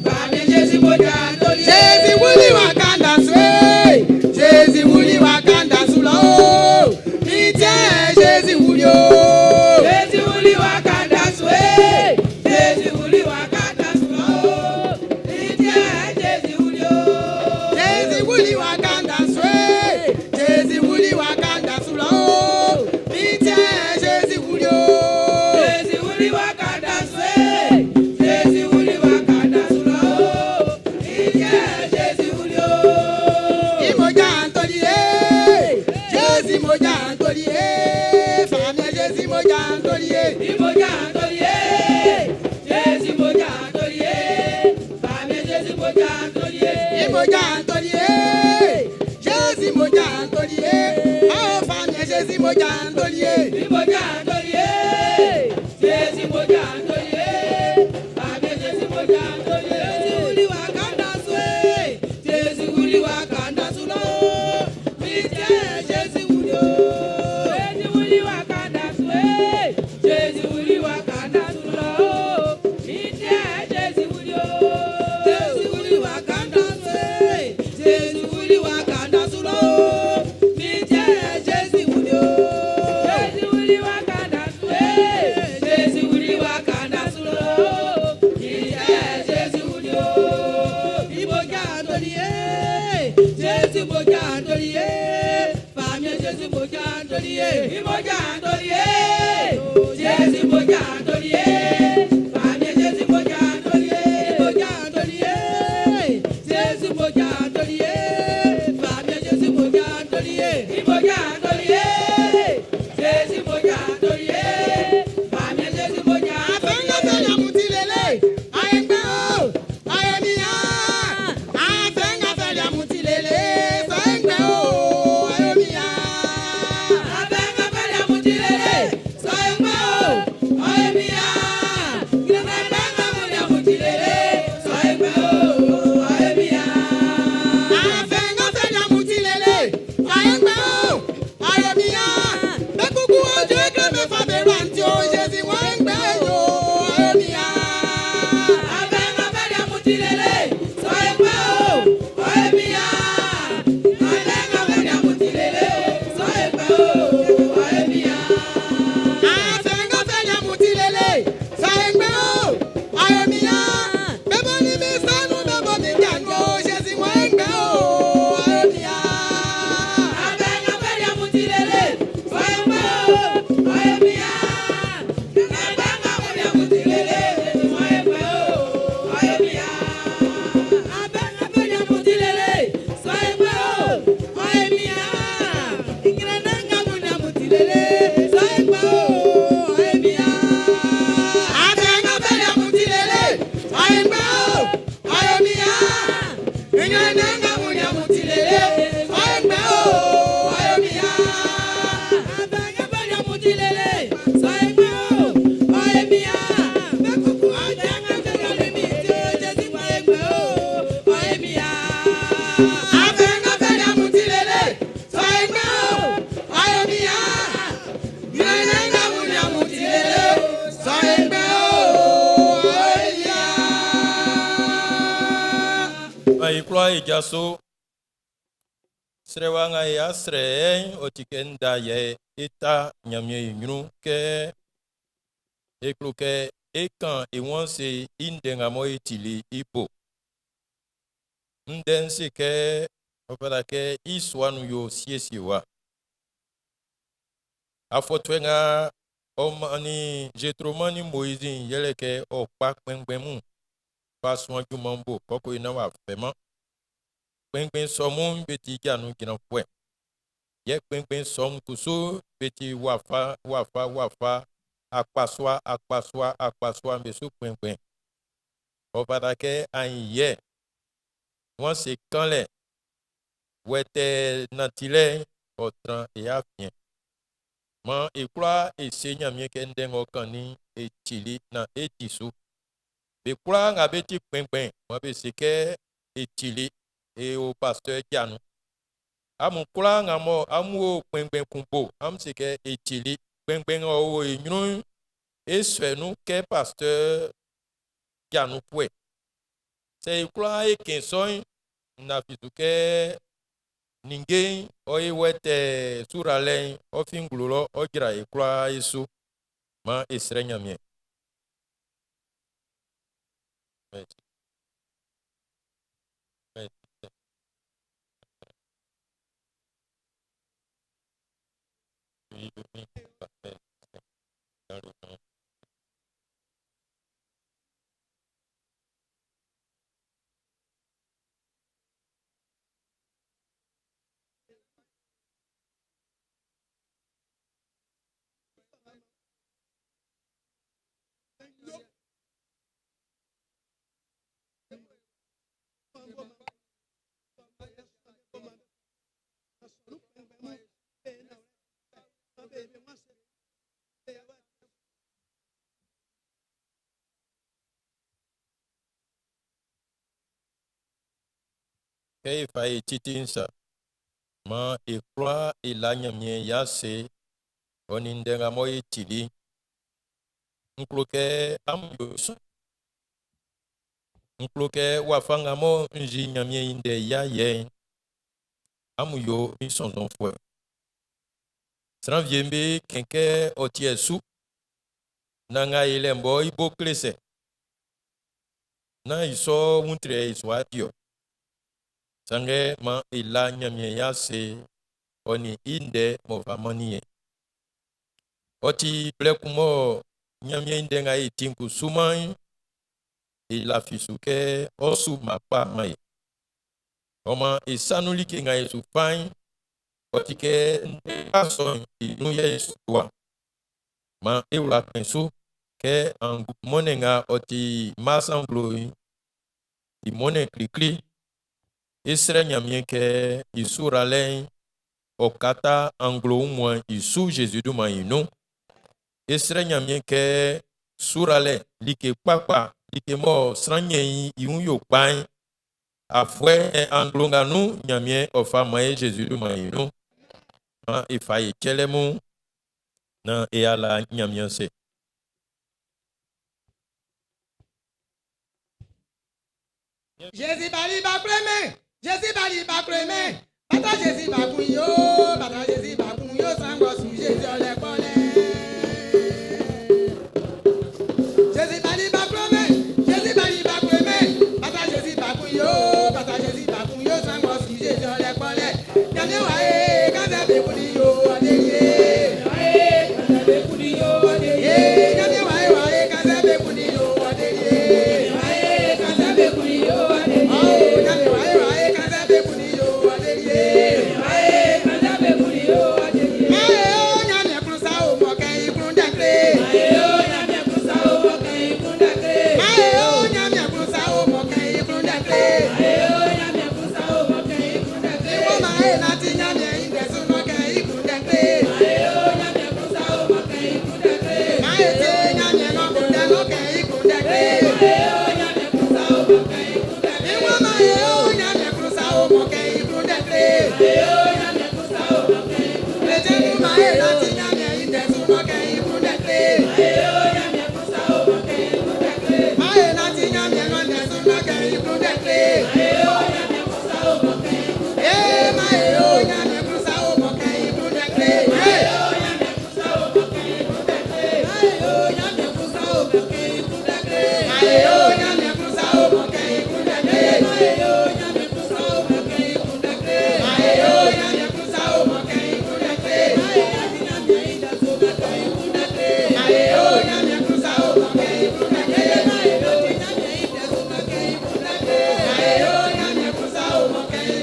Fami Jésus moja toli ye. Jésus wuli Wakanda su ye. Jésus wuli Wakanda su lɔ o. Mi tiɛ Jésus wuli o. Jésus wuli Wakanda su ye. Jésus wuli Wakanda su lɔ o. Mi tiɛ Jésus wuli o. Jésus wuli Wakanda su ye. Jésus wuli Wakanda su lɔ o. Mi tiɛ Jésus wuli o. Jésus wuli Wakanda su ye. Jésus wuli Wakanda su lɔ o. Mi tiɛ Jésus wuli o. Imoja ntoli ye. Jésus moja ntoli ye. Fami Jésus moja ntoli ye. Imoja ntoli ye. Jésus moja ntoli ye. Fami Jésus moja ntoli ye. Imoja ntoli ye. Jésus moja ntoli ye. Awo fami Jésus moja ntoli ye. Imoja ntoli ye. Jésus moja ntoli ye. Fami Jésus moja ntoli ye. Jésus wuli Wakanda su ye. Jésus wuli Wakanda su lɔ. Mi tiɛ Jésus wuli o. Jésus wuli Wakanda su ye. Jésus wuli Wakanda su lɔ. Mi tiɛ Jésus wuli o. Jésus wuli Wakanda su ye. Jésus wuli Wakanda su lɔ. Mi tiɛ Jésus wuli o. Jésus wuli Wakanda su ye. Jésus wuli Wakanda su lɔ. Mi tiɛ Jésus wuli o. Imoja ntoli ye. Jésus moja ntoli ye. Fami Jésus moja ntoli ye. Imoja ntoli ye. Jésus moja ntoli ye. Fami Jésus moja ntoli ye. Imoja ntoli ye. Jésus moja ntoli ye. Fami Jésus moja ntoli ye. Imoja ntoli ye. Jésus moja ntoli ye. Fami Jésus moja ntoli ye. Afɛn ka mutilele, ayɛgbɛ o, ayɛmiya. Afɛn ka fɛn mutilele, sɔyɛngbɛ o, ayɛmiya. Afɛn ka fɛn mutilele, sɔyɛngbɛ o, ayɛmiya. Afɛn ka fɛn mutilele, sɔyɛngbɛ o, ayɛmiya. Afɛn ka fɛn mutilele, ayɛngbɛ o, ayɛmiya. Bẹ́kúkú ojú ẹgbẹ́ mẹ́fà bẹ̀rù àǹtí o, Jésù wọ́n ń gbẹ́ o, ayẹmiya. Afɛn ka fɛn mutilele, sɔyɛngbɛ o, ayɛmiya. Afɛn ka fɛn mutilele, sɔyɛngbɛ o, ayɛmiya. Afɛn ka fɛn mutilele, sɔyɛngbɛ o, ayɛmiya. Bẹ́bọ̀ ni mi sanu, bẹ́bọ̀ mi jànú o, Jésù wọ́n ń gbẹ́ o, ayẹmiya. Afɛn ka fɛn mutilele, sɔyɛngbɛ o, ayɛmiya. Afɛn ka fɛn mutilele, sɔyɛngbɛ o, ayɛmiya. Afɛn ka fɛn mutilele, sɔyɛngbɛ o, ayɛmiya. Ìgbìnrin ka fɛn mutilele, sɔyɛngbɛ o, ayɛmiya. Afɛn ka fɛn mutilele, sɔyɛngbɛ o, ayɛmiya. Ìgbìnrin ka fɛn mutilele, sɔyɛngbɛ o, ayɛmiya. Afɛn ka fɛn mutilele, sɔyɛngbɛ o, ayɛmiya. Bẹ́kúkú ọjà ń fẹ́ mi tí ó Jésù sɔyɛngbɛ o, ayɛmiya. Afɛn ka fɛn mutilele, sɔyɛngbɛ o, ayɛmiya. Ìgbìnrin ka fɛn mutilele, sɔyɛngbɛ o, ayɛmiya. Ayi kura ijaso. Srɛwa nga ya srɛ ɔ ti kɛ nda yɛ e ta Ɲanmiɛn i ɲrun kɛ e klo kɛ e kan e wɔn se i ndɛ nga mɔ e tili i bo. Ndɛ n se kɛ ɔ fata kɛ i sua nun yo siesie wa. Afɔtuɛ nga ɔ mannin Zetro mannin Moizi yɛlɛ kɛ ɔ kpa kpɛngbɛn mun fa suan junman bo kɔkɔ yi na w'a fɛman. Kpɛngbɛn sɔ mun be ti ja nun jranfuɛ. Yɛ kpɛngbɛn sɔ mun kusu be ti wafa wafa wafa akpasua akpasua akpasua be su kpɛngbɛn. Ɔ fata kɛ ayin yɛ wɔn se kan lɛ wɛtɛ nantilɛ ɔ tran e afiɛn. Man e kwla e se Ɲanmiɛn kɛ ndɛ ng'ɔ kannin e tili na e di su. Be kwla nga be ti kpɛngbɛn mɔ be se kɛ e tili e o pasteur ja nun. Amun kwla nga mɔ amun o kpɛngbɛn kun bo amun se kɛ e tili. Kpɛnngbɛn nga ɔ o e ɲrun'n, e sɔɛ nun kɛ pasteur janunfuɛ. Sɛ e kwlaa e kɛn sɔ'n, n lafi su kɛ ninnge'n ɔ e wɛtɛɛ suralɛ'n ɔ fin nglo lɔ ɔ jra e kwlaa e su. Maan e srɛ Ɲanmiɛn. Merci. Merci. Kɛ e fa e titi'n sa, maan e kwlaa e la Ɲanmiɛn i ase ɔ nin ndɛ nga mɔ e tili'n. N klo kɛ amun yo sɔ. N klo kɛ wafa nga mɔ n yi Ɲanmiɛn i ndɛ i ayɛ'n, amun yo min sɔnnzɔnfuɛ. Sran wie'm be kɛn kɛ ɔ tiɛ su, naan nga e lɛ'n bɔ i bo kle sɛ. Nán i sɔ wun trɛ i su adi ɔ. Sanngɛ maan e la Ɲanmiɛn i ase ɔ nin i ndɛ m'ɔ fa mannin e'n. Ɔ ti blɛ kun mɔ Ɲanmiɛn i ndɛ nga e ti'n kusuman'n, e lafi su kɛ ɔ su mma kpa man e. Ɔ maan e sa nun like nga e su fa'n, ɔ ti kɛ ndɛ kpa sɔ'n i nun yɛ e su wa. Maan e wla kpɛn su kɛ mɔnnɛn nga ɔ ti Mars anglo'n i mɔnnɛn klikli, e srɛ Ɲanmiɛn kɛ i su ralɛ'n ɔ kata anglo wunmuan'n i su Zezi dunman'n i nun. E srɛ Ɲanmiɛn kɛ suralɛ like kpakpa, like mɔ sran ɲɛn i i wun yo kpa'n, afuɛ anglo nga nun Ɲanmiɛn ɔ fa man e Zezi dunman'n i nun. Maan e fa e cɛlɛ mun naan e ala Ɲanmiɛn ase. Jésus bali ba kple mɛ, Jésus bali ba kple mɛ, bàtà Jésus ba kun yo, bàtà Jésus ba kun yo, sangbɔ su Jésus ɔlɛ kpɔlɛ. Jésus bali ba kple mɛ, Jésus bali ba kple mɛ, bàtà Jésus ba kun yo, bàtà Jésus ba kun yo, sangbɔ su Jésus ɔlɛ kpɔlɛ. Nyamie wa ye, kanzɛ be kuni yo, ɔde ye. Ye, nyamie wa ye wa ye, kanzɛ be kuni yo, ɔde ye. Oh, nyamie wa ye wa ye, kanzɛ be kuni yo, ɔde ye. Maye o, nyamie kun sa o, mɔkɛ i kun dɛkle. Maye o, nyamie kun sa o, mɔkɛ i kun dɛkle. Iwọ ma ye nati nyamie i dɛsu mɔkɛ i kun dɛkle. Maye te nyamie nɔ kun dɛ mɔkɛ i kun dɛkle. Iwọ ma ye o, nyamie kun sa o, mɔkɛ i kun dɛkle. Lejenu ma ye nati nyamie i dɛsu mɔkɛ i kun dɛkle. Maye nati nyamie nɔ dɛsu mɔkɛ i kun dɛkle. Ee maye o, nyamie kun sa o, mɔkɛ i kun dɛkle. Ee. Maye o, nyamie kun sa o, mɔkɛ i kun dɛkle. Maye o, nyamie kun sa o, mɔkɛ i kun dɛkle. Maye o, nyamie kun sa o, mɔkɛ i kun dɛkle. Maye o, nyamie kun sa o, mɔkɛ i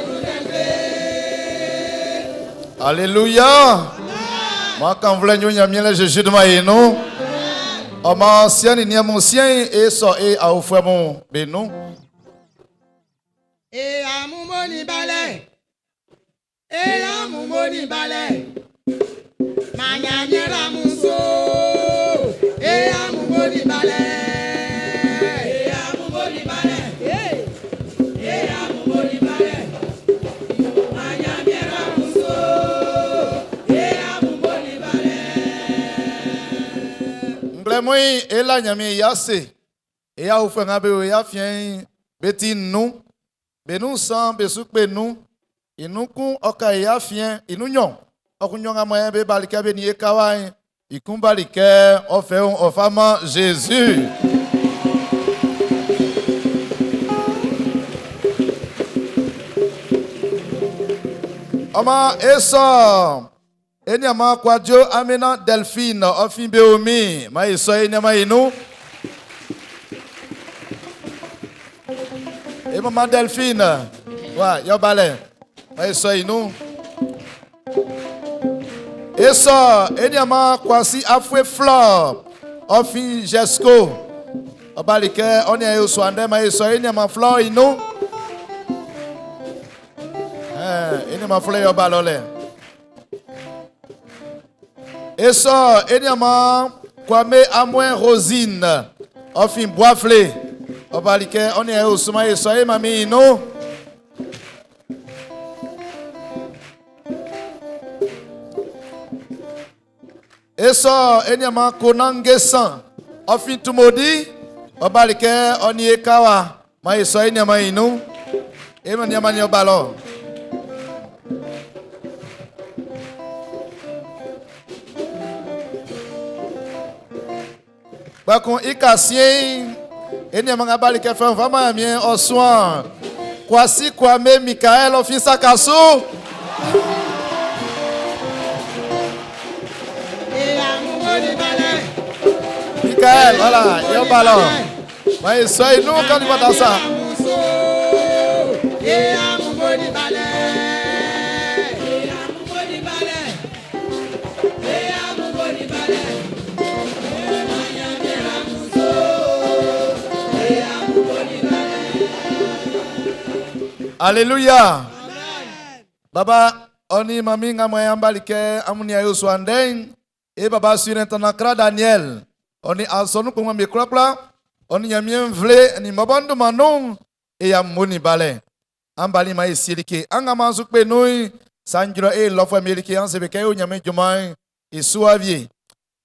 kun dɛkle. Alléluia. Moi, quand vous voulez nous, Jésus de ma nous. Ọmọ siẹ́ ni ẹmu siẹ́ e sọ e àwòfọ́ ẹmu bẹ̀nu. E amumoni balẹ̀, e amumoni balẹ̀, manyanyẹra muso, e amumoni balẹ̀. E amumoni balẹ̀, e amumoni balẹ̀, manyanyẹra muso, e amumoni balẹ̀. Nglɛmun'n, e la Ɲanmiɛn i ase. E aofuɛ nga be o e afiɛn'n, be ti nnun. Be nun nsan be su kpe nun. I nun kun ɔ ka e afiɛn, i nun nɲɔn. Ɔ kun nɲɔn nga mɔ be bali kɛ be nin e ka wa'n, i kun bali kɛ ɔ fɛ wun ɔ fa man Zezi. Ɔ maan e sɔ e nianman Kwadwo Amina Delphine ɔ fin Beomi maan e sɔ e nianman i nun. E maman Delphine wa yɔ balɛ maan e sɔ i nun. E sɔ e nianman Kwasi Afue Flɔ ɔ fin Jesco ɔ bali kɛ ɔ nian e osu andɛ maan e sɔ e nianman Flɔ i nun. E nianman Flɔ yɛ ɔ ba lɔ lɛ. E sɔ e nianman Kwame Amue Rosine ɔ fin Boafle ɔ bali kɛ ɔ nian e osu maan e sɔ e mami i nun. E sɔ e nianman Konange San ɔ fin Tumodi ɔ bali kɛ ɔ nin e ka wa maan e sɔ e nianman i nun. E nianman ni ɔ ba lɔ. Kpɛkun i kasiɛn'n, e nianman nga bali kɛ fɛn fa man Ɲanmiɛn ɔ suan Kwasi Kwame Mikaɛl ɔ fin Sakassou. Mikaɛl, voilà, yɛ ɔ ba lɔ. Ma e sɔ i nun kan ni sa. Alléluia. Baba, ɔ nin mami nga mo ambali kɛ amun nia yo so andɛ'n e baba surintendant Kra Daniel ɔ nin asɔnun kpɛnngbɛn'm be kwlakwla ɔ nin Ɲanmiɛn nvle nin bɔbɔ n dunman nun e ya mo nin balɛ an bali ma e sie like an nga man su kpe nun'n sanjrɔ e lɔfuɛ mi like an se be kɛ yo Ɲanmiɛn junman'n i su awie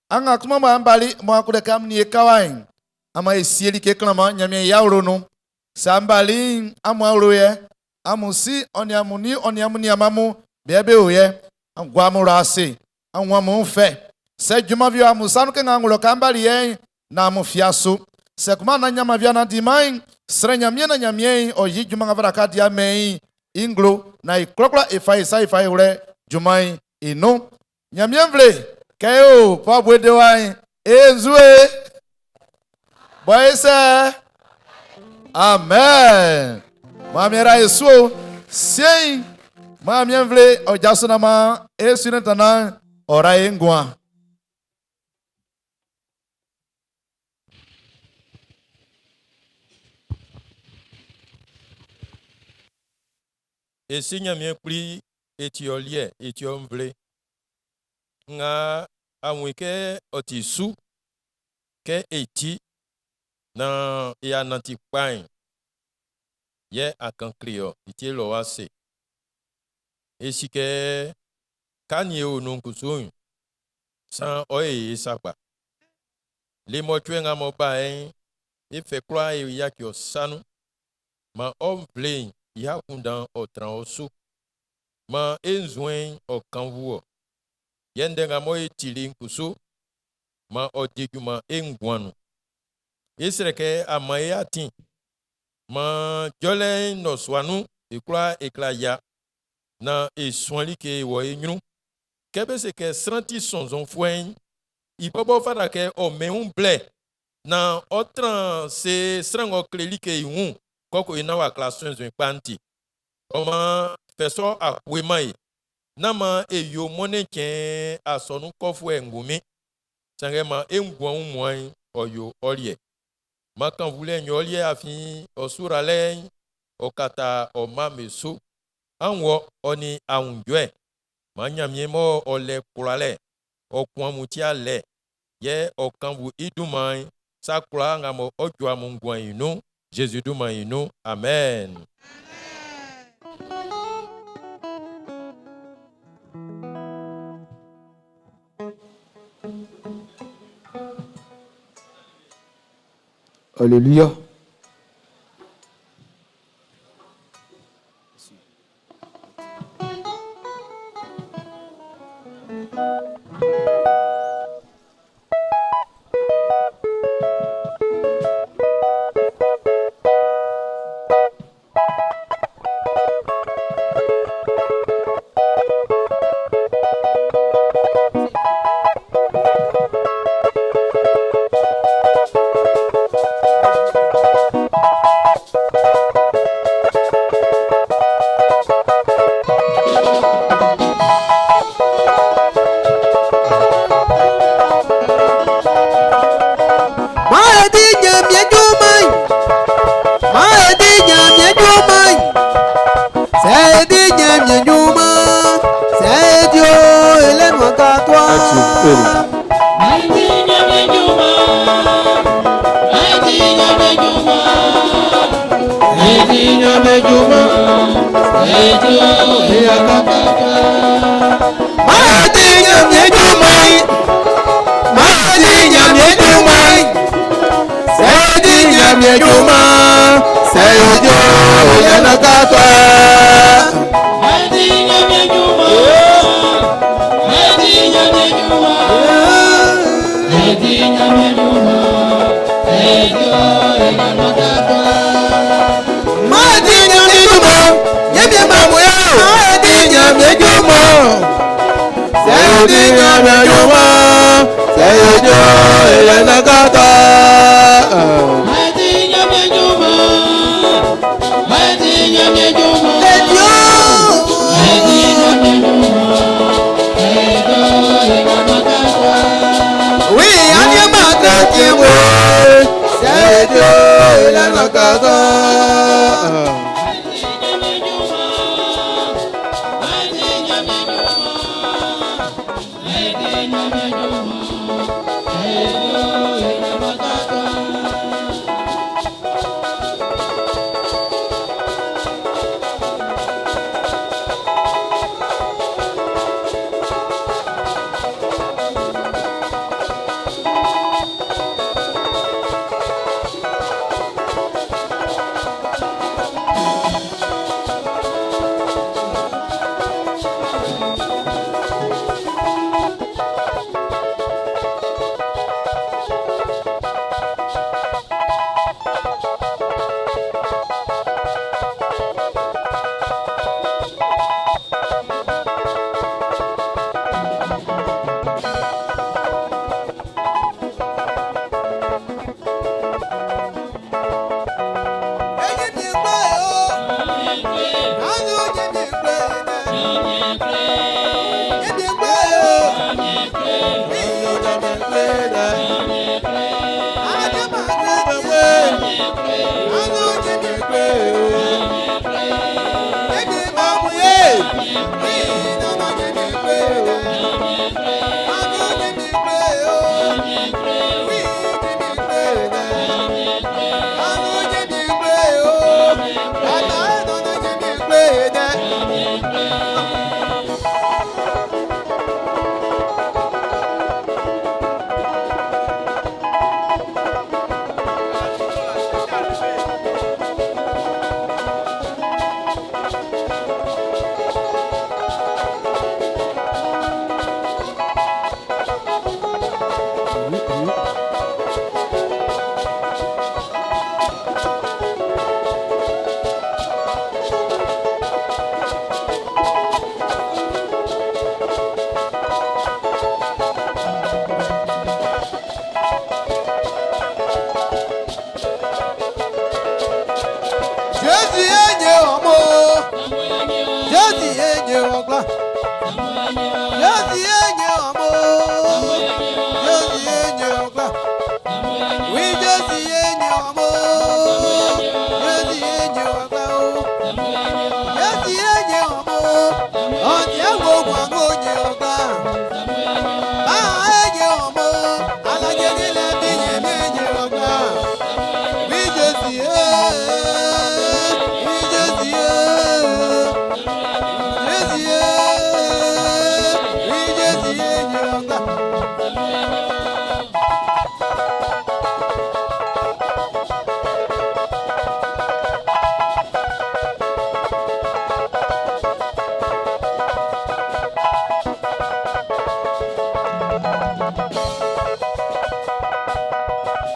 an nga kuma mo an bali mo an kunndɛ kɛ amun nin e kawa'n an ma e sie like klanman Ɲanmiɛn i awlo nun sɛ an bali'n amun awlo yɛ amun si ɔ nin amun nin ɔ nin amun nianman mun be be o yɛ an gua amun wla ase an wun amun fɛ sɛ junman fi o amun sa nun kɛ nga ŋlɔ kan bali yɛ'n na amun fia su sɛ kuma na ɲama via na diman srɛ Ɲanmiɛn na Ɲanmiɛn ɔ yi junman nga fata ka di amɛn i nglo na i klɔklɔ e fa e sa e fa e wlɛ junman'n i nun Ɲanmiɛn nvle kɛ e o pɔbue de wa'n e nzue bɔ e sɛ amen Maame ra e suo siein Maame nvle ɔ jaso na ma e su ne tana ɔra e nguan. E si Ɲanmiɛn kpli e ti ɔ liɛ, e ti ɔ nvle. Nga a wun i kɛ ɔ ti su kɛ e ti naan e a nanti kpa'n, yɛ a kan kle ɔ, i ti e lɔ wa se. E si kɛ ka nin e o nun kusu'n, saan ɔ e ye sakpa. Le mɔcuɛ nga mɔ ba'n, e fɛ kwlaa e yaci ɔ sa nun. Man ɔ nvle'n i akunndan'n ɔ tran ɔ su. Man e nzuɛn'n ɔ kan wu ɔ. Yɛ ndɛ nga mɔ e tili'n kusu, man ɔ di junman e nguan nun. E srɛ kɛ a man e atin, man jɔlɛ'n nnɔsua nun e kwlaa e kla ya, naan e suan like wɔ e ɲrun. Kɛ be se kɛ sran ti sɔnnzɔnfuɛ'n, i bɔbɔ fata kɛ ɔ mɛn wun blɛ naan ɔ tran se sran ng'ɔ kle like i wun kɔkɔ i naan w'a kla suɛnsuɛn kpa'n ti. Ɔ maan, fɛ sɔ akue man e. Nán maan e yo mɔnnɛn cɛn asɔnun kɔfuɛ ngunmin. Sanngɛ maan e nguan wunmuan'n ɔ yo ɔ liɛ. Maan kannvulɛ'n yo ɔ liɛ afin ɔ suralɛ'n ɔ kata ɔ mma'm be su. An wɔ ɔ nin aunjuɛ. Maan Ɲanmiɛn mɔ ɔ lɛ kwlalɛ, ɔ kun amun ti alɛ, yɛ ɔ kannvu i dunman'n sa kwlaa nga mɔ ɔ ju amun nguan'n i nun, Zezi dunman'n i nun. Amen. Alléluia.